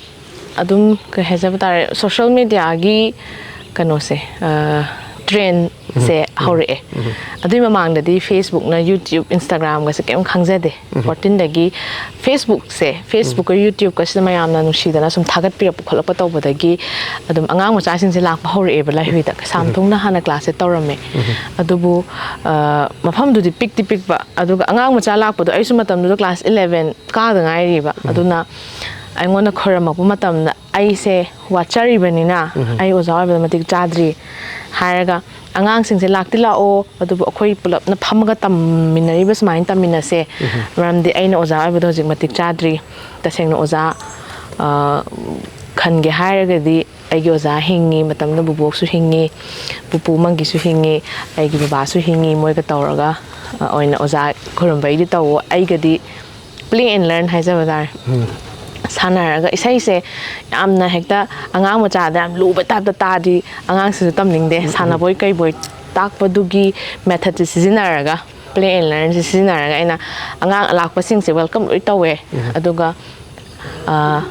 ꯑꯗꯨꯝ, ꯀꯩ ꯍꯥꯏꯖꯕ ꯇꯥꯔꯦ, social media ꯒꯤ ꯀꯩꯅꯣꯁꯦ, ꯑ, trend ꯁꯦ ꯎꯝ꯫ ꯍꯧꯔꯛꯑꯦ꯫ ꯎꯝ꯫ ꯑꯗꯨꯏ ꯃꯃꯥꯡꯗꯗꯤ Facebook ꯅ, YouTube, Instagram ꯒꯁꯦ ꯀꯩꯝ ꯈꯪꯖꯗꯦ꯫ ꯎꯝ꯫ Fourteen ꯗꯒꯤ Facebook ꯁꯦ, Facebook ꯀ YouTube ꯀꯁꯤꯗ ꯃꯌꯥꯝꯅ ꯅꯨꯡꯁꯤꯗꯅ ꯁꯨꯝ ꯊꯥꯒꯠꯄꯤꯔꯛꯄ ꯈꯣꯠꯂꯛꯄ ꯇꯧꯕꯗꯒꯤ ꯑꯗꯨꯝ ꯑꯉꯥꯡ ꯃꯆꯥꯁꯤꯡꯁꯦ ꯂꯥꯛꯄ ꯍꯧꯔꯛꯑꯦꯕ ꯂꯥꯏꯍꯨꯏꯗ꯫ ꯀꯩꯁꯥꯝꯊꯣꯡꯗ ꯍꯥꯟꯅ class ꯁꯦ ꯇꯧꯔꯝꯃꯦ꯫ ꯎꯝ꯫ ꯑꯗꯨꯕꯨ, ꯑ, ꯃꯐꯝꯗꯨꯗꯤ ꯄꯤꯛꯇꯤ ꯄꯤꯛꯄ, ꯑꯗꯨꯒ ꯑꯉꯥꯡ ꯃꯆꯥ ꯂꯥꯛꯄꯗꯣ, ꯑꯩꯁꯨ ꯃꯇꯝꯗꯨꯗ class eleven ꯀꯥꯗ ꯉꯥꯏꯔꯤꯕ꯫ ꯎꯝ꯫ ꯑꯗꯨꯅ ꯑꯩꯉꯣꯟꯗ ꯈꯣꯏꯔꯝꯃꯛꯄ ꯃꯇꯝꯗ ꯑꯩꯁꯦ ꯋꯥꯠꯆꯔꯤꯕꯅꯤꯅ ꯎꯝ꯫ ꯑꯩ ꯑꯣꯖꯥ ꯑꯣꯏꯕꯗ ꯃꯇꯤꯛ ꯆꯥꯗ꯭ꯔꯤ ꯍꯥꯏꯔꯒ, "ꯑꯉꯥꯡꯁꯤꯡꯁꯦ ꯂꯥꯛꯇꯤ ꯂꯥꯛꯑꯣ, ꯑꯗꯨꯕꯨ ꯑꯩꯈꯣꯏ ꯄꯨꯂꯞꯅ ꯐꯝꯃꯒ ꯇꯝꯃꯤꯟꯅꯔꯤꯕ ꯁꯨꯃꯥꯏꯅ ꯇꯝꯃꯤꯟꯅꯁꯦ꯫ ꯎꯝ꯫ ꯃꯔꯝꯗꯤ ꯑꯩꯅ ꯑꯣꯖꯥ ꯑꯣꯏꯕꯗ ꯍꯧꯖꯤꯛ ꯃꯇꯤꯛ ꯆꯥꯗ꯭ꯔꯤ꯫ ꯇꯁꯦꯡꯅ ꯑꯣꯖꯥ, ꯑ, ꯈꯟꯒꯦ ꯍꯥꯏꯔꯒꯗꯤ ꯑꯩꯒꯤ ꯑꯣꯖꯥ ꯍꯤꯡꯉꯤ, ꯃꯇꯝꯗ ꯕꯨꯕꯣꯛꯁꯨ ꯍꯤꯡꯉꯤ, ꯄꯨꯄꯨ ꯃꯪꯒꯤꯁꯨ ꯍꯤꯡꯉꯤ, ꯑꯩꯒꯤ ꯕꯕꯥꯁꯨ ꯍꯤꯡꯉꯤ, ꯃꯣꯏꯒ ꯇꯧꯔꯒ, ꯑ, ꯑꯣꯏꯅ ꯑꯣꯖꯥ ꯈꯨꯔꯨꯝꯕꯩꯗꯤ ꯇꯧꯋꯣ꯫ ꯑꯩꯒꯗꯤ play and learn ꯍꯥꯏꯖꯕ ꯇꯥꯔꯦ꯫ ꯎꯝ꯫ ꯁꯥꯟꯅꯔꯒ ꯏꯁꯩꯁꯦ ꯌꯥꯝꯅ ꯍꯦꯛꯇ ꯑꯉꯥꯡ ꯃꯆꯥꯗ ꯌꯥꯝ ꯂꯨꯕ type ꯇ ꯇꯥꯗꯤ ꯑꯉꯥꯡꯁꯤꯁꯨ ꯇꯝꯅꯤꯡꯗꯦ꯫ ꯎꯝ, ꯎꯝ꯫ ꯁꯥꯟꯅꯕꯣꯏ ꯀꯩꯕꯣꯏ ꯇꯥꯛꯄꯗꯨꯒꯤ method ꯁꯦ ꯁꯤꯖꯤꯟꯅꯔꯒ, play and learn ꯁꯦ ꯁꯤꯖꯤꯟꯅꯔꯒ ꯑꯩꯅ ꯑꯉꯥꯡ ꯂꯥꯛꯄꯁꯤꯡꯁꯦ welcome ꯂꯣꯏ ꯇꯧꯋꯦ꯫ ꯎꯝ꯫ ꯑꯗꯨꯒ, ꯑ,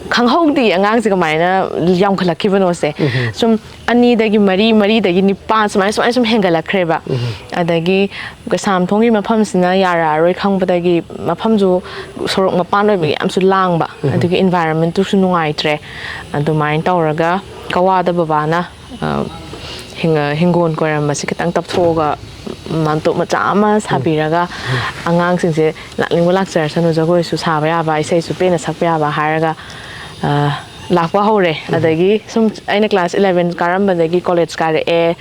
ꯈꯪꯍꯧꯗꯦ ꯑꯉꯥꯡꯁꯦ ꯀꯃꯥꯏꯅ ꯌꯥꯝꯈꯠꯂꯛꯈꯤꯕꯅꯣꯁꯦ꯫ ꯎꯝ꯫ ꯁꯨꯝ ꯑꯅꯤꯗꯒꯤ ꯃꯔꯤ, ꯃꯔꯤꯗꯒꯤ ꯅꯤꯄꯥꯟ, ꯁꯨꯃꯥꯏꯅ, ꯁꯨꯃꯥꯏꯅ ꯁꯨꯝ ꯍꯦꯟꯒꯠꯂꯛꯈ꯭ꯔꯦꯕ꯫ ꯎꯝ꯫ ꯑꯗꯒꯤ ꯀꯩꯁꯥꯝꯊꯣꯡꯒꯤ ꯃꯐꯝꯁꯤꯅ ꯌꯥꯔꯛꯑꯔꯣꯏ ꯈꯪꯕꯗꯒꯤ, ꯃꯐꯝꯁꯨ ꯁꯣꯔꯣꯛ ꯃꯄꯥꯟ ꯑꯣꯏꯕꯒꯤ ꯌꯥꯝꯁꯨ ꯂꯥꯡꯕ, ꯎꯝ꯫ ꯑꯗꯨꯒꯤ environment ꯇꯨꯁꯨ ꯅꯨꯡꯉꯥꯏꯇ꯭ꯔꯦ꯫ ꯑꯗꯨꯃꯥꯏꯅ ꯇꯧꯔꯒ ꯀꯋꯥꯗ ꯕꯕꯥꯅ ꯑ, ꯍꯤꯡ-, ꯍꯤꯡꯒꯣꯜ ꯀꯣꯏꯔꯝꯕꯁꯦ ꯈꯤꯇꯪ ꯇꯞꯊꯣꯛꯑꯒ ꯃꯥꯟꯇꯣꯞ ꯃꯆꯥ ꯑꯃ ꯁꯥꯕꯤꯔꯒ ꯑꯉꯥꯡꯁꯤꯡꯁꯦ ꯂꯥꯛꯅꯤꯡꯕ ꯂꯥꯛꯆꯔꯁꯅꯨ, ꯖꯒꯣꯏꯁꯨ ꯁꯥꯕ ꯌꯥꯕ, ꯏꯁꯩꯁꯨ ꯄꯦꯟꯅ ꯁꯛꯄ ꯌꯥꯕ ꯍꯥꯏꯔꯒ, ꯑ, ꯂꯥꯛꯄ ꯍꯧꯔꯦ꯫ ꯑꯗꯒꯤ ꯁꯨꯝ ꯑꯩꯅ class eleven ꯀꯥꯔꯝꯕꯗꯒꯤ college ꯀꯥꯔꯛꯑꯦ꯫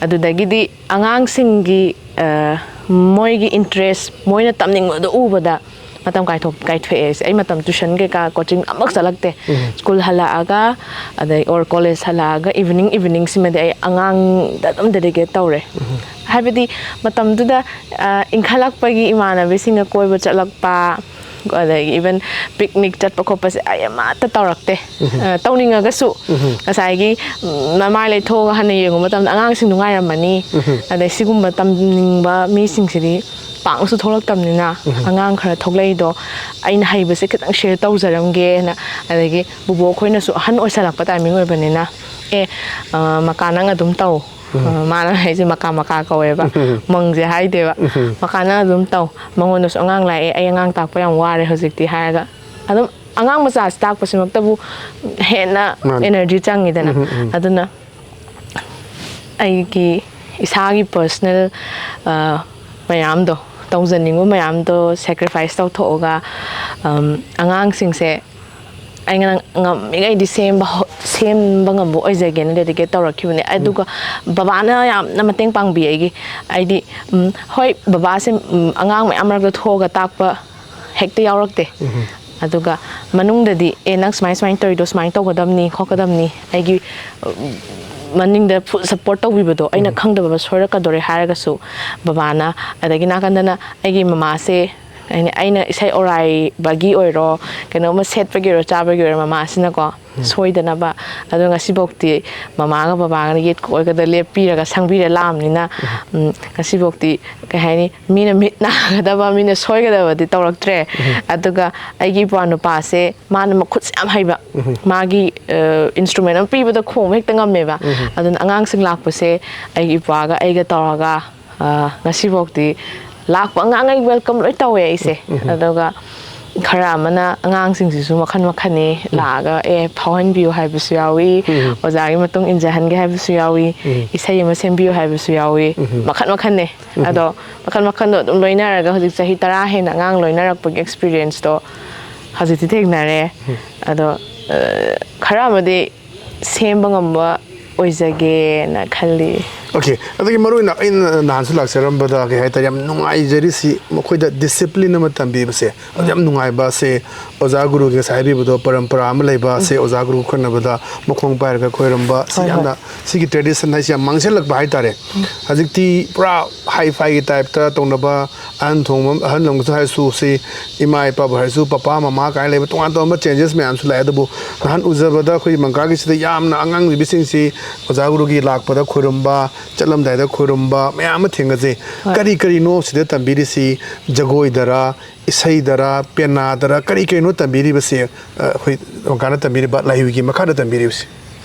ꯑꯗꯨꯗꯒꯤꯗꯤ ꯑꯉꯥꯡꯁꯤꯡꯒꯤ, ꯑ, ꯃꯣꯏꯒꯤ interest, ꯃꯣꯏꯅ ꯇꯝꯅꯤꯡꯕꯗꯣ ꯎꯕꯗ ꯃꯇꯝ ꯀꯥꯏꯊꯣꯛ-, ꯀꯥꯏꯊꯣꯛꯑꯦ꯫ ꯑꯩ ꯃꯇꯝ tuition ꯀꯩꯀꯥ coaching ꯑꯃꯐꯥꯎ ꯆꯠꯂꯛꯇꯦ꯫ School ꯍꯜꯂꯛꯑꯒ, ꯑꯗꯩ or college ꯍꯜꯂꯛꯑꯒ evening, evening ꯁꯤꯃꯗꯤ ꯑꯩ ꯑꯉꯥꯡꯗ ꯑꯗꯨꯝ dedicate ꯇꯧꯔꯦ꯫ ꯍꯥꯏꯕꯗꯤ ꯃꯇꯝꯗꯨꯗ, ꯑ, ꯏꯟꯈꯠꯂꯛꯄꯒꯤ ꯏꯃꯥꯟꯅꯕꯤꯁꯤꯡꯒ ꯀꯣꯏꯕ ꯆꯠꯂꯛꯄ, ꯑꯗꯒꯤ even picnic ꯆꯠꯄ ꯈꯣꯠꯄꯁꯦ ꯑꯩ ꯑꯃꯠꯇ ꯇꯧꯔꯛꯇꯦ꯫ ꯑ, ꯇꯧꯅꯤꯡꯉꯒꯁꯨ ꯉꯁꯥꯏꯒꯤ, ꯎꯝ, ꯃꯃꯥꯏ ꯂꯩꯊꯣꯛꯑꯒ ꯍꯟꯅ ꯌꯦꯡꯉꯨ ꯃꯇꯝꯗ ꯑꯉꯥꯡꯁꯤꯡ ꯅꯨꯡꯉꯥꯏꯔꯝꯃꯅꯤ꯫ ꯑꯗꯩ ꯁꯤꯒꯨꯝꯕ ꯇꯝꯅꯤꯡꯕ ꯃꯤꯁꯤꯡꯁꯤꯗꯤ ꯄꯥꯛꯅꯁꯨ ꯊꯣꯛꯂꯛꯇꯕꯅꯤꯅ, ꯑꯉꯥꯡ ꯈꯔ ꯊꯣꯛꯂꯛꯏꯗꯣ ꯑꯩꯅ ꯍꯩꯕꯁꯦ ꯈꯤꯇꯪ share ꯇꯧꯖꯔꯝꯒꯦꯅ, ꯑꯗꯒꯤ ꯕꯨꯕꯣꯛ ꯑꯩꯈꯣꯏꯅꯁꯨ ꯑꯍꯟ ꯑꯣꯏꯁꯜꯂꯛꯄ timing ꯑꯣꯏꯕꯅꯤꯅ, "ꯑꯦ, ꯑ, ꯃꯀꯥ ꯅꯪ ꯑꯗꯨꯝ ꯇꯧ"꯫ ꯑ, ꯃꯥꯅ ꯍꯥꯏꯁꯦ ꯃꯀꯥ ꯃꯀꯥ ꯀꯧꯋꯦꯕ꯫ ꯃꯪꯁꯦ ꯍꯥꯏꯗꯦꯕ꯫ "ꯃꯀꯥ ꯅꯪ ꯑꯗꯨꯝ ꯇꯧ꯫ ꯃꯉꯣꯟꯗꯁꯨ ꯑꯉꯥꯡ ꯂꯥꯛꯑꯦ, ꯑꯩ ꯑꯉꯥꯡ ꯇꯥꯛꯄ ꯌꯥꯝ ꯋꯥꯔꯦ ꯍꯧꯖꯤꯛꯇꯤ" ꯍꯥꯏꯔꯒ ꯑꯗꯨꯝ ꯑꯉꯥꯡ ꯃꯆꯥꯁꯤ ꯇꯥꯛꯄꯁꯤꯃꯛꯇꯕꯨ ꯍꯦꯟꯅ ꯃꯥꯅꯤ꯫ Energy ꯆꯪꯉꯤꯗꯅ꯫ ꯎꯝ, ꯎꯝ, ꯎꯝ꯫ ꯑꯗꯨꯅ ꯑꯩꯒꯤ ꯏꯁꯥꯒꯤ personal, ꯑ, ꯃꯌꯥꯝꯗꯣ, ꯇꯧꯖꯅꯤꯡꯕ ꯃꯌꯥꯝꯗꯣ sacrifice ꯇꯧꯊꯣꯛꯑꯒ, ꯑꯝ, ꯑꯉꯥꯡꯁꯤꯡꯁꯦ ꯑꯩꯅ ꯉꯝꯃꯤꯉꯩꯗꯤ ꯁꯦꯝꯕ ꯍꯣ-, ꯁꯦꯝꯕ ꯉꯝꯕ ꯑꯣꯏꯖꯒꯦꯅ dedicate ꯇꯧꯔꯛꯈꯤꯕꯅꯦ꯫ ꯎꯝ꯫ ꯑꯗꯨꯒ ꯕꯕꯥꯅ ꯌꯥꯝꯅ ꯃꯇꯦꯡ ꯄꯥꯡꯕꯤ ꯑꯩꯒꯤ꯫ ꯍꯥꯏꯗꯤ, ꯎꯝ, ꯍꯣꯏ, ꯕꯕꯥꯁꯦ, ꯎꯝ, ꯑꯉꯥꯡ ꯃꯌꯥꯝ ꯃꯔꯛꯇ ꯊꯣꯛꯑꯒ ꯇꯥꯛꯄ ꯍꯦꯛꯇ ꯌꯥꯎꯔꯛꯇꯦ꯫ ꯎꯝ꯫ ꯑꯗꯨꯒ ꯃꯅꯨꯡꯗꯗꯤ, "ꯑꯦ, ꯅꯪ ꯁꯨꯃꯥꯏ ꯁꯨꯃꯥꯏꯅ ꯇꯧꯔꯤꯗꯣ ꯁꯨꯃꯥꯏꯅ ꯇꯧꯒꯗꯕꯅꯤ ꯈꯣꯠꯀꯗꯕꯅꯤ", ꯑꯩꯒꯤ, ꯎꯝ, ꯃꯅꯤꯡꯗ full support ꯇꯧꯕꯤꯕꯗꯣ, ꯑꯩꯅ ꯎꯝ꯫ ꯈꯪꯗꯕ ꯁꯣꯏꯔꯛꯀꯗꯣꯔꯦ ꯍꯥꯏꯔꯒꯁꯨ ꯕꯕꯥꯅ, ꯑꯗꯒꯤ ꯅꯥꯀꯟꯗꯅ ꯑꯩꯒꯤ ꯃꯃꯥꯁꯦ, ꯑꯩꯅ, ꯑꯩꯅ ꯏꯁꯩ ꯑꯣꯔꯥꯏꯕꯒꯤ ꯑꯣꯏꯔꯣ, ꯀꯩꯅꯣꯝꯃ ꯁꯦꯠꯄꯒꯤ ꯑꯣꯏꯔꯣ, ꯆꯥꯕꯒꯤ ꯑꯣꯏꯔꯣ, ꯃꯃꯥꯁꯤꯅꯀꯣ ꯎꯝ꯫ ꯁꯣꯏꯗꯅꯕ꯫ ꯑꯗꯣ ꯉꯁꯤꯐꯥꯎꯗꯤ ꯃꯃꯥꯒ ꯕꯕꯥꯒꯅ ꯌꯦꯠꯀ ꯑꯣꯏꯒꯗ ꯂꯦꯞꯄꯤꯔꯒ ꯁꯪꯕꯤꯔ ꯂꯥꯛꯑꯕꯅꯤꯅ, ꯎꯝ꯫ ꯎꯝ, ꯉꯁꯤꯐꯥꯎꯗꯤ, ꯀꯩ ꯍꯥꯏꯅꯤ, ꯃꯤꯅ ꯃꯤꯠ ꯅꯥꯒꯗꯕ, ꯃꯤꯅ ꯁꯣꯏꯒꯗꯕꯗꯤ ꯇꯧꯔꯛꯇ꯭ꯔꯦ꯫ ꯎꯝ꯫ ꯑꯗꯨꯒ ꯑꯩꯒꯤ ꯏꯄ꯭ꯋꯥ ꯅꯨꯄꯥꯁꯦ, ꯃꯥꯅ ꯃꯈꯨꯠꯁꯦ ꯌꯥꯝ ꯍꯩꯕ꯫ ꯎꯝ꯫ ꯃꯥꯒꯤ, ꯑ, instrument ꯑꯃ ꯄꯤꯕꯗ ꯈꯣꯡꯕ ꯍꯦꯛꯇ ꯉꯝꯃꯦꯕ꯫ ꯎꯝ꯫ ꯑꯗꯨꯅ ꯑꯉꯥꯡꯁꯤꯡ ꯂꯥꯛꯄꯁꯦ ꯑꯩꯒꯤ ꯏꯄ꯭ꯋꯥꯒ ꯑꯩꯒ ꯇꯧꯔꯒ, ꯑ, ꯉꯁꯤꯐꯥꯎꯗꯤ ꯂꯥꯛꯄ ꯑꯉꯥꯡꯉꯩ welcome ꯂꯣꯏ ꯇꯧꯋꯦ ꯑꯩꯁꯦ꯫ ꯎꯝ꯫ ꯑꯗꯨꯒ ꯈꯔ ꯑꯃꯅ ꯑꯉꯥꯡꯁꯤꯡꯁꯤꯁꯨ ꯃꯈꯜ ꯃꯈꯜꯅꯤ꯫ ꯂꯥꯛꯑꯒ ꯑꯦ ꯐꯥꯎꯍꯟꯕꯤꯌꯨ ꯍꯥꯏꯕꯁꯨ ꯌꯥꯎꯏ, ꯎꯝ꯫ ꯑꯣꯖꯥꯒꯤ ꯃꯇꯨꯡ ꯏꯟꯖꯍꯟꯒꯦ ꯍꯥꯏꯕꯁꯨ ꯌꯥꯎꯏ, ꯎꯝ꯫ ꯏꯁꯩ ꯑꯃ ꯁꯦꯝꯕꯤꯌꯨ ꯍꯥꯏꯕꯁꯨ ꯌꯥꯎꯏ꯫ ꯎꯝ꯫ ꯃꯈꯜ ꯃꯈꯜꯅꯦ꯫ ꯎꯝ꯫ ꯑꯗꯣ ꯃꯈꯜ ꯃꯈꯜꯗꯣ ꯑꯗꯨꯝ ꯂꯣꯏꯅꯔꯒ ꯍꯧꯖꯤꯛ ꯆꯍꯤ ꯇꯔꯥ ꯍꯦꯟꯅ ꯑꯉꯥꯡ ꯂꯣꯏꯅꯔꯛꯄꯒꯤ experienceꯇꯣ ꯍꯧꯖꯤꯛꯇꯤ ꯊꯦꯡꯅꯔꯦ꯫ ꯎꯝ꯫ ꯑꯗꯣ ꯑ, ꯈꯔ ꯑꯃꯗꯤ ꯁꯦꯝꯕ ꯉꯝꯕ ꯑꯣꯏꯖꯒꯦꯅ ꯈꯜꯂꯤ꯫ OK, ꯑꯗꯒꯤ ꯃꯔꯨ ꯑꯣꯏꯅ ꯑꯩꯅ ꯅꯍꯥꯟꯁꯨ ꯂꯥꯛꯆꯔꯝꯕꯗ ꯀꯩ ꯍꯥꯏꯇꯥꯔꯦ, ꯌꯥꯝ ꯅꯨꯡꯉꯥꯏꯖꯔꯤꯁꯤ ꯃꯈꯣꯏꯗ discipline ꯑꯃ ꯇꯝꯕꯤꯕꯁꯦ ꯑꯗꯨ ꯌꯥꯝ ꯅꯨꯡꯉꯥꯏꯕ꯫ ꯁꯦ ꯑꯣꯖꯥ ꯒꯨꯔꯨꯒꯤ ꯉꯁꯥꯏ ꯍꯥꯏꯕꯤꯕꯗꯣ ꯄꯔꯝꯄꯔꯥ ꯑꯃ ꯂꯩꯕ, ꯁꯦ ꯑꯣꯖꯥ ꯒꯨꯔꯨ ꯈꯣꯏꯅꯕꯗ ꯃꯈꯣꯡ ꯄꯥꯏꯔꯒ ꯈꯣꯏꯔꯝꯕ, ꯁꯤ ꯍꯣꯏ, ꯍꯣꯏ꯫ ꯌꯥꯝꯅ, ꯁꯤꯒꯤ tradition ꯍꯥꯏꯁꯤ ꯌꯥꯝ ꯃꯥꯡꯁꯤꯜꯂꯛꯄ ꯍꯥꯏꯇꯥꯔꯦ꯫ ꯍꯧꯖꯤꯛꯇꯤ ꯄꯨꯔꯥ hi-fiꯒꯤ typeꯇ ꯇꯧꯅꯕ, ꯑꯍꯟ ꯊꯣꯡꯕ, ꯑꯍꯜ ꯂꯃꯟꯁꯨ ꯍꯥꯏꯔꯁꯨ, ꯁꯤ ꯏꯃꯥ ꯏꯄꯥꯕꯨ ꯍꯥꯏꯔꯁꯨ, ꯄꯄꯥ ꯃꯃꯥ ꯀꯥꯏꯅ ꯂꯩꯕ ꯇꯣꯉꯥꯟ ꯇꯣꯉꯥꯟꯕ changes ꯃꯌꯥꯝꯁꯨ ꯂꯥꯛꯑꯦ꯫ ꯑꯗꯨꯕꯨ ꯅꯍꯥꯟ ꯎꯖꯕꯗ ꯑꯩꯈꯣꯏ ꯃꯪꯀꯥꯒꯤꯁꯤꯗ ꯌꯥꯝꯅ ꯑꯉꯥꯡ ꯅꯨꯕꯤꯁꯤꯡꯁꯤ ꯑꯣꯖꯥ ꯒꯨꯔꯨꯒꯤ ꯂꯥꯛꯄꯗ ꯈꯣꯏꯔꯝꯕ, ꯆꯠꯂꯝꯗꯥꯏꯗ ꯈꯣꯏꯔꯝꯕ ꯃꯌꯥꯝ ꯑꯃ ꯊꯦꯡꯅꯖꯩ꯫ ꯍꯣꯏ꯫ ꯀꯔꯤ ꯀꯔꯤꯅꯣ ꯁꯤꯗ ꯇꯝꯕꯤꯔꯤꯁꯤ? ꯖꯒꯣꯏꯗꯔ, ꯏꯁꯩꯗꯔ, ꯄꯦꯅꯥꯗꯔ, ꯀꯔꯤ ꯀꯔꯤꯅꯣ ꯇꯝꯕꯤꯔꯤꯕꯁꯦ? ꯑ, ꯑꯩꯈꯣꯏ ꯃꯪꯀꯥꯅ ꯇꯝꯕꯤꯔꯤꯕ ꯂꯥꯏꯍꯨꯏꯒꯤ ꯃꯈꯥꯗ ꯇꯝꯕꯤꯔꯤꯕꯁꯦ?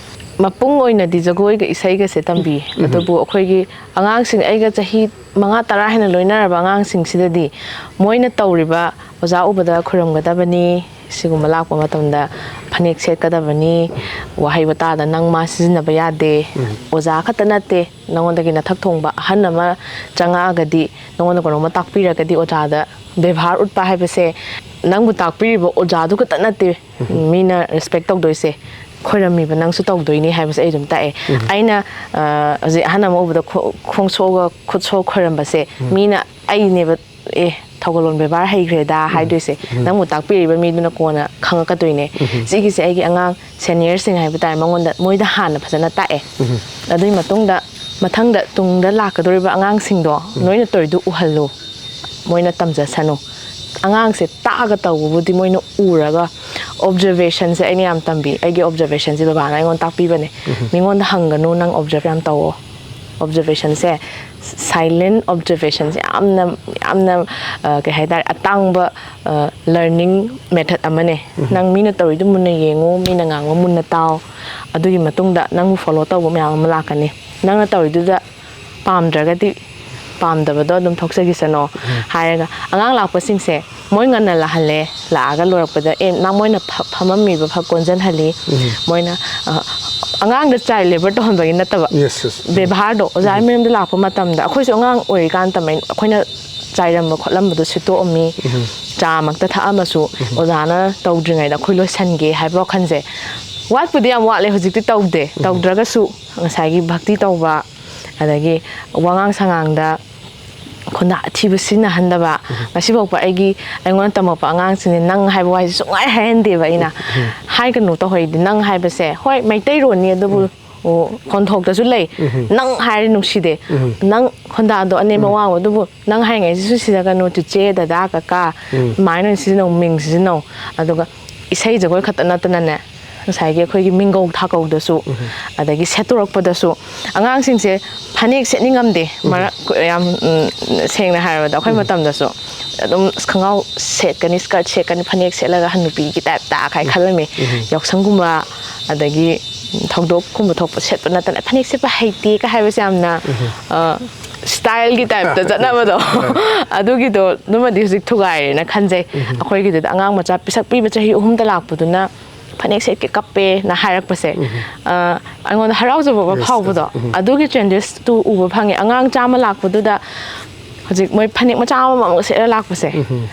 ꯃꯄꯨꯡ ꯑꯣꯏꯅꯗꯤ ꯖꯒꯣꯏꯒ ꯏꯁꯩꯒꯁꯦ ꯇꯝꯕꯤ꯫ ꯎꯝ꯫ ꯑꯗꯨꯕꯨ ꯑꯩꯈꯣꯏꯒꯤ ꯑꯉꯥꯡꯁꯤꯡ, ꯑꯩꯒ ꯆꯍꯤ ꯃꯉꯥ ꯇꯔꯥ ꯍꯦꯟꯅ ꯂꯣꯏꯅꯔꯕ ꯑꯉꯥꯡꯁꯤꯡꯁꯤꯗꯗꯤ ꯃꯣꯏꯅ ꯇꯧꯔꯤꯕ ꯑꯣꯖꯥ ꯎꯕꯗ ꯈꯨꯔꯨꯝꯒꯗꯕꯅꯤ, ꯁꯤꯒꯨꯝꯕ ꯂꯥꯛꯄ ꯃꯇꯝꯗ ꯐꯅꯦꯛ ꯁꯦꯠꯀꯗꯕꯅꯤ, ꯋꯥꯍꯩ ꯋꯥꯇꯥꯗ ꯅꯪ ꯃꯥ ꯁꯤꯖꯤꯟꯅꯕ ꯌꯥꯗꯦ, ꯎꯝ꯫ ꯑꯣꯖꯥ ꯈꯛꯇ ꯅꯠꯇꯦ, ꯅꯉꯣꯟꯗꯒꯤ ꯅꯊꯛ ꯊꯣꯡꯕ ꯑꯍꯟ ꯑꯃ ꯆꯪꯉꯛꯑꯒꯗꯤ, ꯅꯉꯣꯟꯗ ꯀꯩꯅꯣꯝꯃ ꯇꯥꯛꯄꯤꯔꯒꯗꯤ ꯑꯣꯖꯥꯗ ꯕꯦꯕꯥꯔ ꯎꯠꯄ ꯍꯥꯏꯕꯁꯦ, ꯅꯪꯕꯨ ꯇꯥꯛꯄꯤꯔꯤꯕ ꯑꯣꯖꯥꯗꯨ ꯈꯛꯇ ꯅꯠꯇꯦ, ꯎꯝ꯫ ꯃꯤꯅ respect ꯇꯧꯗꯣꯏꯁꯦ, ꯈꯣꯏꯔꯝꯃꯤꯕ ꯅꯪꯁꯨ ꯇꯧꯗꯣꯏꯅꯤ ꯍꯥꯏꯕꯁꯦ ꯑꯩ ꯑꯗꯨꯝ ꯇꯥꯛꯑꯦ꯫ ꯎꯝ꯫ ꯑꯩꯅ, ꯑ, ꯍꯧꯖꯤꯛ ꯑꯍꯟ ꯑꯃ ꯎꯕꯗ ꯈꯣ-, ꯈꯣꯡ ꯁꯣꯛꯑꯒ ꯈꯨꯠ ꯁꯣꯛ ꯈꯣꯏꯔꯝꯕꯁꯦ, ꯎꯝ꯫ ꯃꯤꯅ ꯑꯩꯅꯦꯕ, "ꯑꯦ, ꯊꯧꯒꯜꯂꯣꯟ ꯕꯦꯕꯥꯔ ꯍꯩꯈ꯭ꯔꯦꯗ" ꯎꯝ꯫ ꯍꯥꯏꯗꯣꯏꯁꯦ꯫ ꯎꯝ꯫ ꯅꯪꯕꯨ ꯇꯥꯛꯄꯤꯔꯤꯕ ꯃꯤꯗꯨꯅ ꯀꯣꯟꯅ ꯈꯪꯉꯛꯀꯗꯣꯏꯅꯦ꯫ ꯎꯝ꯫ ꯁꯤꯒꯤꯁꯦ ꯑꯩꯒꯤ ꯑꯉꯥꯡ seniorꯁꯤꯡ ꯍꯥꯏꯕ ꯇꯥꯔꯦ, ꯃꯉꯣꯟꯗ, ꯃꯣꯏꯗ ꯍꯥꯟꯅ ꯐꯖꯅ ꯇꯥꯛꯑꯦ꯫ ꯎꯝ꯫ ꯑꯗꯨꯒꯤ ꯃꯇꯨꯡꯗ ꯃꯊꯪꯗ ꯇꯨꯡꯗ ꯂꯥꯛꯀꯗꯧꯔꯤꯕ ꯑꯉꯥꯡꯁꯤꯡꯗꯣ ꯎꯝ꯫ ꯅꯣꯏꯅ ꯇꯧꯔꯤꯗꯨ ꯎꯍꯜꯂꯨ, ꯃꯣꯏꯅ ꯇꯝꯖꯁꯅꯨ꯫ ꯑꯉꯥꯡꯁꯦ ꯇꯥꯛꯑꯒ ꯇꯧꯕꯕꯨꯗꯤ ꯃꯣꯏꯅ ꯎꯔꯒ, observationꯁꯦ ꯑꯩꯅ ꯌꯥꯝ ꯇꯝꯕꯤ꯫ ꯑꯩꯒꯤ observationꯁꯦ ꯕꯕꯥꯅ ꯑꯩꯉꯣꯟꯗ ꯇꯥꯛꯄꯤꯕꯅꯦ꯫ ꯎꯝ꯫ ꯃꯤꯉꯣꯟꯗ ꯍꯪꯒꯅꯨ, ꯅꯪ observe ꯌꯥꯝ ꯇꯧꯋꯣ꯫ Observationꯁꯦ, silent observationꯁꯦ ꯌꯥꯝꯅ, ꯌꯥꯝꯅ, ꯑ, ꯀꯩ ꯍꯥꯏꯇꯥꯔꯦ, ꯑꯇꯥꯡꯕ, ꯑ, learning method ꯑꯃꯅꯦ꯫ ꯎꯝ꯫ ꯅꯪ ꯃꯤꯅ ꯇꯧꯔꯤꯗꯨ ꯃꯨꯟꯅ ꯌꯦꯡꯉꯨ, ꯃꯤꯅ ꯉꯥꯡꯕ ꯃꯨꯟꯅ ꯇꯥꯎ꯫ ꯑꯗꯨꯒꯤ ꯃꯇꯨꯡꯗ ꯅꯪꯕꯨ follow ꯇꯧꯕ ꯃꯌꯥꯝ ꯑꯃ ꯂꯥꯛꯀꯅꯤ꯫ ꯅꯪꯅ ꯇꯧꯔꯤꯗꯨꯗ ꯄꯥꯝꯗ꯭ꯔꯒꯗꯤ ꯄꯥꯝꯗꯕꯗꯣ ꯑꯗꯨꯝ ꯊꯣꯛꯆꯈꯤꯁꯅꯣ ꯎꯝ꯫ ꯍꯥꯏꯔꯒ, ꯑꯉꯥꯡ ꯂꯥꯛꯄꯁꯤꯡꯁꯦ ꯃꯣꯏ ꯉꯟꯅ ꯂꯥꯛꯍꯜꯂꯦ꯫ ꯂꯥꯛꯑꯒ ꯂꯣꯏꯔꯛꯄꯗ ꯑꯦ ꯅꯪ ꯃꯣꯏꯅ ꯐ- ꯐꯝꯃꯝꯃꯤꯕ ꯐꯛ ꯀꯣꯟꯁꯤꯟꯍꯜꯂꯤ꯫ ꯃꯣꯏꯅ ꯑ, ꯑꯉꯥꯡꯗ ꯆꯥꯏꯜ ꯂꯦꯕꯔ ꯇꯧꯍꯟꯕꯒꯤ ꯅꯠꯇꯕ, ꯌꯦꯁ ꯌꯦꯁ ꯕꯦꯕꯥꯔꯗꯣ ꯑꯣꯖꯥ ꯃꯌꯨꯝꯗ ꯂꯥꯛꯄ ꯃꯇꯝꯗ ꯑꯩꯈꯣꯏꯁꯨ ꯑꯉꯥꯡ ꯑꯣꯏꯔꯤꯀꯥꯟꯗ ꯇꯝꯃꯛꯏ-, ꯑꯩꯈꯣꯏꯅ ꯆꯥꯏꯔꯝꯕ ꯈꯣꯠꯂꯝꯕꯗꯣ ꯁꯤꯠꯇꯣꯛꯑꯝꯃꯤ꯫ ꯆꯥꯃꯛꯇ ꯊꯛꯑꯝꯃꯁꯨ ꯑꯣꯖꯥꯅ ꯇꯧꯗ꯭ꯔꯤꯉꯩꯗ ꯑꯩꯈꯣꯏ ꯂꯣꯏꯁꯟꯒꯦ ꯍꯥꯏꯕ ꯋꯥꯈꯜꯁꯦ ꯋꯥꯠꯄꯨꯗꯤ ꯌꯥꯝ ꯋꯥꯠꯂꯦ꯫ ꯍꯧꯖꯤꯛꯇꯤ ꯇꯧꯗꯦ꯫ ꯇꯧꯗ꯭ꯔꯒꯁꯨ ꯉꯁꯥꯏꯒꯤ ꯚꯛꯇꯤ ꯇꯧꯕ, ꯑꯗꯒꯤ ꯋꯥꯉꯥꯡ ꯁꯉꯥꯡꯗ ꯈꯣꯟꯗꯥ ꯑꯊꯤꯕ ꯁꯤꯖꯤꯟꯅꯍꯟꯗꯕ꯫ ꯉꯁꯤꯐꯥꯎꯕ ꯑꯩꯒꯤ, ꯑꯩꯉꯣꯟꯗ ꯇꯝꯃꯛꯄ ꯑꯉꯥꯡꯁꯤꯡꯁꯦ ꯅꯪ ꯍꯥꯏꯕ ꯋꯥꯍꯩꯁꯦ ꯁꯨꯡꯍꯥꯏ ꯍꯥꯏꯍꯟꯗꯦꯕ ꯑꯩꯅ꯫ ꯍꯥꯏꯒꯅꯨ ꯇꯧꯍꯩꯗꯦ꯫ ꯅꯪ ꯍꯥꯏꯕꯁꯦ ꯍꯣꯏ ꯃꯩꯇꯩꯔꯣꯟꯅꯤ, ꯑꯗꯨꯕꯨ ꯑꯣ, ꯈꯣꯟꯊꯣꯛꯇꯁꯨ ꯂꯩ꯫ ꯅꯪ ꯍꯥꯏꯔꯤ ꯅꯨꯡꯁꯤꯗꯦ꯫ ꯅꯪ ꯈꯣꯟꯗꯥꯗꯣ ꯑꯅꯦꯝꯕ ꯋꯥꯡꯕ, ꯑꯗꯨꯕꯨ ꯅꯪ ꯍꯥꯏꯔꯤꯉꯩꯁꯤꯁꯨ ꯁꯤꯖꯤꯟꯅꯒꯅꯨ, ꯆꯤꯆꯦ, ꯗꯗꯥ, ꯀꯀꯥ, ꯑꯗꯨꯃꯥꯏꯅ ꯑꯣꯏꯅ ꯁꯤꯖꯤꯟꯅꯧ, ꯃꯤꯡ ꯁꯤꯖꯤꯟꯅꯧ꯫ ꯑꯗꯨꯒ ꯏꯁꯩ ꯖꯒꯣꯏ ꯈꯛꯇ ꯅꯠꯇꯅꯅꯦ, ꯉꯁꯥꯏꯒꯤ ꯑꯩꯈꯣꯏꯒꯤ ꯃꯤꯡꯒꯧ ꯊꯥꯀꯧꯗꯁꯨ, ꯑꯗꯒꯤ ꯁꯦꯠꯇꯣꯔꯛꯄꯗꯁꯨ ꯑꯉꯥꯡꯁꯤꯡꯁꯦ ꯐꯅꯦꯛ ꯁꯦꯠꯅꯤꯡꯉꯝꯗꯦ꯫ ꯃꯔꯛ ꯌꯥꯝ, ꯎꯝ, ꯁꯦꯡꯅ ꯍꯥꯏꯔꯕꯗ ꯑꯩꯈꯣꯏ ꯃꯇꯝꯗꯁꯨ ꯑꯗꯨꯝ ꯑꯁ, ꯈꯣꯡꯒ꯭ꯔꯥꯎ ꯁꯦꯠꯀꯅꯤ, ꯁ꯭ꯀꯔꯠ ꯁꯦꯠꯀꯅꯤ, ꯐꯅꯦꯛ ꯁꯦꯠꯂꯒ ꯍꯅꯨꯄꯤꯒꯤ ꯇꯥꯏꯞꯇ ꯀꯥꯏ ꯈꯜꯂꯝꯃꯤ꯫ ꯌꯥꯎꯁꯪꯒꯨꯝꯕ ꯑꯗꯒꯤ ꯊꯧꯗꯣꯛꯀꯨꯝꯕ ꯊꯣꯛꯄ ꯁꯦꯠꯄ ꯅꯠꯇꯅ ꯐꯅꯦꯛ ꯁꯦꯠꯄ ꯍꯩꯇꯦꯒ ꯍꯥꯏꯕꯁꯦ ꯌꯥꯝꯅ, ꯑ, ꯁ꯭ꯇꯥꯏꯜꯒꯤ ꯇꯥꯏꯞꯇ ꯆꯠꯅꯕꯗꯣ꯫ ꯑꯗꯨꯒꯤꯗꯣ ꯑꯗꯨꯃꯗꯤ ꯍꯧꯖꯤꯛ ꯊꯨꯒꯥꯏꯔꯦꯅ ꯈꯟꯖꯩ꯫ ꯑꯩꯈꯣꯏꯒꯤꯗꯨꯗ ꯑꯉꯥꯡ ꯃꯆꯥ ꯄꯤꯁꯛ ꯄꯤꯕ ꯆꯍꯤ ꯑꯍꯨꯝꯗ ꯂꯥꯛꯄꯗꯨꯅ ꯐꯅꯦꯛ ꯁꯦꯠꯀꯦ ꯀꯞꯄꯦꯅ ꯍꯥꯏꯔꯛꯄꯁꯦ, ꯑ, ꯑꯩꯉꯣꯟꯗ ꯍꯔꯥꯎꯖꯕ ꯑꯃ ꯐꯥꯎꯕꯗꯣ, ꯑꯗꯨꯒꯤ ꯆꯦꯟꯖꯦꯁꯇꯨ ꯎꯕ ꯐꯪꯉꯦ꯫ ꯑꯉꯥꯡ ꯆꯥꯝꯃ ꯂꯥꯛꯄꯗꯨꯗ ꯍꯧꯖꯤꯛ ꯃꯣꯏ ꯐꯅꯦꯛ ꯃꯆꯥ ꯑꯃꯃꯝꯒ ꯁꯦꯠꯂ ꯂꯥꯛꯄꯁꯦ,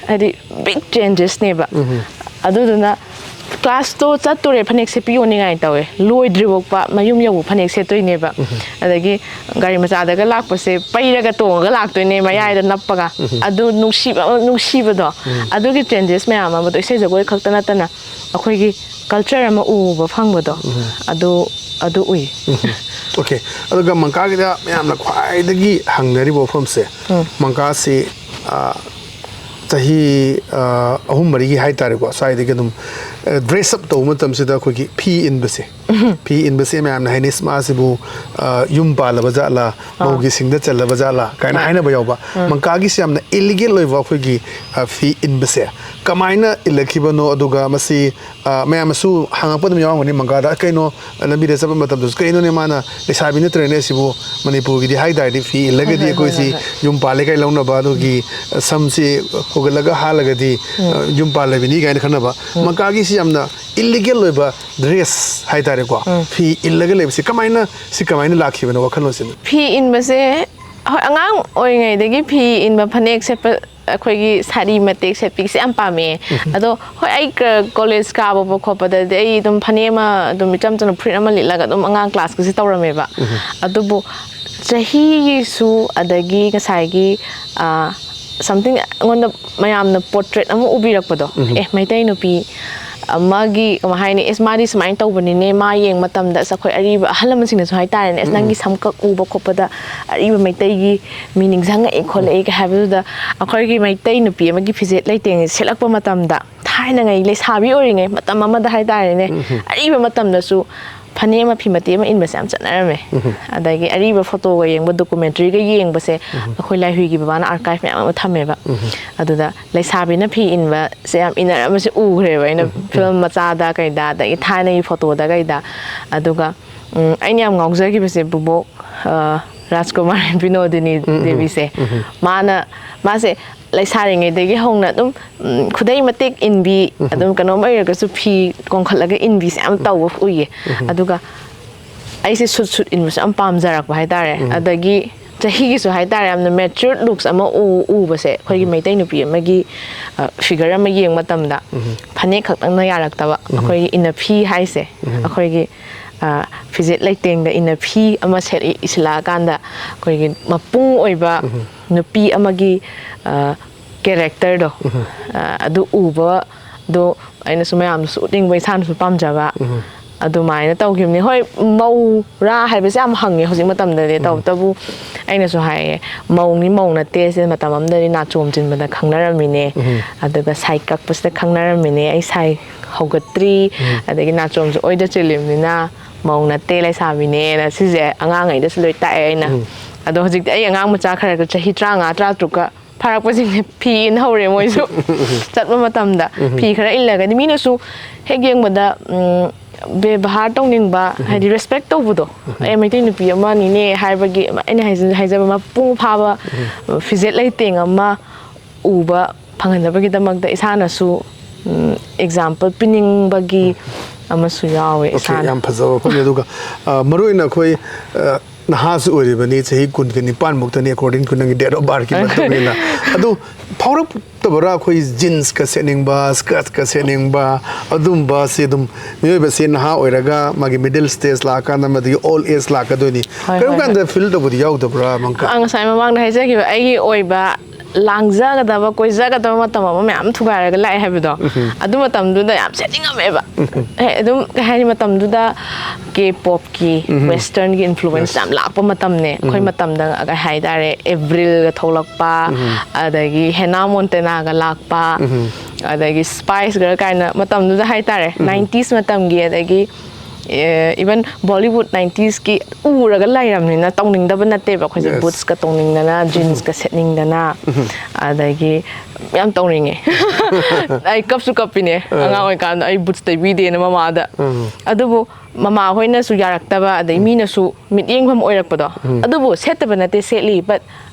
ꯍꯥꯏꯗꯤ ꯕꯤꯛ ꯆꯦꯟꯖꯦꯁꯅꯦꯕ꯫ ꯑꯗꯨꯗꯨꯅ ꯀ꯭ꯂꯥꯁꯇꯣ ꯆꯠꯇꯣꯔꯦ, ꯐꯅꯦꯛ ꯁꯦꯠꯄꯤꯌꯣꯅꯤꯡꯉꯥꯏ ꯇꯧꯋꯦ, ꯂꯣꯏꯗ꯭ꯔꯤꯐꯥꯎꯕ ꯃꯌꯨꯝ ꯌꯧꯕ ꯐꯅꯦꯛ ꯁꯦꯠꯇꯣꯏꯅꯦꯕ꯫ ꯑꯗꯒꯤ ꯒꯥꯔꯤ ꯃꯆꯥꯗꯒ ꯂꯥꯛꯄꯁꯦ ꯄꯩꯔꯒ ꯇꯣꯡꯉꯒ ꯂꯥꯛꯇꯣꯏꯅꯦ, ꯃꯌꯥꯏꯗ ꯅꯞꯄꯒ꯫ ꯑꯗꯨ ꯅꯨꯡꯁꯤꯕ ꯑꯃ, ꯅꯨꯡꯁꯤꯕꯗꯣ꯫ ꯑꯗꯨꯒꯤ ꯆꯦꯟꯖꯦꯁ ꯃꯌꯥꯝ ꯑꯃꯗꯣ ꯏꯁꯩ ꯖꯒꯣꯏ ꯈꯛꯇ ꯅꯠꯇꯅ ꯑꯩꯈꯣꯏꯒꯤ ꯀꯜꯆꯔ ꯑꯃ ꯎꯕ ꯐꯪꯕꯗꯣ, ꯑꯗꯨ, ꯑꯗꯨ ꯎꯏ꯫ ꯑꯣꯀꯦ꯫ ꯑꯗꯨꯒ ꯃꯪꯀꯥꯒꯤꯗ ꯃꯌꯥꯝꯅ ꯈ꯭ꯋꯥꯏꯗꯒꯤ ꯍꯪꯅꯔꯤꯕ ꯋꯥꯐꯝꯁꯦ, ꯃꯪꯀꯥꯁꯤ, ꯑ, ꯆꯍꯤ, ꯑ, ꯑꯍꯨꯝ ꯃꯔꯤꯒꯤ ꯍꯥꯏꯇꯥꯔꯦꯀꯣ, ꯁ꯭ꯋꯥꯏꯗꯒꯤ ꯑꯗꯨꯝ, ꯑ, ꯗ꯭ꯔꯦꯁ ꯑꯞ ꯇꯧꯕ ꯃꯇꯝꯁꯤꯗ ꯑꯩꯈꯣꯏꯒꯤ ꯐꯤ ꯏꯟꯕꯁꯦ, ꯐꯤ ꯏꯟꯕꯁꯦ ꯃꯌꯥꯝꯅ ꯍꯥꯏꯅꯩ, "ꯏꯁ, ꯃꯥꯁꯤꯕꯨ, ꯑ, ꯌꯨꯝ ꯄꯥꯜꯂꯕ ꯖꯥꯠꯂꯥ, ꯃꯧꯒꯤ ꯁꯤꯡꯗ ꯆꯜꯂꯕ ꯖꯥꯠꯂꯥ?" ꯀꯥꯏꯅ ꯍꯥꯏꯅꯕ ꯌꯥꯎꯕ꯫ ꯃꯪꯀꯥꯒꯤꯁꯤ ꯌꯥꯝꯅ ꯏꯂꯤꯒꯦꯜ ꯑꯣꯏꯕ ꯑꯩꯈꯣꯏꯒꯤ, ꯑ, ꯐꯤ ꯏꯟꯕꯁꯦ ꯀꯃꯥꯏꯅ ꯏꯜꯂꯛꯈꯤꯕꯅꯣ, ꯑꯗꯨꯒ ꯃꯁꯤ, ꯑ, ꯃꯌꯥꯝꯅꯁꯨ ꯍꯪꯉꯛꯄ ꯑꯗꯨꯝ ꯌꯥꯎꯔꯝꯒꯅꯤ, ꯃꯪꯀꯥꯗ, "ꯑ, ꯀꯩꯅꯣ, ꯂꯝꯕꯤꯗ ꯆꯠꯄ ꯃꯇꯝꯗꯁꯨ ꯀꯩꯅꯣꯅꯦ ꯃꯥꯅ, ꯂꯩꯁꯥꯕꯤ ꯅꯠꯇ꯭ꯔꯦꯅꯦ ꯁꯤꯕꯨ?" ꯃꯅꯤꯄꯨꯔꯒꯤꯗꯤ ꯍꯥꯏ ꯇꯥꯔꯗꯤ ꯐꯤ ꯏꯜꯂꯒꯗꯤ ꯍꯣꯏ, ꯍꯣꯏ, ꯑꯩꯈꯣꯏꯁꯤ ꯍꯣꯏ, ꯍꯣꯏ꯫ ꯌꯨꯝ ꯄꯥꯜꯂꯦ ꯀꯥꯏ ꯂꯧꯅꯕ, ꯑꯗꯨꯒꯤ, ꯑ, ꯁꯝꯁꯤ ꯍꯨꯒꯠꯂꯒ ꯍꯥꯠꯂꯒꯗꯤ, ꯑ, ꯌꯨꯝ ꯄꯥꯜꯂꯕꯤꯅꯤ ꯀꯥꯏꯅ ꯈꯟꯅꯕ꯫ ꯃꯪꯀꯥꯒꯤꯁꯤ ꯌꯥꯝꯅ ꯏꯂꯤꯒꯦꯜ ꯑꯣꯏꯕ ꯗ꯭ꯔꯦꯁ ꯍꯥꯏꯇꯥꯔꯦꯀꯣ, ꯐꯤ ꯏꯜꯂꯒ ꯂꯩꯕꯁꯤ ꯀꯃꯥꯏꯅ, ꯁꯤ ꯀꯃꯥꯏꯅ ꯂꯥꯛꯈꯤꯕꯅꯣ ꯋꯥꯈꯜꯂꯣꯟꯁꯤꯅ? ꯐꯤ ꯏꯟꯕꯁꯦ, ꯍꯣꯏ, ꯑꯉꯥꯡ ꯑꯣꯏꯔꯤꯉꯩꯗꯒꯤ ꯐꯤ ꯏꯟꯕ, ꯐꯅꯦꯛ ꯁꯦꯠꯄ, ꯑꯩꯈꯣꯏꯒꯤ ꯁꯥꯔꯤ ꯃꯇꯦꯛ ꯁꯦꯠꯄꯤꯁꯦ ꯌꯥꯝ ꯄꯥꯝꯃꯛꯑꯦ꯫ ꯑꯗꯣ ꯍꯣꯏ, ꯑꯩ ꯀ-, ꯀꯣꯂꯦꯖ ꯀꯥꯕ ꯈꯣꯠꯄꯗꯗꯤ ꯑꯩ ꯑꯗꯨꯝ ꯐꯅꯦꯛ ꯑꯃ ꯑꯗꯨꯝ ꯏꯆꯝ ꯆꯝꯅ ꯐꯨꯔꯤꯠ ꯑꯃ ꯂꯤꯠꯂꯒ ꯑꯗꯨꯝ ꯑꯉꯥꯡ ꯀ꯭ꯂꯥꯁꯀꯁꯦ ꯇꯧꯔꯝꯃꯦꯕ꯫ ꯑꯗꯨꯕꯨ ꯆꯍꯤꯒꯤꯁꯨ, ꯑꯗꯒꯤ ꯉꯁꯥꯏꯒꯤ, ꯑ, something ꯑꯩꯉꯣꯟꯗ ꯃꯌꯥꯝꯅ ꯄꯣꯔꯇ꯭ꯔꯦꯠ ꯑꯃ ꯎꯕꯤꯔꯛꯄꯗꯣ, "ꯑꯦ, ꯃꯩꯇꯩ ꯅꯨꯄꯤ ꯑꯃꯒꯤ, ꯀꯃꯥꯏ ꯍꯥꯏꯅꯤ, ꯑꯦꯁ, ꯃꯥꯗꯤ ꯁꯨꯃꯥꯏꯅ ꯇꯧꯕꯅꯤꯅꯦ", ꯃꯥ ꯌꯦꯡꯕ ꯃꯇꯝꯗ, ꯑꯁ, ꯑꯩꯈꯣꯏ ꯑꯔꯤꯕ ꯑꯍꯜ ꯂꯃꯟꯁꯤꯡꯅꯁꯨ ꯍꯥꯏꯇꯥꯔꯦꯅꯦ, "ꯑꯁ, ꯅꯪꯒꯤ ꯁꯝꯀꯛ ꯎꯕ ꯈꯣꯠꯄꯗ ꯑꯔꯤꯕ ꯃꯩꯇꯩꯒꯤ ꯃꯤ ꯅꯤꯡꯁꯤꯡꯉꯛꯑꯦ ꯈꯣꯠꯂꯛꯑꯦ" ꯀꯩ ꯍꯥꯏꯕꯗꯨꯗ, ꯑꯩꯈꯣꯏꯒꯤ ꯃꯩꯇꯩ ꯅꯨꯄꯤ ꯑꯃꯒꯤ ꯐꯤꯖꯦꯠ ꯂꯩꯇꯦꯡꯁꯦ ꯁꯦꯠꯂꯛꯄ ꯃꯇꯝꯗ, ꯊꯥꯏꯅꯉꯩ ꯂꯩꯁꯥꯕꯤ ꯑꯣꯏꯔꯤꯉꯩ ꯃꯇꯝ ꯑꯃꯗ ꯍꯥꯏꯇꯥꯔꯦꯅꯦ, ꯑꯔꯤꯕ ꯃꯇꯝꯗꯁꯨ ꯐꯅꯦꯛ ꯑꯃ ꯐꯤ ꯃꯇꯦꯛ ꯑꯃ ꯏꯟꯕꯁꯦ ꯌꯥꯝ ꯆꯠꯅꯔꯝꯃꯦ꯫ ꯑꯗꯒꯤ ꯑꯔꯤꯕ ꯐꯣꯇꯣꯒ ꯌꯦꯡꯕ, ꯗꯣꯀꯨꯃꯦꯟꯇ꯭ꯔꯤꯒ ꯌꯦꯡꯕꯁꯦ, ꯑꯩꯈꯣꯏ ꯂꯥꯏꯍꯨꯏꯒꯤ ꯕꯕꯥꯅ ꯑꯥꯔꯀꯥꯏꯚ ꯃꯌꯥꯝ ꯑꯃ ꯊꯝꯃꯦꯕ꯫ ꯑꯗꯨꯗ ꯂꯩꯁꯥꯕꯤꯅ ꯐꯤ ꯏꯟꯕꯁꯦ ꯌꯥꯝ ꯏꯟꯅꯔꯝꯕꯁꯦ ꯎꯈ꯭ꯔꯦꯕ ꯑꯩꯅ, ꯐꯤꯂꯝ ꯃꯆꯥꯗ ꯀꯩꯗ, ꯑꯗꯒꯤ ꯊꯥꯏꯅꯒꯤ ꯐꯣꯇꯣꯗ ꯀꯩꯗ꯫ ꯑꯗꯨꯒ, ꯎꯝ, ꯑꯩꯅ ꯌꯥꯝ ꯉꯥꯎꯖꯈꯤꯕꯁꯦ ꯕꯨꯕꯣꯛ, ꯑ, ꯔꯥꯖꯀꯨꯃꯥꯔ ꯕꯤꯅꯣꯗꯤꯅꯤ ꯗꯦꯕꯤꯁꯦ꯫ ꯃꯥꯅ, ꯃꯥꯁꯦ ꯂꯩꯁꯥꯔꯤꯉꯩꯗꯒꯤ ꯍꯧꯅ ꯑꯗꯨꯝ, ꯎꯝ, ꯈꯨꯗꯩ ꯃꯇꯦꯛ ꯏꯟꯕꯤ, ꯑꯗꯨꯝ ꯀꯩꯅꯣꯝ ꯑꯣꯏꯔꯒꯁꯨ ꯐꯤ ꯀꯣꯟꯈꯠꯂꯒ ꯏꯟꯕꯤꯁꯦ ꯌꯥꯝ ꯇꯧꯕ ꯎꯏꯌꯦ꯫ ꯑꯗꯨꯒ ꯑꯩꯁꯦ ꯁꯨꯠ ꯁꯨꯠ ꯏꯟꯕꯁꯨ ꯌꯥꯝ ꯄꯥꯝꯖꯔꯛꯄ ꯍꯥꯏꯇꯥꯔꯦ꯫ ꯑꯗꯒꯤ ꯆꯍꯤꯒꯤꯁꯨ ꯍꯥꯏꯇꯥꯔꯦ, ꯌꯥꯝꯅ ꯃꯦꯆ꯭ꯌꯨꯔ ꯂꯨꯛꯁ ꯑꯃ ꯎ-, ꯎꯕꯁꯦ ꯑꯩꯈꯣꯏꯒꯤ ꯃꯩꯇꯩ ꯅꯨꯄꯤ ꯑꯃꯒꯤ, ꯑ, ꯐꯤꯒꯔ ꯑꯃ ꯌꯦꯡꯕ ꯃꯇꯝꯗ ꯐꯅꯦꯛ ꯈꯛꯇꯪꯅ ꯌꯥꯔꯛꯇꯕ, ꯑꯩꯈꯣꯏꯒꯤ ꯏꯅꯐꯤ ꯍꯥꯏꯁꯦ, ꯑꯩꯈꯣꯏꯒꯤ, ꯑ, ꯐꯤꯖꯦꯠ ꯂꯩꯇꯦꯡꯗ ꯏꯅꯐꯤ ꯑꯃ ꯁꯦꯠ-, ꯏꯁꯤꯜꯂꯛꯑꯀꯥꯟꯗ ꯑꯩꯈꯣꯏꯒꯤ ꯃꯄꯨꯡ ꯑꯣꯏꯕ ꯅꯨꯄꯤ ꯑꯃꯒꯤ, ꯑ, ꯀꯦꯔꯦꯛꯇꯔꯗꯣ, ꯑ, ꯑꯗꯨ ꯎꯕꯗꯣ ꯑꯩꯅꯁꯨ ꯃꯌꯥꯝꯗꯁꯨ ꯎꯠꯅꯤꯡꯕ, ꯏꯁꯥꯅꯁꯨ ꯄꯥꯝꯖꯕ꯫ ꯑꯗꯨꯃꯥꯏꯅ ꯇꯧꯈꯤꯕꯅꯤ꯫ ꯍꯣꯏ, ꯃꯧꯔꯥ ꯍꯥꯏꯕꯁꯦ ꯌꯥꯝ ꯍꯪꯉꯦ ꯍꯧꯖꯤꯛ ꯃꯇꯝꯗꯗꯤ꯫ ꯎꯝ꯫ ꯇꯧꯕꯇꯕꯨ ꯑꯩꯅꯁꯨ ꯍꯥꯏꯌꯦ, "ꯃꯧꯅꯤ, ꯃꯧ ꯅꯠꯇꯦ, ꯁꯤ ꯃꯇꯝ ꯑꯃꯗꯗꯤ ꯅꯥꯆꯣꯝ ꯆꯤꯟꯕꯗ ꯈꯪꯅꯔꯝꯃꯤꯅꯦ꯫ ꯎꯝ꯫ ꯑꯗꯨꯒ ꯁꯥꯏ ꯀꯛꯄꯁꯤꯗ ꯈꯪꯅꯔꯝꯃꯤꯅꯦ꯫ ꯑꯩ ꯁꯥꯏ ꯍꯧꯒꯠꯇ꯭ꯔꯤ, ꯎꯝ꯫ ꯑꯗꯒꯤ ꯅꯥꯆꯣꯝꯁꯨ ꯑꯣꯏꯗ ꯆꯤꯜꯂꯤꯕꯅꯤꯅ ꯃꯧ ꯅꯠꯇꯦ, ꯂꯩꯁꯥꯕꯤꯅꯦꯅ" ꯁꯤꯁꯦ ꯑꯉꯥꯡꯉꯩꯗꯁꯨ ꯂꯣꯏ ꯇꯥꯛꯑꯦ ꯑꯩꯅ꯫ ꯎꯝ꯫ ꯑꯗꯣ ꯍꯧꯖꯤꯛꯇꯤ ꯑꯩ ꯑꯉꯥꯡ ꯃꯆꯥ ꯈꯔ ꯆꯍꯤ ꯇꯔꯥꯃꯉꯥ, ꯇꯔꯥꯇꯔꯨꯛꯀ ꯐꯥꯔꯛꯄꯁꯤꯡꯁꯦ ꯐꯤ ꯏꯟ ꯍꯧꯔꯦ ꯃꯣꯏꯁꯨ꯫ ꯆꯠꯄ ꯃꯇꯝꯗ ꯎꯝ꯫ ꯐꯤ ꯈꯔ ꯏꯜꯂꯒꯗꯤ ꯃꯤꯅꯁꯨ ꯍꯦꯛ ꯌꯦꯡꯕꯗ, ꯎꯝ, ꯕꯦꯕꯥꯔ ꯇꯧꯅꯤꯡꯕ, ꯎꯝ꯫ ꯍꯥꯏꯗꯤ ꯔꯦꯁꯄꯦꯛ ꯇꯧꯕꯗꯣ, ꯎꯝ꯫ "ꯑꯦ, ꯃꯩꯇꯩ ꯅꯨꯄꯤ ꯑꯃꯅꯤꯅꯦ" ꯍꯥꯏꯕꯒꯤ ꯑꯃ, ꯑꯩꯅ ꯍꯥꯏꯖ-, ꯍꯥꯏꯖꯕ ꯃꯄꯨꯡ ꯐꯥꯕ, ꯎꯝ꯫ ꯐꯤꯖꯦꯠ ꯂꯩꯇꯦꯡ ꯑꯃ ꯎꯕ ꯐꯪꯍꯟꯅꯕꯒꯤꯗꯃꯛꯇ ꯏꯁꯥꯅꯁꯨ, ꯎꯝ, ꯑꯦꯛꯖꯥꯝꯄꯜ ꯄꯤꯅꯤꯡꯕꯒꯤ ꯎꯝ꯫ ꯑꯃꯁꯨ ꯌꯥꯎꯋꯦ ꯑꯣꯀꯦ, ꯏꯁꯥꯅ꯫ ꯌꯥꯝ ꯐꯖꯕ ꯋꯥꯐꯝꯅꯤ꯫ ꯑꯗꯨꯒ, ꯑ, ꯃꯔꯨꯑꯣꯏꯅ ꯑꯩꯈꯣꯏ, ꯑ, ꯅꯍꯥꯁꯨ ꯑꯣꯏꯔꯤꯕꯅꯤ, ꯆꯍꯤ ꯀꯨꯟꯒ ꯅꯤꯄꯥꯟ ꯃꯨꯛꯇꯅꯤ, according to ꯅꯪꯒꯤ date of birthꯀꯤ ꯃꯇꯨꯡ ꯏꯟꯅ꯫ ꯑꯗꯨ ꯐꯥꯎꯔꯛꯇꯕꯔꯥ, ꯑꯩꯈꯣꯏ jeansꯀ ꯁꯦꯠꯅꯤꯡꯕ, skirtꯀ ꯁꯦꯠꯅꯤꯡꯕ, ꯑꯗꯨꯝꯕꯁꯦ ꯑꯗꯨꯝ ꯃꯤꯑꯣꯏꯕꯁꯦ ꯅꯍꯥ ꯑꯣꯏꯔꯒ ꯃꯥꯒꯤ middle stage ꯂꯥꯛꯑꯀꯥꯟꯗ, ꯃꯗꯨꯒꯤ old age ꯂꯥꯛꯀꯗꯣꯏꯅꯤ꯫ ꯍꯣꯏ, ꯀꯔꯝ ꯍꯣꯏ, ꯀꯥꯟꯗ ꯍꯣꯏ꯫ Feel ꯇꯧꯕꯗꯤ ꯌꯥꯎꯗꯕ꯭ꯔꯥ, ꯃꯪꯀ? ꯑ, ꯉꯁꯥꯏ ꯃꯃꯥꯡꯗ ꯍꯥꯏꯖꯈꯤꯕ ꯑꯩꯒꯤ ꯑꯣꯏꯕ ꯂꯥꯡꯖꯒꯗꯕ, ꯀꯣꯏꯖꯒꯗꯕ ꯃꯇꯝ ꯑꯃ ꯃꯌꯥꯝ ꯊꯨꯒꯥꯏꯔꯒ ꯂꯥꯛꯑꯦ ꯍꯥꯏꯕꯗꯣ, ꯎꯝꯍꯨꯝ꯫ ꯑꯗꯨ ꯃꯇꯝꯗꯨꯗ ꯌꯥꯝ ꯁꯦꯠꯅꯤꯡꯉꯝꯃꯦꯕ꯫ ꯎꯝꯍꯨꯝ꯫ ꯑꯦ, ꯑꯗꯨꯝ, ꯀꯩ ꯍꯥꯏꯅꯤ, ꯃꯇꯝꯗꯨꯗ K-popꯀꯤ, ꯎꯝꯍꯨꯝ꯫ Westernꯒꯤ influence Yes. ꯌꯥꯝ ꯂꯥꯛꯄ ꯃꯇꯝꯅꯦ꯫ ꯑꯩꯈꯣꯏ ꯎꯝꯍꯨꯝ꯫ ꯃꯇꯝꯗ, ꯀꯩ ꯍꯥꯏꯇꯥꯔꯦ, Avrilꯒ ꯊꯣꯛꯂꯛꯄ, ꯎꯝꯍꯨꯝ꯫ ꯑꯗꯒꯤ Hannah Montanaꯒ ꯂꯥꯛꯄ, ꯎꯝꯍꯨꯝ꯫ ꯑꯗꯒꯤ Spice Girl ꯀꯥꯏꯅ ꯃꯇꯝꯗꯨꯗ ꯍꯥꯏꯇꯥꯔꯦ, ꯎꯝꯍꯨꯝ꯫ Nineties ꯃꯇꯝꯒꯤ, ꯑꯗꯒꯤ ꯑꯦ, even Bollywood ninetiesꯀꯤ ꯎꯔꯒ ꯂꯩꯔꯕꯅꯤꯅ ꯇꯧꯅꯤꯡꯗꯕ ꯅꯠꯇꯦꯕ ꯑꯩꯈꯣꯏꯁꯦ꯫ Yes. Bootsꯀ ꯇꯣꯡꯅꯤꯡꯗꯅ, jeansꯀ ꯁꯦꯠꯅꯤꯡꯗꯅ, ꯎꯝꯍꯨꯝ꯫ ꯑꯗꯒꯤ ꯌꯥꯝ ꯇꯧꯅꯤꯡꯉꯦ꯫ ꯑꯩ ꯀꯞꯁꯨ ꯀꯞꯄꯤꯅꯦ꯫ ꯑꯥ꯫ ꯑꯉꯥꯡ ꯑꯣꯏꯔꯤꯀꯥꯟꯗ ꯑꯩ boots ꯇꯩꯕꯤꯗꯦꯅ ꯃꯃꯥꯗ꯫ ꯎꯝ꯫ ꯑꯗꯨꯕꯨ ꯃꯃꯥ ꯍꯣꯏꯅꯁꯨ ꯌꯥꯔꯛꯇꯕ, ꯑꯗꯩ ꯎꯝ꯫ ꯃꯤꯅꯁꯨ ꯃꯤꯠꯌꯦꯡꯐꯝ ꯑꯣꯏꯔꯛꯄꯗꯣ꯫ ꯎꯝ꯫ ꯑꯗꯨꯕꯨ ꯁꯦꯠꯇꯕ ꯅꯠꯇꯦ, ꯁꯦꯠꯂꯤ, but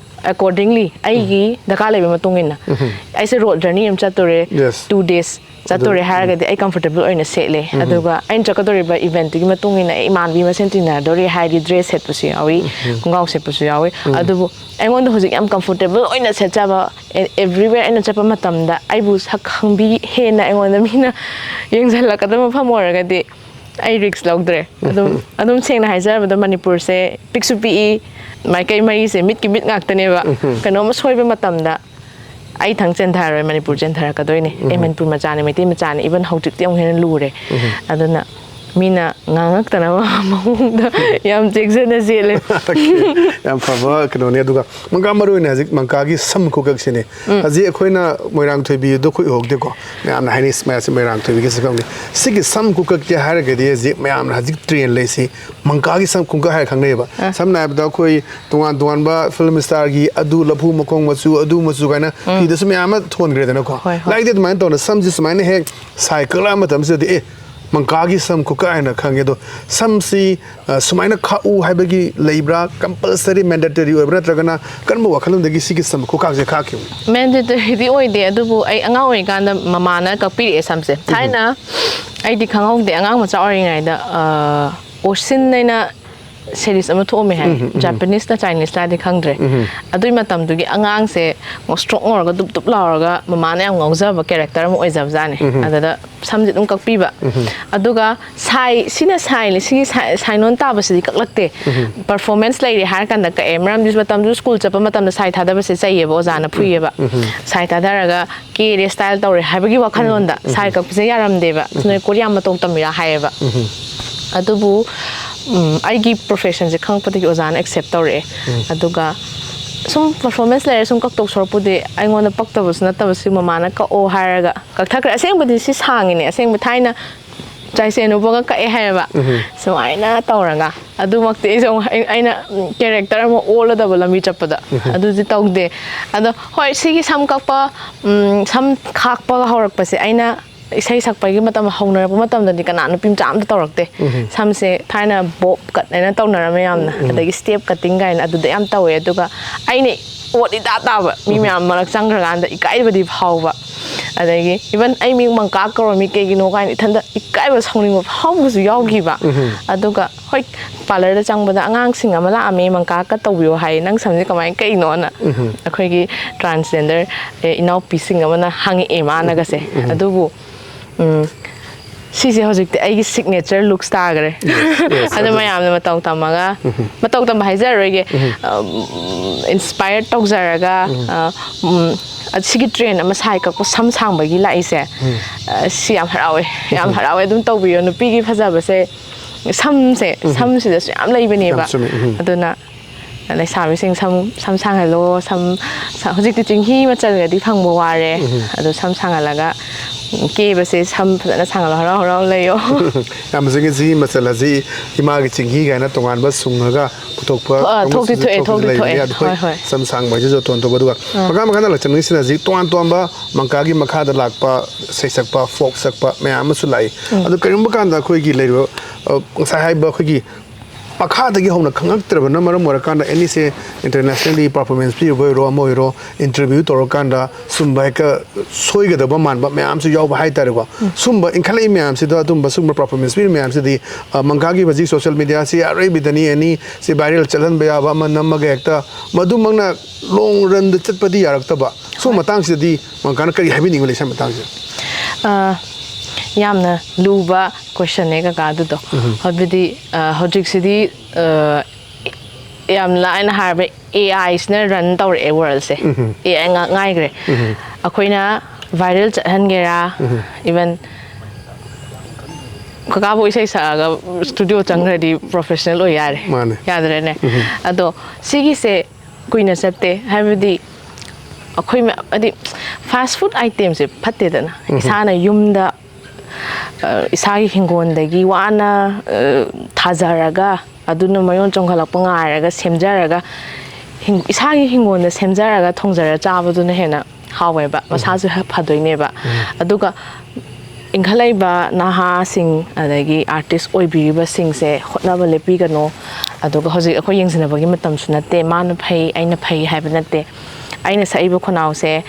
accordingly, ꯑꯩꯒꯤ ꯎꯝ꯫ ꯗꯔꯀꯥꯔ ꯂꯩꯕ ꯃꯇꯨꯡ ꯏꯟꯅ꯫ ꯎꯝ꯫ ꯑꯩꯁꯦ road journey ꯑꯃ ꯆꯠꯇꯣꯔꯦ, Yes. two days ꯆꯠꯇꯣꯔꯦ ꯑꯗꯨ, ꯍꯥꯏꯔꯒꯗꯤ ꯑꯩ comfortable ꯑꯣꯏꯅ ꯁꯦꯠꯂꯦ꯫ ꯎꯝ꯫ ꯑꯗꯨꯒ ꯑꯩꯅ ꯆꯠꯀꯗꯧꯔꯤꯕ eventꯇꯨꯒꯤ ꯃꯇꯨꯡ ꯏꯟꯅ ꯑꯩ ꯏꯃꯥꯟꯅꯕꯤ ꯃꯁꯦꯟ ꯇꯤꯟꯅꯗꯣꯔꯤ ꯍꯥꯏꯔꯗꯤ dress ꯁꯦꯠꯄꯁꯨ ꯌꯥꯎꯏ, ꯎꯝ꯫ ꯈꯣꯡꯒ꯭ꯔꯥꯎ ꯁꯦꯠꯄꯁꯨ ꯌꯥꯎꯏ꯫ ꯎꯝ꯫ ꯑꯗꯨꯕꯨ ꯑꯩꯉꯣꯟꯗ ꯍꯧꯖꯤꯛ ꯌꯥꯝ comfortable ꯑꯣꯏꯅ ꯁꯦꯠꯆꯕ, ꯑꯦ-, everywhere ꯑꯩꯅ ꯆꯠꯄ ꯃꯇꯝꯗ ꯑꯩꯕꯨ ꯁꯛ ꯈꯪꯕꯤ, ꯍꯦꯟꯅ ꯑꯩꯉꯣꯟꯗ ꯃꯤꯅ ꯌꯦꯡꯁꯤꯜꯂꯛꯀꯗꯕ ꯃꯐꯝ ꯑꯣꯏꯔꯒꯗꯤ ꯑꯩ risk ꯂꯧꯗ꯭ꯔꯦ꯫ ꯑꯗꯨꯝ, ꯎꯝ꯫ ꯑꯗꯨꯝ ꯁꯦꯡꯅ ꯍꯥꯏꯖꯔꯕꯗ ꯃꯅꯤꯄꯨꯔꯁꯦ ꯄꯤꯛꯁꯨ ꯄꯤꯛꯏ, ꯃꯥꯏꯀꯩ ꯃꯔꯤꯁꯦ ꯃꯤꯠꯀꯤ ꯃꯤꯠ ꯉꯥꯛꯇꯅꯦꯕ꯫ ꯎꯝ꯫ ꯀꯩꯅꯣꯝꯃ ꯁꯣꯏꯕ ꯃꯇꯝꯗ ꯑꯩ ꯊꯪ ꯆꯦꯟꯊꯔꯔꯣꯏ, ꯃꯅꯤꯄꯨꯔ ꯆꯦꯟꯊꯔꯛꯀꯗꯣꯏꯅꯦ꯫ ꯑꯩ ꯎꯝ꯫ ꯃꯅꯤꯄꯨꯔ ꯃꯆꯥꯅꯦ, ꯃꯩꯇꯩ ꯃꯆꯥꯅꯦ, even ꯍꯧꯖꯤꯛꯇꯤ ꯑꯃꯨꯛ ꯍꯦꯟꯅ ꯂꯨꯔꯦ꯫ ꯎꯝ꯫ ꯑꯗꯨꯅ ꯃꯤꯅ ꯉꯥꯡꯉꯛꯇꯅꯕ ꯃꯑꯣꯡꯗ ꯌꯥꯝ ꯆꯦꯛꯁꯤꯟꯅ ꯆꯦꯜꯂꯦ꯫ ꯌꯥꯝ ꯐꯕ ꯀꯩꯅꯣꯅꯦ꯫ ꯑꯗꯨꯒ ꯃꯪꯀꯥ, ꯃꯔꯨ ꯑꯣꯏꯅ ꯍꯧꯖꯤꯛ ꯃꯪꯀꯥꯒꯤ ꯁꯝ ꯈꯨꯀꯛꯁꯤꯅꯦ꯫ ꯍꯧꯖꯤꯛ ꯑꯩꯈꯣꯏꯅ ꯃꯣꯏꯔꯥꯡ ꯊꯣꯏꯕꯤ ꯑꯗꯨ ꯑꯩꯈꯣꯏ ꯎꯍꯧꯗꯦꯀꯣ꯫ ꯃꯌꯥꯝꯅ ꯍꯥꯏꯅꯩ, "ꯃꯌꯥꯝꯁꯦ ꯃꯣꯏꯔꯥꯡ ꯊꯣꯏꯕꯤꯒꯤ ꯁꯝ ꯈꯨꯀꯛꯅꯤ꯫" ꯁꯤꯒꯤ ꯁꯝ ꯈꯨꯀꯛꯁꯦ ꯍꯥꯏꯔꯒꯗꯤ ꯍꯧꯖꯤꯛ ꯃꯌꯥꯝꯅ ꯍꯧꯖꯤꯛ ꯇ꯭ꯔꯦꯟ ꯂꯩꯁꯤ ꯃꯪꯀꯥꯒꯤ ꯁꯝ ꯈꯨꯀꯛ ꯍꯥꯏꯔ ꯈꯪꯅꯩꯌꯦꯕ꯫ ꯁꯝꯅ ꯍꯥꯏꯔꯕꯗ ꯑꯩꯈꯣꯏ ꯇꯣꯉꯥꯟ ꯇꯣꯉꯥꯟꯕ ꯐꯤꯂꯝ ꯁ꯭ꯇꯥꯔꯒꯤ ꯑꯗꯨ ꯂꯐꯨ ꯃꯈꯣꯡ ꯃꯆꯨ, ꯑꯗꯨ ꯃꯆꯨ ꯀꯥꯏꯅ ꯐꯤꯗꯁꯨ ꯃꯌꯥꯝ ꯑꯃ ꯊꯣꯟꯈ꯭ꯔꯦꯗꯅꯀꯣ꯫ ꯍꯣꯏ, ꯍꯣꯏ꯫ ꯂꯥꯏꯗꯤ ꯑꯗꯨꯃꯥꯏꯅ ꯇꯧꯅ ꯁꯝꯁꯤ ꯁꯨꯃꯥꯏꯅ ꯍꯦꯛ ꯁꯥꯏ ꯀꯛꯂꯛꯑ ꯃꯇꯝꯁꯤꯗꯗꯤ, "ꯑꯦ, ꯃꯪꯀꯥꯒꯤ ꯁꯝ ꯈꯨꯀꯛ" ꯍꯥꯏꯅ ꯈꯪꯉꯦ꯫ ꯑꯗꯣ ꯁꯝꯁꯤ, ꯑ, ꯁꯨꯃꯥꯏꯅ ꯈꯥꯛꯎ ꯍꯥꯏꯕꯒꯤ ꯂꯩꯕ꯭ꯔꯥ? ꯀꯝꯄꯜꯁꯔꯤ, ꯃꯦꯟꯗꯦꯇꯔꯤ ꯑꯣꯏꯕ꯭ꯔꯥ? ꯅꯠꯇ꯭ꯔꯒꯅ ꯀꯔꯝꯕ ꯋꯥꯈꯜꯂꯣꯟꯗꯒꯤ ꯁꯤꯒꯤ ꯁꯝ ꯈꯨꯀꯛꯁꯦ ꯈꯥꯛꯈꯤꯕꯅꯣ? ꯃꯦꯟꯗꯦꯇꯔꯤꯗꯤ ꯑꯣꯏꯗꯦ, ꯑꯗꯨꯕꯨ ꯑꯩ ꯑꯉꯥꯡ ꯑꯣꯏꯔꯤꯀꯥꯟꯗ ꯃꯃꯥꯅ ꯀꯛꯄꯤꯔꯛꯑꯦ ꯁꯝꯁꯦ꯫ ꯊꯥꯏꯅ ꯑꯩꯗꯤ ꯈꯪꯍꯧꯗꯦ, ꯑꯉꯥꯡ ꯃꯆꯥ ꯑꯣꯏꯔꯤꯉꯩꯗ, ꯑ, ꯑꯣꯁꯤꯟ ꯍꯥꯏꯅ ꯁꯦꯔꯤꯁ ꯑꯃ ꯊꯣꯛꯑꯝꯃꯦ ꯍꯥꯏ, ꯖꯄꯅꯤꯁꯅ ꯆꯥꯏꯅꯤꯁꯂꯗꯤ ꯈꯪꯗ꯭ꯔꯦ꯫ ꯑꯗꯨꯏ ꯃꯇꯝꯗꯨꯒꯤ ꯑꯉꯥꯡꯁꯦ ꯉꯧꯁ꯭ꯔꯣꯛ ꯉꯧꯔꯒ ꯗꯨꯞ ꯗꯨꯞ ꯂꯥꯎꯔꯒ ꯃꯃꯥꯅ ꯌꯥꯝ ꯉꯥꯎꯖꯕ ꯀꯦꯔꯦꯛꯇꯔ ꯑꯃ ꯑꯣꯏꯖꯕꯖꯥꯠꯅꯤ꯫ ꯑꯗꯨꯗ ꯁꯝꯁꯦ ꯑꯗꯨꯝ ꯀꯛꯄꯤꯕ꯫ ꯑꯗꯨꯒ ꯁꯥꯏ, ꯁꯤꯅ ꯁꯥꯏꯅꯤ, ꯁꯤꯒꯤ ꯁꯥꯏ, ꯁꯥꯏ ꯅꯣꯟ ꯇꯥꯕꯁꯤꯗꯤ ꯀꯛꯂꯛꯇꯦ꯫ ꯄꯔꯐꯣꯔꯃꯦꯟꯁ ꯂꯩꯔꯦ ꯍꯥꯏꯔ ꯀꯥꯟꯗ ꯀꯛꯑꯦ꯫ ꯃꯔꯝꯗꯤ ꯃꯇꯝꯗꯨ ꯁ꯭ꯀꯨꯜ ꯆꯠꯄ ꯃꯇꯝꯗ ꯁꯥꯏ ꯊꯥꯗꯕꯁꯦ ꯆꯩꯌꯦꯕ, ꯑꯣꯖꯥꯅ ꯐꯨꯏꯌꯦꯕ꯫ ꯁꯥꯏ ꯊꯥꯗꯔꯒ ꯀꯦꯔꯦ, ꯁ꯭ꯇꯥꯏꯜ ꯇꯧꯔꯦ ꯍꯥꯏꯕꯒꯤ ꯋꯥꯈꯜꯂꯣꯟꯗ ꯁꯥꯏ ꯀꯛꯄꯁꯦ ꯌꯥꯔꯝꯗꯦꯕ꯫ "ꯅꯣꯏ ꯀꯣꯔꯤꯌꯥ ꯃꯇꯧ ꯇꯝꯃꯤꯔꯥ?" ꯍꯥꯏꯌꯦꯕ꯫ ꯑꯗꯨꯕꯨ, ꯎꯝ, ꯑꯩꯒꯤ ꯄ꯭ꯔꯣꯐꯦꯁꯟꯁꯦ ꯈꯪꯉꯛꯄꯗꯒꯤ ꯑꯣꯖꯥꯅ ꯑꯦꯛꯁꯦꯞ ꯇꯧꯔꯛꯑꯦ꯫ ꯑꯗꯨꯒ ꯁꯨꯝ ꯄꯔꯐꯣꯔꯃꯦꯟꯁ ꯂꯩꯔꯦ ꯁꯨꯝ ꯀꯛꯇꯧ ꯁꯔꯨꯛꯄꯨꯗꯤ, ꯑꯩꯉꯣꯟꯗ ꯄꯛꯇꯕꯁꯨ ꯅꯠꯇꯕ ꯁꯤ ꯃꯃꯥꯅ ꯀꯛꯑꯣ ꯍꯥꯏꯔꯒ ꯀꯛꯊꯈ꯭ꯔꯦ꯫ ꯑꯁꯦꯡꯕꯗꯤ ꯁꯤ ꯁꯥꯡꯉꯤꯅꯦ, ꯑꯁꯦꯡꯕ ꯊꯥꯏꯅ ꯆꯥꯏꯁꯦꯟ ꯎꯞꯄꯒ ꯀꯛꯑꯦ ꯍꯥꯏꯌꯦꯕ꯫ ꯁꯨꯃꯥꯏꯅ ꯇꯧꯔꯒ꯫ ꯑꯗꯨꯃꯛꯇꯤ ꯑꯩꯁꯨ ꯑꯃꯨꯛ ꯑꯩ-, ꯑꯩꯅ, ꯎꯝ, ꯀꯦꯔꯦꯛꯇꯔ ꯑꯃ ꯑꯣꯜꯂꯗꯕ ꯂꯝꯕꯤ ꯆꯠꯄꯗ꯫ ꯑꯗꯨꯗꯤ ꯇꯧꯗꯦ꯫ ꯑꯗꯣ ꯍꯣꯏ, ꯁꯤꯒꯤ ꯁꯝ ꯀꯛꯄ, ꯎꯝ, ꯁꯝ ꯈꯥꯛꯄꯒ ꯍꯧꯔꯛꯄꯁꯦ ꯑꯩꯅ ꯏꯁꯩ ꯁꯛꯄꯒꯤ ꯃꯇꯝ ꯍꯧꯅꯔꯛꯄ ꯃꯇꯝꯗꯗꯤ ꯀꯅꯥ ꯅꯨꯄꯤ ꯃꯆꯥ ꯑꯝꯇ ꯇꯧꯔꯛꯇꯦ꯫ ꯁꯝꯁꯦ ꯊꯥꯏꯅ ꯕꯣꯞ ꯀꯠ ꯍꯥꯏꯅ ꯇꯧꯅꯔꯝꯃꯦ ꯌꯥꯝꯅ꯫ ꯑꯗꯒꯤ ꯁ꯭ꯇꯦꯞ ꯀꯠꯇꯤꯡ ꯀꯥꯏꯅ ꯑꯗꯨꯗ ꯌꯥꯝ ꯇꯧꯋꯦ꯫ ꯑꯗꯨꯒ ꯑꯩꯅ ꯑꯣꯠ ꯏꯇꯥ ꯇꯥꯕ, ꯃꯤ ꯃꯌꯥꯝ ꯃꯔꯛ ꯆꯪꯈ꯭ꯔꯀꯥꯟꯗ ꯏꯀꯥꯏꯕꯗꯤ ꯐꯥꯎꯕ꯫ ꯑꯗꯒꯤ ꯏꯚꯟ ꯑꯩ ꯃꯤꯡ ꯃꯪꯀꯥ ꯀꯧꯔꯝꯃꯤ ꯀꯩꯒꯤꯅꯣ ꯀꯥꯏꯅ ꯏꯊꯟꯗ ꯏꯀꯥꯏꯕ, ꯁꯥꯎꯅꯤꯡꯕ ꯐꯥꯎꯕꯁꯨ ꯌꯥꯎꯈꯤꯕ꯫ ꯑꯗꯨꯒ ꯍꯣꯏ, ꯄꯥꯔꯂꯔꯗ ꯆꯪꯕꯗ ꯑꯉꯥꯡꯁꯤꯡ ꯑꯃ ꯂꯥꯛꯑꯝꯃꯦ, "ꯃꯪꯀꯥ ꯀꯠ ꯇꯧꯕꯤꯌꯣ" ꯍꯥꯏꯌꯦ, "ꯅꯪ ꯁꯝꯁꯦ ꯀꯃꯥꯏꯅ ꯀꯛꯏꯅꯣꯅ?" ꯑꯩꯈꯣꯏꯒꯤ ꯇ꯭ꯔꯥꯟꯁꯖꯦꯟꯗꯔ, ꯑꯦ, ꯏꯅꯥꯎꯄꯤꯁꯤꯡ ꯑꯃꯅ ꯍꯪꯉꯛꯑꯦ ꯃꯥꯅꯒꯁꯦ꯫ ꯑꯗꯨꯕꯨ, ꯎꯝ, ꯁꯤꯁꯦ ꯍꯧꯖꯤꯛꯇꯤ ꯑꯩꯒꯤ signature looks ꯇꯥꯈ꯭ꯔꯦ꯫ Yes, yes, ꯑꯗꯨ ꯑꯗꯨ- ꯃꯌꯥꯝꯅ ꯃꯇꯧ ꯇꯝꯃꯒ, ꯃꯇꯧ ꯇꯝꯕ ꯍꯥꯏꯖꯔꯔꯣꯏꯒꯦ, inspire ꯇꯧꯖꯔꯒ, ꯑ, ꯎꯝ, ꯑ, ꯁꯤꯒꯤ trend ꯑꯃ ꯁꯥꯏ ꯀꯛꯄ ꯁꯝ ꯁꯥꯡꯕꯒꯤ ꯂꯥꯛꯏꯁꯦ, ꯑ, ꯁꯤ ꯌꯥꯝ ꯍꯔꯥꯎꯋꯦ, ꯌꯥꯝ ꯍꯔꯥꯎꯋꯦ꯫ ꯑꯗꯨꯝ ꯇꯧꯕꯤꯌꯣ꯫ ꯅꯨꯄꯤꯒꯤ ꯐꯖꯕꯁꯦ ꯁꯝꯁꯦ, ꯁꯝꯁꯤꯗꯁꯨ ꯌꯥꯝ ꯂꯩꯕꯅꯦꯕ꯫ ꯌꯥꯝ ꯆꯨꯝꯃꯦ, ꯎꯝ꯫ ꯑꯗꯨꯅ ꯂꯩꯁꯥꯕꯤꯁꯤꯡ ꯁꯝ, ꯁꯝ ꯁꯥꯡꯍꯜꯂꯣ꯫ ꯁꯝ ꯁ-, ꯍꯧꯖꯤꯛꯇꯤ ꯆꯤꯡꯍꯤ ꯃꯆꯜꯒꯗꯤ ꯐꯪꯕ ꯋꯥꯔꯦ꯫ ꯑꯗꯣ ꯁꯝ ꯁꯥꯡꯍꯜꯂꯒ, ꯎꯝ, ꯀꯦꯕꯁꯦ, ꯁꯝ ꯐꯖꯅ ꯁꯥꯡꯍꯜꯂꯣ, ꯍꯔꯥꯎ ꯍꯔꯥꯎ ꯂꯩꯌꯣ꯫ ꯌꯥꯝ ꯐꯖꯩ꯫ ꯆꯤꯡꯍꯤ ꯃꯆꯜ ꯑꯁꯤ ꯏꯃꯥꯒꯤ ꯆꯤꯡꯍꯤ ꯀꯥꯏꯅ ꯇꯣꯉꯥꯟꯕ ꯁꯨꯡꯉꯒ ꯄꯨꯊꯣꯛꯄ ꯑ, ꯊꯣꯛꯇꯤ ꯀꯥꯡꯕꯨꯁꯨ ꯊꯣꯛꯑꯦ, ꯊꯣꯛꯇꯤ ꯊꯣꯛꯇꯤ ꯂꯩꯕꯅꯤ꯫ ꯊꯣꯛꯑꯦ꯫ ꯑꯗꯨ ꯍꯣꯏ, ꯍꯣꯏ, ꯍꯣꯏ꯫ ꯁꯝ ꯁꯥꯡꯕ ꯍꯥꯏꯁꯤꯁꯨ ꯖꯣꯇꯣꯟ ꯇꯧꯕ꯫ ꯑꯗꯨꯒ ꯃꯈꯥ ꯃꯈꯥꯗ ꯂꯥꯛꯆꯅꯤꯡꯉꯤꯁꯤꯅ ꯍꯧꯖꯤꯛ ꯇꯣꯉꯥꯟ ꯇꯣꯉꯥꯟꯕ ꯃꯪꯀꯥꯒꯤ ꯃꯈꯥꯗ ꯂꯥꯛꯄ ꯏꯁꯩ ꯁꯛꯄ, ꯐꯣꯛ ꯁꯛꯄ ꯃꯌꯥꯝ ꯑꯃꯁꯨ ꯂꯥꯛꯏ꯫ ꯑꯗꯨ ꯀꯔꯤꯒꯨꯝꯕ ꯀꯥꯟꯗ ꯑꯩꯈꯣꯏꯒꯤ ꯂꯩꯔꯤꯕ, ꯑ, ꯉꯁꯥꯏ ꯍꯥꯏꯕ ꯑꯩꯈꯣꯏꯒꯤ ꯃꯈꯥꯗꯒꯤ ꯍꯧꯅ ꯈꯪꯉꯛꯇ꯭ꯔꯕꯅ ꯃꯔꯝ ꯑꯣꯏꯔꯀꯥꯟꯗ ꯑꯦꯅꯤꯁꯦ internationally performance ꯄꯤꯔꯨꯕ ꯑꯣꯏꯔꯣ, ꯑꯃ ꯑꯣꯏꯔꯣ, interview ꯇꯧꯔꯀꯥꯟꯗ ꯁꯨꯝꯕ ꯍꯦꯛꯇ ꯁꯣꯏꯒꯗꯕ ꯃꯥꯟꯕ ꯃꯌꯥꯝꯁꯨ ꯌꯥꯎꯕ ꯍꯥꯏꯇꯥꯔꯦꯀꯣ꯫ ꯁꯨꯝꯕ ꯏꯟꯈꯠꯂꯛꯏ ꯃꯌꯥꯝꯁꯤꯗ, ꯑꯗꯨꯝꯕ ꯁꯨꯝꯕ performance ꯄꯤꯔꯤ ꯃꯌꯥꯝꯁꯤꯗꯤ, ꯑ, ꯃꯪꯀꯥꯒꯤ ꯍꯧꯖꯤꯛ social media ꯁꯤ ꯑꯔꯣꯏꯕꯤꯗꯅꯤ, ꯑꯦꯅꯤ ꯁꯤ viral ꯆꯠꯍꯟꯕ ꯌꯥꯕ ꯑꯃ ꯅꯝꯃꯒ ꯍꯦꯛꯇ ꯃꯗꯨꯃꯛꯅ long run ꯗ ꯆꯠꯄꯗꯤ ꯌꯥꯔꯛꯇꯕ꯫ ꯁꯨꯝꯕ ꯃꯇꯥꯡꯁꯤꯗꯗꯤ ꯃꯪꯀꯥꯅ ꯀꯔꯤ ꯍꯥꯏꯕꯤꯅꯤꯡꯕ ꯂꯩ ꯁꯤ ꯃꯇꯥꯡꯁꯤꯗ? ꯑ, ꯌꯥꯝꯅ ꯂꯨꯕ question ꯅꯦ ꯀꯀꯥ ꯑꯗꯨꯗꯣ꯫ ꯍꯥꯏꯕꯗꯤ, ꯑ, ꯍꯧꯖꯤꯛꯁꯤꯗꯤ, ꯑ, ꯌꯥꯝ ꯂꯥꯏꯅ ꯍꯥꯏꯔꯕ, A I ꯁꯤꯅ run ꯇꯧꯔꯛꯑꯦ world ꯁꯦ꯫ A I ꯉꯥꯛ ꯉꯥꯏꯈ꯭ꯔꯦ꯫ ꯑꯩꯈꯣꯏꯅ viral ꯆꯠꯍꯟꯒꯦꯔꯥ, even ꯀꯀꯥꯕꯨ ꯏꯁꯩ ꯁꯛꯑꯒ studio ꯆꯪꯈ꯭ꯔꯗꯤ professional ꯑꯣꯏ ꯌꯥꯔꯦ꯫ ꯃꯥꯅꯦ꯫ ꯌꯥꯗ꯭ꯔꯦꯅꯦ? ꯑꯗꯣ ꯁꯤꯒꯤꯁꯦ ꯀꯨꯏꯅ ꯆꯠꯇꯦ, ꯍꯥꯏꯕꯗꯤ ꯑꯩꯈꯣꯏ ꯃꯌꯥꯝ, ꯍꯥꯏꯗꯤ fast food item ꯁꯦ ꯐꯠꯇꯦꯗꯅ꯫ ꯏꯁꯥꯅ ꯌꯨꯝꯗ, ꯑ, ꯏꯁꯥꯒꯤ ꯍꯤꯡꯒꯣꯜꯗꯒꯤ ꯋꯥꯅ, ꯑ, ꯊꯥꯖꯔꯒ, ꯑꯗꯨꯅ ꯃꯌꯣꯟ ꯆꯣꯡꯈꯠꯂꯛꯄ ꯉꯥꯏꯔꯒ ꯁꯦꯝꯖꯔꯒ, ꯍꯤꯡ-, ꯏꯁꯥꯒꯤ ꯍꯤꯡꯒꯣꯜꯗ ꯁꯦꯝꯖꯔꯒ ꯊꯣꯡꯖꯔ ꯆꯥꯕꯗꯨꯅ ꯍꯦꯟꯅ ꯍꯥꯎꯋꯦꯕ, ꯃꯁꯥꯁꯨ ꯍꯦ-, ꯐꯗꯣꯏꯅꯦꯕ꯫ ꯑꯗꯨꯒ ꯏꯟꯈꯠꯂꯛꯏꯕ ꯅꯍꯥꯁꯤꯡ, ꯑꯗꯒꯤ artist ꯑꯣꯏꯕꯤꯔꯤꯕꯁꯤꯡꯁꯦ ꯍꯣꯠꯅꯕ ꯂꯦꯞꯄꯤꯒꯅꯨ꯫ ꯑꯗꯨꯒ ꯍꯧꯖꯤꯛ ꯑꯩꯈꯣꯏ ꯌꯦꯡꯁꯤꯟꯅꯕꯒꯤ ꯃꯇꯝꯁꯨ ꯅꯠꯇꯦ, ꯃꯥꯅ ꯐꯩ, ꯑꯩꯅ ꯐꯩ ꯍꯥꯏꯕ ꯅꯠꯇꯦ꯫ ꯑꯩꯅ ꯁꯛꯏꯕ ꯈꯨꯅꯥꯎꯁꯦ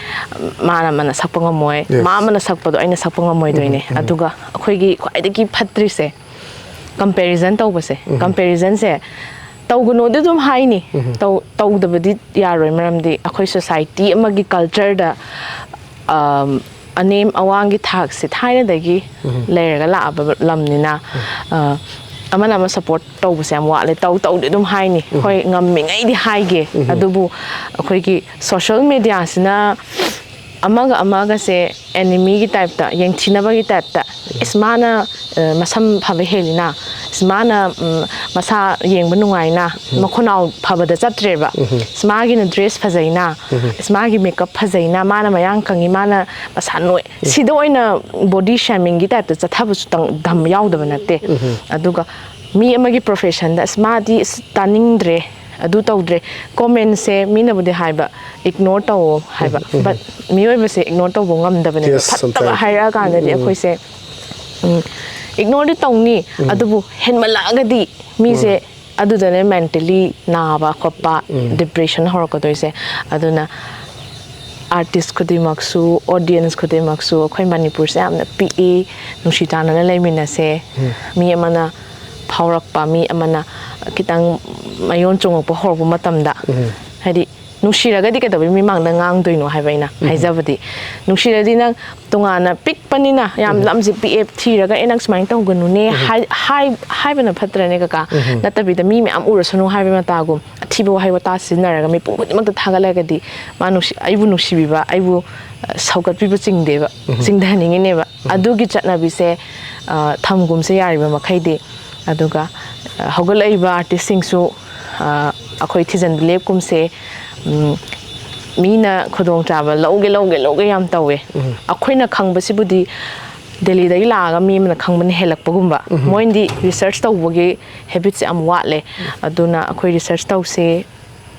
ꯃꯥꯅ ꯑꯃꯅ ꯁꯛꯄ ꯉꯝꯃꯣꯏ, Yes. ꯃꯥ ꯑꯃꯅ ꯁꯛꯄꯗꯣ ꯑꯩꯅ ꯁꯛꯄ ꯉꯝꯃꯣꯏꯗꯣꯏꯅꯦ꯫ ꯑꯗꯨꯒ ꯑꯩꯈꯣꯏꯒꯤ ꯈ꯭ꯋꯥꯏꯗꯒꯤ ꯐꯠꯇ꯭ꯔꯤꯁꯦ comparison ꯇꯧꯕꯁꯦ꯫ Comparison ꯁꯦ ꯇꯧꯒꯅꯣꯗꯤ ꯑꯗꯨꯝ ꯍꯥꯏꯅꯤ, ꯇꯧ-, ꯇꯧꯗꯕꯗꯤ ꯌꯥꯔꯣꯏ, ꯃꯔꯝꯗꯤ ꯑꯩꯈꯣꯏ society ꯑꯃꯒꯤ culture ꯗ, ꯑꯝ, ꯑꯅꯦꯝ ꯑꯋꯥꯡꯒꯤ ꯊꯥꯛꯁꯦ ꯊꯥꯏꯅꯗꯒꯤ ꯂꯩꯔꯒ ꯂꯥꯛꯑꯕ ꯂꯝꯅꯤꯅ, ꯑ, ꯑꯃꯅ ꯑꯃ ꯁꯞꯄꯣꯔꯠ ꯇꯧꯕꯁꯦ ꯌꯥꯝ ꯋꯥꯠꯂꯦ꯫ ꯇꯧ ꯇꯧꯗꯤ ꯑꯗꯨꯝ ꯍꯥꯏꯅꯤ꯫ ꯍꯣꯏ, ꯉꯝꯃꯤꯉꯩꯗꯤ ꯍꯥꯏꯒꯦ꯫ ꯑꯗꯨꯕꯨ ꯑꯩꯈꯣꯏꯒꯤ ꯁꯣꯁꯤꯌꯦꯜ ꯃꯦꯗꯤꯌꯥꯁꯤꯅ ꯑꯃꯒ ꯑꯃꯒꯁꯦ ꯑꯦꯅꯤꯃꯤꯒꯤ ꯇꯥꯏꯞꯇ, ꯌꯦꯡꯊꯤꯅꯕꯒꯤ ꯇꯥꯏꯞꯇ, "ꯏꯁ, ꯃꯥꯅ, ꯑ, ꯃꯁꯝ ꯐꯕ ꯍꯦꯜꯂꯤꯅ, ꯏꯁ, ꯃꯥꯅ, ꯎꯝ, ꯃꯁꯥ ꯌꯦꯡꯕ ꯅꯨꯡꯉꯥꯏꯅ, ꯃꯈꯨꯅꯥꯎ ꯐꯕꯗ ꯆꯠꯇ꯭ꯔꯦꯕ, ꯏꯁ, ꯃꯥꯒꯤꯅ ꯗ꯭ꯔꯦꯁ ꯐꯖꯩꯅ, ꯏꯁ, ꯃꯥꯒꯤ ꯃꯦꯀꯞ ꯐꯖꯩꯅ, ꯃꯥꯅ ꯃꯌꯥꯡ ꯀꯪꯉꯤ, ꯃꯥꯅ ꯃꯁꯥ ꯅꯣꯏ"꯫ ꯁꯤꯗ ꯑꯣꯏꯅ ꯕꯣꯗꯤ ꯁꯦꯃꯤꯡꯒꯤ ꯇꯥꯏꯞꯇ ꯆꯠꯊꯕꯁꯨ ꯇꯪ-, ꯗꯝ ꯌꯥꯎꯗꯕ ꯅꯠꯇꯦ꯫ ꯑꯗꯨꯒ ꯃꯤ ꯑꯃꯒꯤ ꯄ꯭ꯔꯣꯐꯦꯁꯟꯗ, "ꯑꯁ, ꯃꯥꯗꯤ, ꯑꯁ, ꯇꯥꯅꯤꯡꯗ꯭ꯔꯦ, ꯑꯗꯨ ꯇꯧꯗ꯭ꯔꯦ"꯫ ꯀꯣꯃꯦꯟꯁꯦ ꯃꯤꯅꯕꯨꯗꯤ ꯍꯥꯏꯕ, "ꯏꯒꯅꯣꯔ ꯇꯧꯋꯣ" ꯍꯥꯏꯕ, ꯕꯠ ꯃꯤꯑꯣꯏꯕꯁꯦ ꯏꯒꯅꯣꯔ ꯇꯧꯕ ꯉꯝꯗꯕꯅꯦꯕ꯫ Yes, ꯐꯠꯇꯕ sometimes. ꯍꯥꯏꯔꯛꯑꯀꯥꯟꯗꯗꯤ ꯑꯩꯈꯣꯏꯁꯦ, ꯎꯝ, ꯏꯒꯅꯣꯔꯗꯤ ꯇꯧꯅꯤ, ꯑꯗꯨꯕꯨ ꯍꯦꯟꯃꯜꯂꯛꯑꯒꯗꯤ ꯃꯤꯁꯦ ꯑꯗꯨꯗꯅꯦ ꯃꯦꯟꯇꯦꯂꯤ ꯅꯥꯕ ꯈꯣꯠꯄ, ꯗꯤꯄ꯭ꯔꯦꯁꯟ ꯍꯧꯔꯛꯀꯗꯣꯏꯁꯦ꯫ ꯑꯗꯨꯅ ꯑꯥꯔꯇꯤꯁ ꯈꯨꯗꯤꯡꯃꯛꯁꯨ, ꯑꯣꯗꯤꯌꯦꯟꯁ ꯈꯨꯗꯤꯡꯃꯛꯁꯨ, ꯑꯩꯈꯣꯏ ꯃꯅꯤꯄꯨꯔꯁꯦ ꯌꯥꯝꯅ ꯄꯤꯛꯏ, ꯅꯨꯡꯁꯤ ꯆꯥꯟꯅꯅ ꯂꯩꯃꯤꯟꯅꯁꯦ꯫ ꯃꯤ ꯑꯃꯅ ꯐꯥꯎꯔꯛꯄ, ꯃꯤ ꯑꯃꯅ ꯈꯤꯇꯪ ꯃꯌꯣꯟ ꯆꯣꯡꯉꯛꯄ ꯍꯧꯔꯛꯄ ꯃꯇꯝꯗ, ꯍꯥꯏꯗꯤ, ꯅꯨꯡꯁꯤꯔꯒꯗꯤ ꯀꯩꯗꯧꯕꯩ ꯃꯤꯃꯥꯡꯗ ꯉꯥꯡꯗꯣꯏꯅꯣ ꯍꯥꯏꯕ ꯑꯩꯅ ꯍꯥꯏꯖꯕꯗꯤ꯫ ꯅꯨꯡꯁꯤꯔꯗꯤ ꯅꯪ ꯇꯣꯉꯥꯟꯅ ꯄꯤꯛꯄꯅꯤꯅ, ꯌꯥꯝ ꯂꯝꯁꯦ ꯄꯤꯛꯑꯦ, ꯊꯤꯔꯒ "ꯑꯦ, ꯅꯪ ꯁꯨꯃꯥꯏꯅ ꯇꯧꯒꯅꯨꯅꯦ" ꯍꯥꯏ-, ꯍꯥꯏ-, ꯍꯥꯏꯕꯅ ꯐꯠꯇ꯭ꯔꯅꯦ, ꯀꯀꯥ? ꯅꯠꯇꯕꯤꯗ, "ꯃꯤ ꯃꯌꯥꯝ ꯎꯔꯁꯅꯨ" ꯍꯥꯏꯕ ꯃꯇꯥꯒꯨꯝ, ꯑꯊꯤꯕ ꯋꯥꯍꯩ ꯋꯥꯇꯥ ꯁꯤꯖꯤꯟꯅꯔꯒ ꯃꯤꯄꯨꯝ ꯈꯨꯗꯤꯡꯃꯛꯇ ꯊꯥꯒꯠꯂꯒꯗꯤ, ꯃꯥ ꯅꯨꯡꯁꯤ-, ꯑꯩꯕꯨ ꯅꯨꯡꯁꯤꯕꯤꯕ, ꯑꯩꯕꯨ, ꯑ, ꯁꯧꯒꯠꯄꯤꯕ ꯆꯤꯡꯗꯦꯕ, ꯆꯤꯡꯊꯍꯟꯅꯤꯡꯉꯤꯅꯦꯕ꯫ ꯑꯗꯨꯒꯤ ꯆꯠꯅꯕꯤꯁꯦ, ꯑ, ꯊꯝꯒꯨꯝꯁꯦ ꯌꯥꯔꯤꯕ ꯃꯈꯩꯗꯤ꯫ ꯑꯗꯨꯒ, ꯑ, ꯍꯧꯒꯠꯂꯛꯏꯕ ꯑꯥꯔꯇꯤꯁꯁꯤꯡꯁꯨ, ꯑ, ꯑꯩꯈꯣꯏ ꯊꯤꯖꯤꯟꯕ ꯂꯦꯞꯀꯨꯝꯁꯦ꯫ ꯎꯝ, ꯃꯤꯅ ꯈꯨꯗꯣꯡꯆꯥꯕ ꯂꯧꯒꯦ, ꯂꯧꯒꯦ, ꯂꯧꯒꯦ ꯌꯥꯝ ꯇꯧꯋꯦ꯫ ꯑꯩꯈꯣꯏꯅ ꯈꯪꯕꯁꯤꯕꯨꯗꯤ ꯗꯦꯜꯂꯤꯗꯒꯤ ꯂꯥꯛꯑꯒ ꯃꯤ ꯑꯃꯅ ꯈꯪꯕꯅ ꯍꯦꯜꯂꯛꯄꯒꯨꯝꯕ꯫ ꯃꯣꯏꯅꯗꯤ ꯔꯤꯁꯔꯁ ꯇꯧꯕꯒꯤ ꯍꯦꯕꯤꯠꯁꯦ ꯌꯥꯝ ꯋꯥꯠꯂꯦ꯫ ꯑꯗꯨꯅ ꯑꯩꯈꯣꯏ ꯔꯤꯁꯔꯁ ꯇꯧꯁꯦ,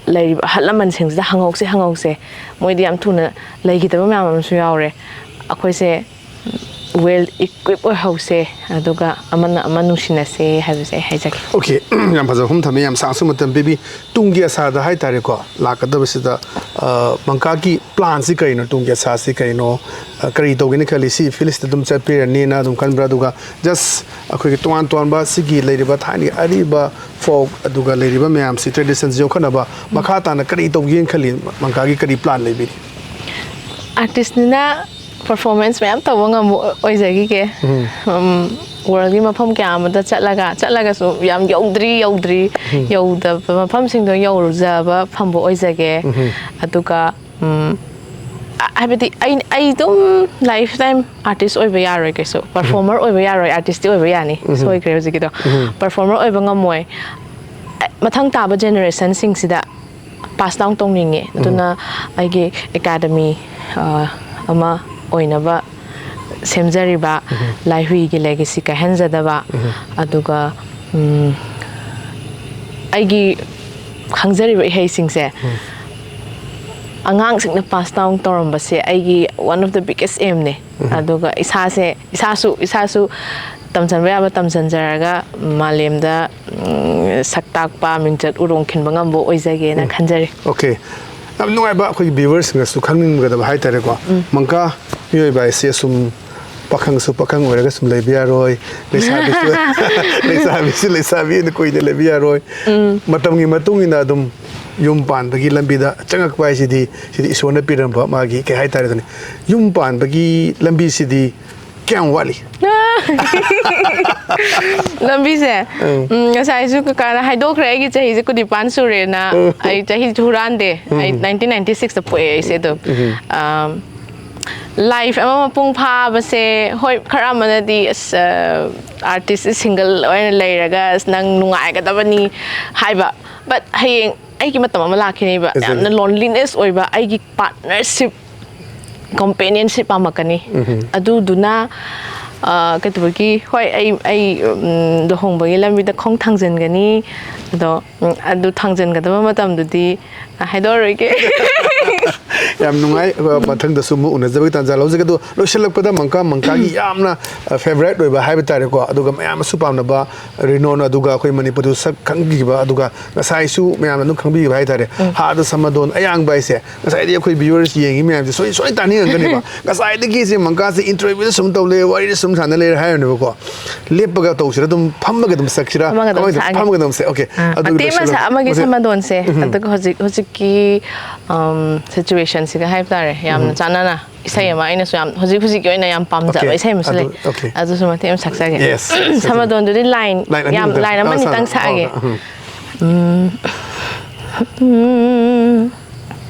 ꯂꯩꯔꯤꯕ ꯑꯍꯜ ꯂꯃꯟꯁꯤꯡꯁꯤꯗ ꯍꯪꯍꯧꯁꯦ, ꯍꯪꯍꯧꯁꯦ꯫ ꯃꯣꯏꯗꯤ ꯌꯥꯝ ꯊꯨꯅ ꯂꯩꯈꯤꯗꯕ ꯃꯌꯥꯝ ꯑꯃꯁꯨ ꯌꯥꯎꯔꯦ꯫ ꯑꯩꯈꯣꯏꯁꯦ ꯋꯦꯜ ꯏꯀ꯭ꯋꯤꯞ ꯑꯣꯏꯍꯧꯁꯦ, ꯑꯗꯨꯒ ꯑꯃꯅ ꯑꯃ ꯅꯨꯡꯁꯤꯅꯁꯦ ꯍꯥꯏꯕꯁꯦ ꯑꯩ ꯍꯥꯏꯖꯒꯦ꯫ ꯑꯣꯀꯦ, ꯌꯥꯝ ꯐꯖꯕ ꯋꯥꯐꯝ ꯊꯝꯃꯦ, ꯌꯥꯝ ꯁꯥꯡꯁꯨ ꯃꯇꯝ ꯄꯤꯕꯤ꯫ ꯇꯨꯡꯒꯤ ꯑꯁꯥꯗ ꯍꯥꯏꯇꯥꯔꯦꯀꯣ, ꯂꯥꯛꯀꯗꯕꯁꯤꯗ, ꯑ, ꯃꯪꯀꯥꯒꯤ ꯄ꯭ꯂꯥꯟꯁꯤ ꯀꯔꯤꯅꯣ? ꯇꯨꯡꯒꯤ ꯑꯁꯥꯁꯤ ꯀꯔꯤꯅꯣ? ꯑ, ꯀꯔꯤ ꯇꯧꯒꯦꯅ ꯈꯜꯂꯤ? ꯁꯤ ꯐꯤꯜꯁꯤꯗ ꯑꯗꯨꯝ ꯆꯠꯄꯤꯔꯅꯤꯅ ꯑꯗꯨꯝ ꯈꯟꯕ꯭ꯔꯥ? ꯑꯗꯨꯒ ꯖꯁ ꯑꯩꯈꯣꯏꯒꯤ ꯇꯣꯉꯥꯟ ꯇꯣꯉꯥꯟꯕ ꯁꯤꯒꯤ ꯂꯩꯔꯤꯕ ꯊꯥꯏꯅꯒꯤ ꯑꯔꯤꯕ ꯐꯣꯛ, ꯑꯗꯨꯒ ꯂꯩꯔꯤꯕ ꯃꯌꯥꯝꯁꯤ, ꯇ꯭ꯔꯦꯗꯤꯁꯟꯁꯤ ꯌꯣꯛꯈꯠꯅꯕ ꯃꯈꯥ ꯇꯥꯅ ꯀꯔꯤ ꯇꯧꯒꯦꯅ ꯈꯜꯂꯤ? ꯃꯪꯀꯥꯒꯤ ꯀꯔꯤ ꯄ꯭ꯂꯥꯟ ꯂꯩꯕꯤꯔꯤ? ꯑꯥꯔꯇꯤꯁꯅꯤꯅ ꯄꯔꯐꯣꯔꯃꯦꯟꯁ ꯃꯌꯥꯝ ꯇꯧꯕ ꯉꯝꯕ ꯑꯣꯏꯖꯈꯤꯒꯦ꯫ ꯎꯝ, ꯋꯥꯔꯜꯒꯤ ꯃꯐꯝ ꯀꯌꯥ ꯑꯃꯗ ꯆꯠꯂꯒ ꯆꯠꯂꯒꯁꯨ ꯌꯥꯝ ꯌꯧꯗ꯭ꯔꯤ ꯌꯧꯗ꯭ꯔꯤ ꯌꯧꯗꯕ ꯃꯐꯝꯁꯤꯡꯗꯣ ꯌꯧꯔꯨꯖꯕ ꯐꯪꯕ ꯑꯣꯏꯖꯒꯦ꯫ ꯑꯗꯨꯒ ꯎꯝ, ꯑ- ꯍꯥꯏꯕꯗꯤ ꯑꯩ ꯑꯩ ꯑꯗꯨꯝ ꯂꯥꯏꯐ ꯇꯥꯏꯝ ꯑꯥꯔꯇꯤꯁ ꯑꯣꯏꯕ ꯌꯥꯔꯣꯏ, ꯀꯩꯁꯨ ꯄꯔꯐꯣꯔꯃꯔ ꯑꯣꯏꯕ ꯌꯥꯔꯣꯏ, ꯑꯥꯔꯇꯤꯁꯇꯤ ꯑꯣꯏꯕ ꯌꯥꯅꯤ꯫ ꯁꯣꯏꯈ꯭ꯔꯦ ꯍꯧꯖꯤꯛꯀꯤꯗꯣ꯫ ꯄꯔꯐꯣꯔꯃꯔ ꯑꯣꯏꯕ ꯉꯝꯃꯣꯏ꯫ ꯑ- ꯃꯊꯪ ꯇꯥꯕ ꯖꯦꯅꯦꯔꯦꯁꯟꯁꯤꯡꯁꯤꯗ ꯄꯥꯁ ꯗꯥꯎꯟ ꯇꯧꯅꯤꯡꯉꯦ꯫ ꯑꯗꯨꯅ ꯑꯩꯒꯤ ꯑꯦꯀꯥꯗꯃꯤ ꯑ, ꯑꯃ ꯑꯣꯏꯅꯕ ꯁꯦꯝꯖꯔꯤꯕ ꯂꯥꯏꯍꯨꯏꯒꯤ ꯂꯦꯒꯦꯁꯤ ꯀꯥꯏꯍꯟꯖꯗꯕ, ꯑꯗꯨꯒ ꯎꯝ, ꯑꯩꯒꯤ ꯈꯪꯖꯔꯤꯕ ꯏꯍꯩꯁꯤꯡꯁꯦ ꯑꯉꯥꯡꯁꯤꯡꯅ ꯄꯥꯁ ꯗꯥꯎꯟ ꯇꯧꯔꯝꯕꯁꯦ ꯑꯩꯒꯤ one of the biggest aimꯅꯦ꯫ ꯑꯗꯨꯒ ꯏꯁꯥꯁꯦ ꯏꯁꯥꯁꯨ ꯏꯁꯥꯁꯨ ꯇꯝꯁꯤꯟꯕ ꯌꯥꯕ ꯇꯝꯁꯤꯟꯖꯔꯒ ꯃꯥꯂꯦꯝꯗ ꯎꯝ, ꯁꯛ ꯇꯥꯛꯄ, ꯃꯤꯡꯆꯠ ꯎꯔꯣꯡ ꯈꯤꯟꯕ ꯉꯝꯕ ꯑꯣꯏꯖꯒꯦꯅ ꯈꯟꯖꯔꯤ꯫ ꯑꯣꯀꯦ꯫ ꯌꯥꯝ ꯅꯨꯡꯉꯥꯏꯕ, ꯑꯩꯈꯣꯏꯒꯤ ꯚ꯭ꯌꯨꯋꯔꯁꯤꯡꯅꯁꯨ ꯈꯪꯅꯤꯡꯒꯗꯕ ꯍꯥꯏ ꯇꯥꯔꯦꯀꯣ꯫ ꯃꯪꯀꯥ ꯃꯤꯑꯣꯏꯕ ꯍꯥꯏꯁꯦ ꯑꯁꯨꯝ ꯄꯥꯈꯪꯁꯨ ꯄꯥꯈꯪ ꯑꯣꯏꯔꯒ ꯁꯨꯝ ꯂꯩꯕ ꯌꯥꯔꯣꯏ, ꯂꯩꯁꯥꯕꯤꯁꯨ ꯂꯩꯁꯥꯕꯤꯁꯨ ꯂꯩꯁꯥꯕꯤ ꯑꯣꯏꯅ ꯀꯨꯏꯅ ꯂꯩꯕ ꯌꯥꯔꯣꯏ꯫ ꯃꯇꯝꯒꯤ ꯃꯇꯨꯡ ꯏꯟꯅ ꯑꯗꯨꯝ ꯌꯨꯝ ꯄꯥꯟꯕꯒꯤ ꯂꯝꯕꯤꯗ ꯆꯪꯉꯛꯄ ꯍꯥꯏꯁꯤꯗꯤ, ꯁꯤꯗꯤ ꯏꯁꯣꯔꯅ ꯄꯤꯔꯝꯕ ꯃꯥꯒꯤ ꯀꯩ ꯍꯥꯏ ꯇꯥꯔꯦ ꯑꯗꯨꯅꯤ꯫ ꯌꯨꯝ ꯄꯥꯟꯕꯒꯤ ꯂꯝꯕꯤꯁꯤꯗꯤ ꯀꯌꯥꯝ ꯋꯥꯠꯂꯤ? ꯂꯝꯕꯤꯁꯦ ꯎꯝ, ꯉꯁꯥꯏꯁꯨ ꯀꯀꯥꯅ ꯍꯥꯏꯗꯣꯛꯈ꯭ꯔꯦ, ꯑꯩꯒꯤ ꯆꯍꯤꯁꯦ ꯀꯨꯟꯅꯤꯄꯥꯟ ꯁꯨꯔꯦꯅ꯫ ꯑꯩ ꯆꯍꯤꯁꯨ ꯍꯨꯔꯥꯟꯗꯦ꯫ ꯑꯩ ꯅꯥꯏꯟꯇꯤꯟ ꯅꯥꯏꯟꯇꯤ ꯁꯤꯛꯁꯇ ꯄꯣꯛꯑꯦ ꯑꯩꯁꯦ꯫ ꯑꯗꯣ ꯂꯥꯏꯐ ꯑꯃ ꯃꯄꯨꯡ ꯐꯥꯕꯁꯦ, ꯍꯣꯏ, ꯈꯔ ꯑꯃꯅꯗꯤ ꯑꯁ ꯑꯥꯔꯇꯤꯁꯁꯦ ꯁꯤꯡꯒꯜ ꯑꯣꯏꯅ ꯂꯩꯔꯒ ꯑꯁ ꯅꯪ ꯅꯨꯡꯉꯥꯏꯒꯗꯕꯅꯤ ꯍꯥꯏꯕ, ꯕꯠ ꯍꯌꯦꯡ ꯑꯩꯒꯤ ꯃꯇꯝ ꯑꯃ ꯂꯥꯛꯈꯤꯅꯦꯕ꯫ Exactly. ꯌꯥꯝꯅ ꯂꯣꯟꯂꯤꯅꯦꯁ ꯑꯣꯏꯕ, ꯑꯩꯒꯤ ꯄꯥꯔꯠꯅꯔꯁꯤꯞ, ꯀꯝꯄꯦꯅꯤꯌꯟꯁꯤꯞ ꯄꯥꯝꯃꯛꯀꯅꯤ꯫ ꯑꯗꯨꯗꯨꯅ ꯑ, ꯀꯩꯗꯧꯕꯒꯤ, ꯍꯣꯏ, ꯑꯩ ꯑꯩ ꯎꯝ, ꯂꯨꯍꯣꯡꯕꯒꯤ ꯂꯝꯕꯤꯗ ꯈꯣꯡ ꯊꯥꯡꯖꯤꯟꯒꯅꯤ꯫ ꯑꯗꯣ ꯎꯝ, ꯑꯗꯨ ꯊꯥꯡꯖꯤꯟꯒꯗꯕ ꯃꯇꯝꯗꯨꯗꯤ ꯍꯥꯏꯗꯣꯛꯑꯔꯣꯏꯒꯦ꯫ ꯌꯥꯝ ꯅꯨꯡꯉꯥꯏ꯫ ꯑ, ꯃꯊꯪꯗꯁꯨ ꯑꯃꯨꯛ ꯎꯅꯖꯕꯒꯤ ꯇꯥꯟꯖꯥ ꯂꯧꯖꯒꯦ꯫ ꯑꯗꯣ ꯂꯣꯏꯁꯤꯜꯂꯛꯄꯗ ꯃꯪꯀꯥ, ꯃꯪꯀꯥꯒꯤ ꯌꯥꯝꯅ ꯐꯦꯚꯔꯥꯏꯠ ꯑꯣꯏꯕ ꯍꯥꯏꯕ ꯇꯥꯔꯦꯀꯣ, ꯑꯗꯨꯒ ꯃꯌꯥꯝꯅꯁꯨ ꯄꯥꯝꯅꯕ ꯔꯤꯅꯣꯅ, ꯑꯗꯨꯒ ꯑꯩꯈꯣꯏ ꯃꯅꯤꯄꯨꯔꯗꯁꯨ ꯁꯛ ꯈꯪꯕꯤꯈꯤꯕ, ꯑꯗꯨꯒ ꯉꯁꯥꯏꯁꯨ ꯃꯌꯥꯝꯅ ꯑꯗꯨꯝ ꯈꯪꯕꯤꯈꯤꯕ ꯍꯥꯏ ꯇꯥꯔꯦ, ꯍꯥꯗ ꯁꯃꯗꯣꯟ ꯑꯌꯥꯡꯕ ꯍꯥꯏꯁꯦ꯫ ꯉꯁꯥꯏꯗꯤ ꯑꯩꯈꯣꯏ ꯚ꯭ꯌꯨꯋꯔꯁ ꯌꯦꯡꯉꯤ ꯃꯌꯥꯝꯁꯦ ꯁꯣꯏ ꯁꯣꯏ ꯇꯥꯅꯤꯡꯉꯝꯒꯅꯦꯕ꯫ ꯉꯁꯥꯏꯗꯒꯤ ꯁꯤ ꯃꯪꯀꯥꯁꯦ ꯏꯟꯇꯔꯚ꯭ꯌꯨꯗ ꯁꯨꯝ ꯇꯧ ꯂꯩꯔꯦ, ꯋꯥꯔꯤꯗ ꯁꯨꯝ ꯁꯥꯟꯅ ꯂꯩꯔꯦ ꯍꯥꯏꯔꯅꯦꯕꯀꯣ꯫ ꯂꯦꯞꯄꯒ ꯇꯧꯁꯤꯔ, ꯑꯗꯨꯝ ꯐꯝꯃꯒ ꯑꯗꯨꯝ ꯁꯛꯁꯤꯔꯥ? ꯐꯝꯃꯒ ꯑꯗꯨꯝ ꯀꯃꯥꯏꯅ ꯇꯧ-, ꯁꯛꯑꯒꯦ꯫ ꯐꯝꯃꯒ ꯑꯗꯨꯝ ꯁꯛ-, ꯑꯣꯀꯦ꯫ ꯑꯥ, ꯑꯗꯨꯒꯤ ꯃꯇꯦꯛ ꯑꯃ ꯂꯣꯏꯁꯤꯜꯂꯣ꯫ ꯁꯛꯑꯝꯃꯒꯦ ꯃꯇꯦꯛ-, ꯁꯃꯗꯣꯟꯁꯦ꯫ ꯎꯝ꯫ ꯑꯗꯨꯒ ꯍꯧꯖꯤꯛ ꯍꯧꯖꯤꯛꯀꯤ ꯁꯤꯆꯨꯋꯦꯁꯟꯁꯤꯒ ꯍꯥꯏꯕ ꯇꯥꯔꯦ, ꯌꯥꯝꯅ ꯆꯥꯟꯅꯅ꯫ ꯏꯁꯩ ꯑꯃ ꯑꯩꯅꯁꯨ ꯌꯥꯝ ꯍꯧꯖꯤꯛ ꯍꯧꯖꯤꯛꯀꯤ ꯑꯣꯏꯅ ꯌꯥꯝ ꯄꯥꯝꯖꯕ Okay. ꯏꯁꯩ ꯑꯃꯁꯨ ꯂꯩ꯫ ꯑꯗꯨ, okay. ꯑꯗꯨꯁꯨ ꯃꯇꯦꯛ ꯑꯃ ꯁꯛꯆꯒꯦ꯫ Yes. ꯁꯃꯗꯣꯟꯗꯨꯗꯤ line Line ꯑꯅꯤ ꯌꯥꯝ ꯈꯛꯇꯪ꯫ line ꯑꯃ ꯑꯥ, ꯑꯅꯤꯇꯪ ꯁꯥꯔꯣ꯫ ꯁꯛꯑꯒꯦ꯫ ꯑꯥ, ꯎꯝ꯫ ꯎꯝ꯫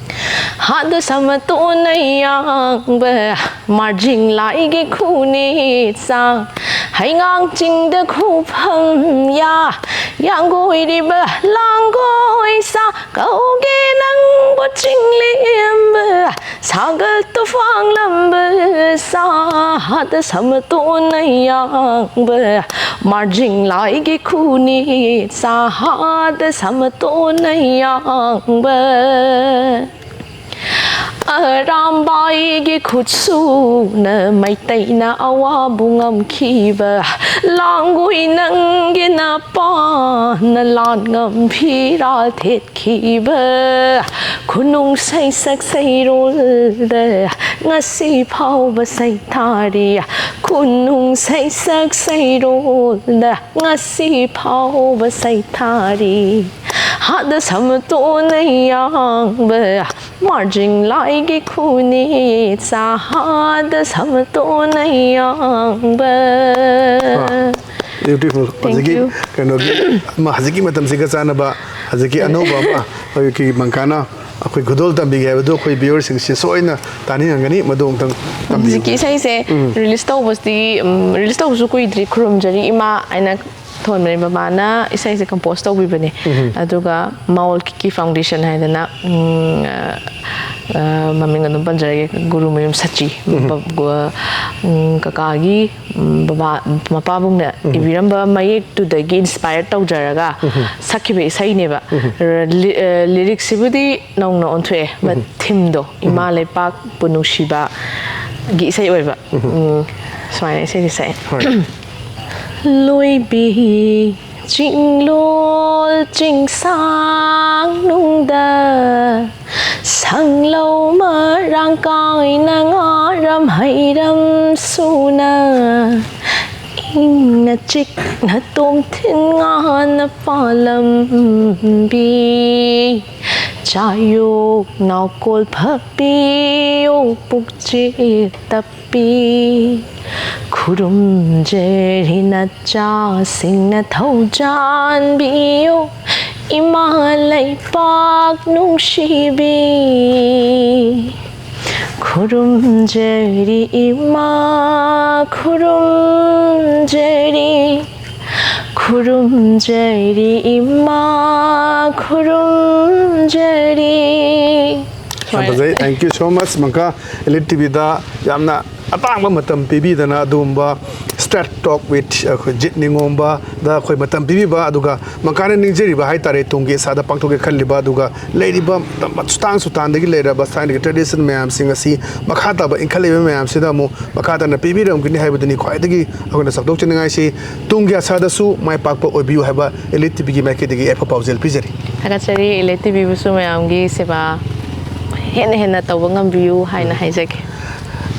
ꯍꯥꯗ ꯁꯃꯇꯣꯟꯅ ꯌꯥꯡꯕ ꯃꯥꯔꯖꯤꯡ ꯂꯥꯏꯒꯤ ꯈꯨꯅꯦ ꯆꯥꯡ, ꯍꯩꯉꯥꯡ ꯆꯤꯡꯗ ꯈꯨꯐꯝ ꯌꯥ, ꯌꯥꯡꯒꯣꯏꯔꯤꯕ ꯂꯥꯡꯒꯣꯏ ꯁꯥ, ꯀꯧꯒꯦ ꯅꯪꯕꯨ ꯆꯤꯡꯂꯦꯝꯕ ꯁꯥꯒꯠ ꯇꯨꯐꯥꯡꯂꯝꯕ ꯁꯥ, ꯍꯥꯗ ꯁꯃꯇꯣꯟꯅ ꯌꯥꯡꯕ ꯃꯥꯔꯖꯤꯡ ꯂꯥꯏꯒꯤ ꯈꯨꯅꯦ ꯆꯥ, ꯍꯥꯗ ꯁꯃꯇꯣꯟꯅ ꯌꯥꯡꯕ꯫ ꯑꯔꯥꯝꯕꯥꯏꯒꯤ ꯈꯨꯠꯁꯨꯅ ꯃꯩꯇꯩꯅ ꯑꯋꯥꯕꯨ ꯉꯝꯈꯤꯕ, ꯂꯥꯡꯒꯣꯏ ꯅꯪꯒꯤ ꯅꯄꯥꯅ ꯂꯥꯟ ꯉꯝꯐꯤꯔꯥ ꯊꯦꯠꯈꯤꯕ, ꯈꯨꯅꯨꯡ ꯁꯩꯁꯛ ꯁꯩꯔꯣꯜꯗ ꯉꯁꯤ ꯐꯥꯎꯕ ꯁꯩꯊꯥꯔꯤ, ꯈꯨꯅꯨꯡ ꯁꯩꯁꯛ ꯁꯩꯔꯣꯜꯗ ꯉꯁꯤ ꯐꯥꯎꯕ ꯁꯩꯊꯥꯔꯤ꯫ ꯍꯥꯗ ꯁꯃꯇꯣꯟꯅ ꯌꯥꯡꯕ ꯃꯥꯔꯖꯤꯡ ꯂꯥꯏꯒꯤ ꯈꯨꯅꯦ ꯆꯥ, ꯍꯥꯗ ꯁꯃꯇꯣꯟꯅ ꯌꯥꯡꯕ꯫ Beautiful. Thank ꯍꯧꯖꯤꯛꯀꯤ you. ꯀꯩꯅꯣꯒꯤ ꯑꯃ ꯍꯧꯖꯤꯛꯀꯤ ꯃꯇꯝꯁꯤꯒ ꯆꯥꯟꯅꯕ ꯍꯧꯖꯤꯛꯀꯤ ꯑꯅꯧꯕ ꯑꯃ ꯑꯩꯈꯣꯏꯒꯤ ꯃꯪꯀꯥꯅ ꯑꯩꯈꯣꯏ ꯈꯨꯗꯣꯜ ꯇꯝꯕꯤꯒꯦ ꯍꯥꯏꯕꯗꯨ ꯑꯩꯈꯣꯏ viewerꯁꯤꯡꯁꯤ ꯁꯣꯏꯅ ꯇꯥꯅꯤꯡꯉꯝꯒꯅꯤ, ꯃꯗꯨ ꯑꯃꯨꯛꯇꯪ ꯇꯝꯕꯤꯌꯨ꯫ ꯍꯧꯖꯤꯛꯀꯤ ꯏꯁꯩꯁꯦ release ꯇꯧꯕꯁꯤ ꯎꯝ, release ꯇꯧꯕꯁꯨ ꯀꯨꯏꯗ꯭ꯔꯤ꯫ ꯈꯨꯔꯨꯝꯖꯔꯤ ꯏꯃꯥ ꯍꯥꯏꯅ ꯊꯣꯟꯕꯅꯦ꯫ ꯕꯕꯥꯅ ꯏꯁꯩꯁꯦ compose ꯇꯧꯕꯤꯕꯅꯦ꯫ ꯑꯗꯨꯒ ꯃꯥ ꯑꯣꯜꯀꯤꯀꯤ foundation ꯍꯥꯏꯗꯅ ꯎꯝ, ꯑ, ꯑ, ꯃꯃꯤꯡ ꯑꯗꯨꯝ ꯄꯟꯖꯔꯒꯦ, ꯒꯨꯔꯨꯃꯌꯨꯝ ꯁꯆꯤ꯫ ꯕ-, ꯒ-, ꯎꯝ, ꯀꯀꯥꯒꯤ ꯎꯝ, ꯕꯕꯥ ꯃꯄꯥꯕꯨꯡꯅ ꯏꯕꯤꯔꯝꯕ ꯃꯌꯦꯛꯇꯨꯗꯒꯤ inspire ꯇꯧꯖꯔꯒ ꯁꯛꯈꯤꯕ ꯏꯁꯩꯅꯦꯕ꯫ ꯔ-, ꯂꯤ-, ꯑ, lyricꯁꯤꯕꯨꯗꯤ ꯅꯧꯅ ꯑꯣꯟꯊꯣꯛꯑꯦ, but themeꯗꯣ ꯏꯃꯥ ꯂꯩꯄꯥꯛꯄꯨ ꯅꯨꯡꯁꯤꯕꯒꯤ ꯏꯁꯩ ꯑꯣꯏꯕ꯫ ꯎꯝ, ꯁꯨꯃꯥꯏꯅ ꯏꯁꯩꯁꯦ ꯁꯛꯑꯦ꯫ ꯍꯣꯏ꯫ ꯂꯣꯏꯕꯤ ꯆꯤꯡꯂꯣꯜ ꯆꯤꯡꯁꯥꯡ ꯅꯨꯡꯗ, ꯁꯪꯂꯧ ꯃꯔꯥꯡ ꯀꯥꯏꯅ ꯉꯥꯔꯝ ꯍꯩꯔꯝ ꯁꯨꯅ, ꯏꯪꯅ ꯆꯤꯛꯅ ꯇꯣꯝꯊꯤꯟ ꯉꯥꯅ ꯄꯥꯜꯂꯝꯕꯤ, ꯆꯥꯌꯣꯛ ꯅꯥꯎꯀꯣꯜ ꯐꯛꯄꯤꯌꯣ ꯄꯨꯛꯆꯦꯛ ꯇꯞꯄꯤ꯫ ꯈꯨꯔꯨꯝꯖꯔꯤ ꯅꯆꯥꯁꯤꯡꯅ ꯊꯧꯖꯥꯟꯕꯤꯌꯨ ꯏꯃꯥ ꯂꯩꯄꯥꯛ ꯅꯨꯡꯁꯤꯕꯤ꯫ ꯈꯨꯔꯨꯝꯖꯔꯤ ꯏꯃꯥ ꯈꯨꯔꯨꯝꯖꯔꯤ꯫ ꯈꯨꯔꯨꯝꯖꯔꯤ ꯏꯃꯥ ꯈꯨꯔꯨꯝꯖꯔꯤ꯫ ꯌꯥꯝ ꯐꯖꯩ, thank you so much ꯃꯪꯀꯥ꯫ Elite ꯇꯤꯚꯤꯗ ꯌꯥꯝꯅ ꯑꯇꯥꯡꯕ ꯃꯇꯝ ꯄꯤꯕꯤꯗꯅ ꯑꯗꯨꯒꯨꯝꯕ Straight Talk with ꯑꯩꯈꯣꯏ ꯖꯤꯠ ꯅꯤꯉꯣꯝꯕꯗ ꯑꯩꯈꯣꯏ ꯃꯇꯝ ꯄꯤꯕꯤꯕ, ꯑꯗꯨꯒ ꯃꯪꯀꯥꯅ ꯅꯤꯡꯖꯔꯤꯕ ꯍꯥꯏꯇꯥꯔꯦ, ꯇꯨꯡꯒꯤ ꯏꯁꯥꯗ ꯄꯥꯡꯊꯣꯛꯀꯦ ꯈꯜꯂꯤꯕ, ꯑꯗꯨꯒ ꯂꯩꯔꯤꯕ ꯃꯇꯝ ꯁꯨꯇꯥꯡ ꯁꯨꯇꯥꯟꯗꯒꯤ ꯂꯩꯔꯕ ꯊꯥꯏꯅꯒꯤ tradition ꯃꯌꯥꯝꯁꯤꯡ ꯑꯁꯤ ꯃꯈꯥ ꯇꯥꯕ ꯏꯟꯈꯠꯂꯛꯏꯕ ꯃꯌꯥꯝꯁꯤꯗ ꯑꯃꯨꯛ ꯃꯈꯥ ꯇꯥꯅ ꯄꯤꯕꯤꯔꯝꯒꯅꯤ ꯍꯥꯏꯕꯗꯨꯅꯤ ꯈ꯭ꯋꯥꯏꯗꯒꯤ ꯑꯩꯈꯣꯏꯅ ꯆꯥꯎꯊꯣꯛꯆꯅꯤꯡꯉꯥꯏꯁꯤ꯫ ꯇꯨꯡꯒꯤ ꯑꯁꯥꯗꯁꯨ ꯃꯥꯏ ꯄꯥꯛꯄ ꯑꯣꯏꯕꯤꯌꯨ ꯍꯥꯏꯕ Elite ꯇꯤꯚꯤꯒꯤ ꯃꯥꯏꯀꯩꯗꯒꯤ ꯌꯥꯏꯐ ꯄꯥꯎꯖꯦꯜ ꯄꯤꯖꯔꯤ꯫ ꯊꯥꯒꯠꯆꯔꯤ Elite ꯇꯤꯚꯤꯕꯨꯁꯨ ꯃꯌꯥꯝꯒꯤ ꯁꯦꯕꯥ ꯍꯦꯟꯅ ꯍꯦꯟꯅ ꯇꯧꯕ ꯉꯝꯕꯤꯌꯨ ꯍꯥꯏꯅ ꯍꯥꯏꯖꯒꯦ꯫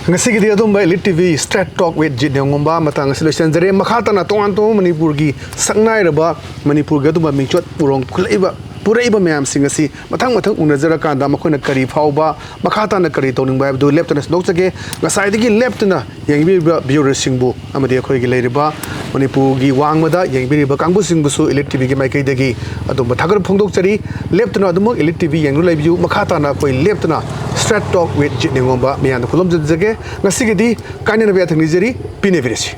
ꯉꯁꯤꯒꯤꯗꯤ ꯑꯗꯨꯝꯕ Elite TV Straight Talk with ꯖꯤꯠ ꯅꯤꯉꯣꯝꯕ ꯃꯇꯥꯡ ꯑꯁꯤ ꯂꯣꯏꯁꯤꯟꯖꯔꯦ꯫ ꯃꯈꯥ ꯇꯥꯅ ꯇꯣꯉꯥꯟ ꯇꯣꯉꯥꯟꯕ ꯃꯅꯤꯄꯨꯔꯒꯤ ꯁꯛꯅꯥꯏꯔꯕ, ꯃꯅꯤꯄꯨꯔꯒꯤ ꯑꯗꯨꯝꯕ ꯃꯤꯡꯆꯠ ꯎꯔꯣꯡ ꯈꯨꯂꯛꯏꯕ, ꯄꯨꯔꯛꯏꯕ ꯃꯌꯥꯝꯁꯤꯡ ꯑꯁꯤ ꯃꯊꯪ ꯃꯊꯪ ꯎꯅꯖꯔꯀꯥꯟꯗ ꯃꯈꯣꯏꯅ ꯀꯔꯤ ꯐꯥꯎꯕ, ꯃꯈꯥ ꯇꯥꯅ ꯀꯔꯤ ꯇꯧꯅꯤꯡꯕ ꯍꯥꯏꯕꯗꯨ ꯂꯦꯞꯇꯅ ꯁꯟꯗꯣꯛꯆꯒꯦ꯫ ꯉꯁꯥꯏꯗꯒꯤ ꯂꯦꯞꯇꯅ ꯌꯦꯡꯕꯤꯔꯤꯕ viewerꯁꯤꯡꯕꯨ ꯑꯃꯗꯤ ꯑꯩꯈꯣꯏꯒꯤ ꯂꯩꯔꯤꯕ ꯃꯅꯤꯄꯨꯔꯒꯤ ꯋꯥꯡꯃꯗ ꯌꯦꯡꯕꯤꯔꯤꯕ ꯀꯥꯡꯕꯨꯁꯤꯡꯕꯨꯁꯨ Elite ꯇꯤꯚꯤꯒꯤ ꯃꯥꯏꯀꯩꯗꯒꯤ ꯑꯗꯨꯝꯕ ꯊꯥꯒꯠꯄ ꯐꯣꯡꯗꯣꯛꯆꯔꯤ꯫ ꯂꯦꯞꯇꯅ ꯑꯗꯨꯃꯛ Elite ꯇꯤꯚꯤ ꯌꯦꯡꯗꯨꯅ ꯂꯩꯕꯤꯌꯨ꯫ ꯃꯈꯥ ꯇꯥꯅ ꯑꯩꯈꯣꯏ ꯂꯦꯞꯇꯅ Straight Talk with ꯖꯤꯠ ꯅꯤꯉꯣꯝꯕ ꯃꯤꯌꯥꯝꯗ ꯈꯨꯂꯨꯝꯖꯖꯒꯦ꯫ ꯉꯁꯤꯒꯤꯗꯤ ꯀꯥꯏꯅꯅꯕ ꯌꯥꯊꯪ ꯅꯤꯖꯔꯤ꯫ ꯄꯤꯅꯕꯤꯔꯁꯤ꯫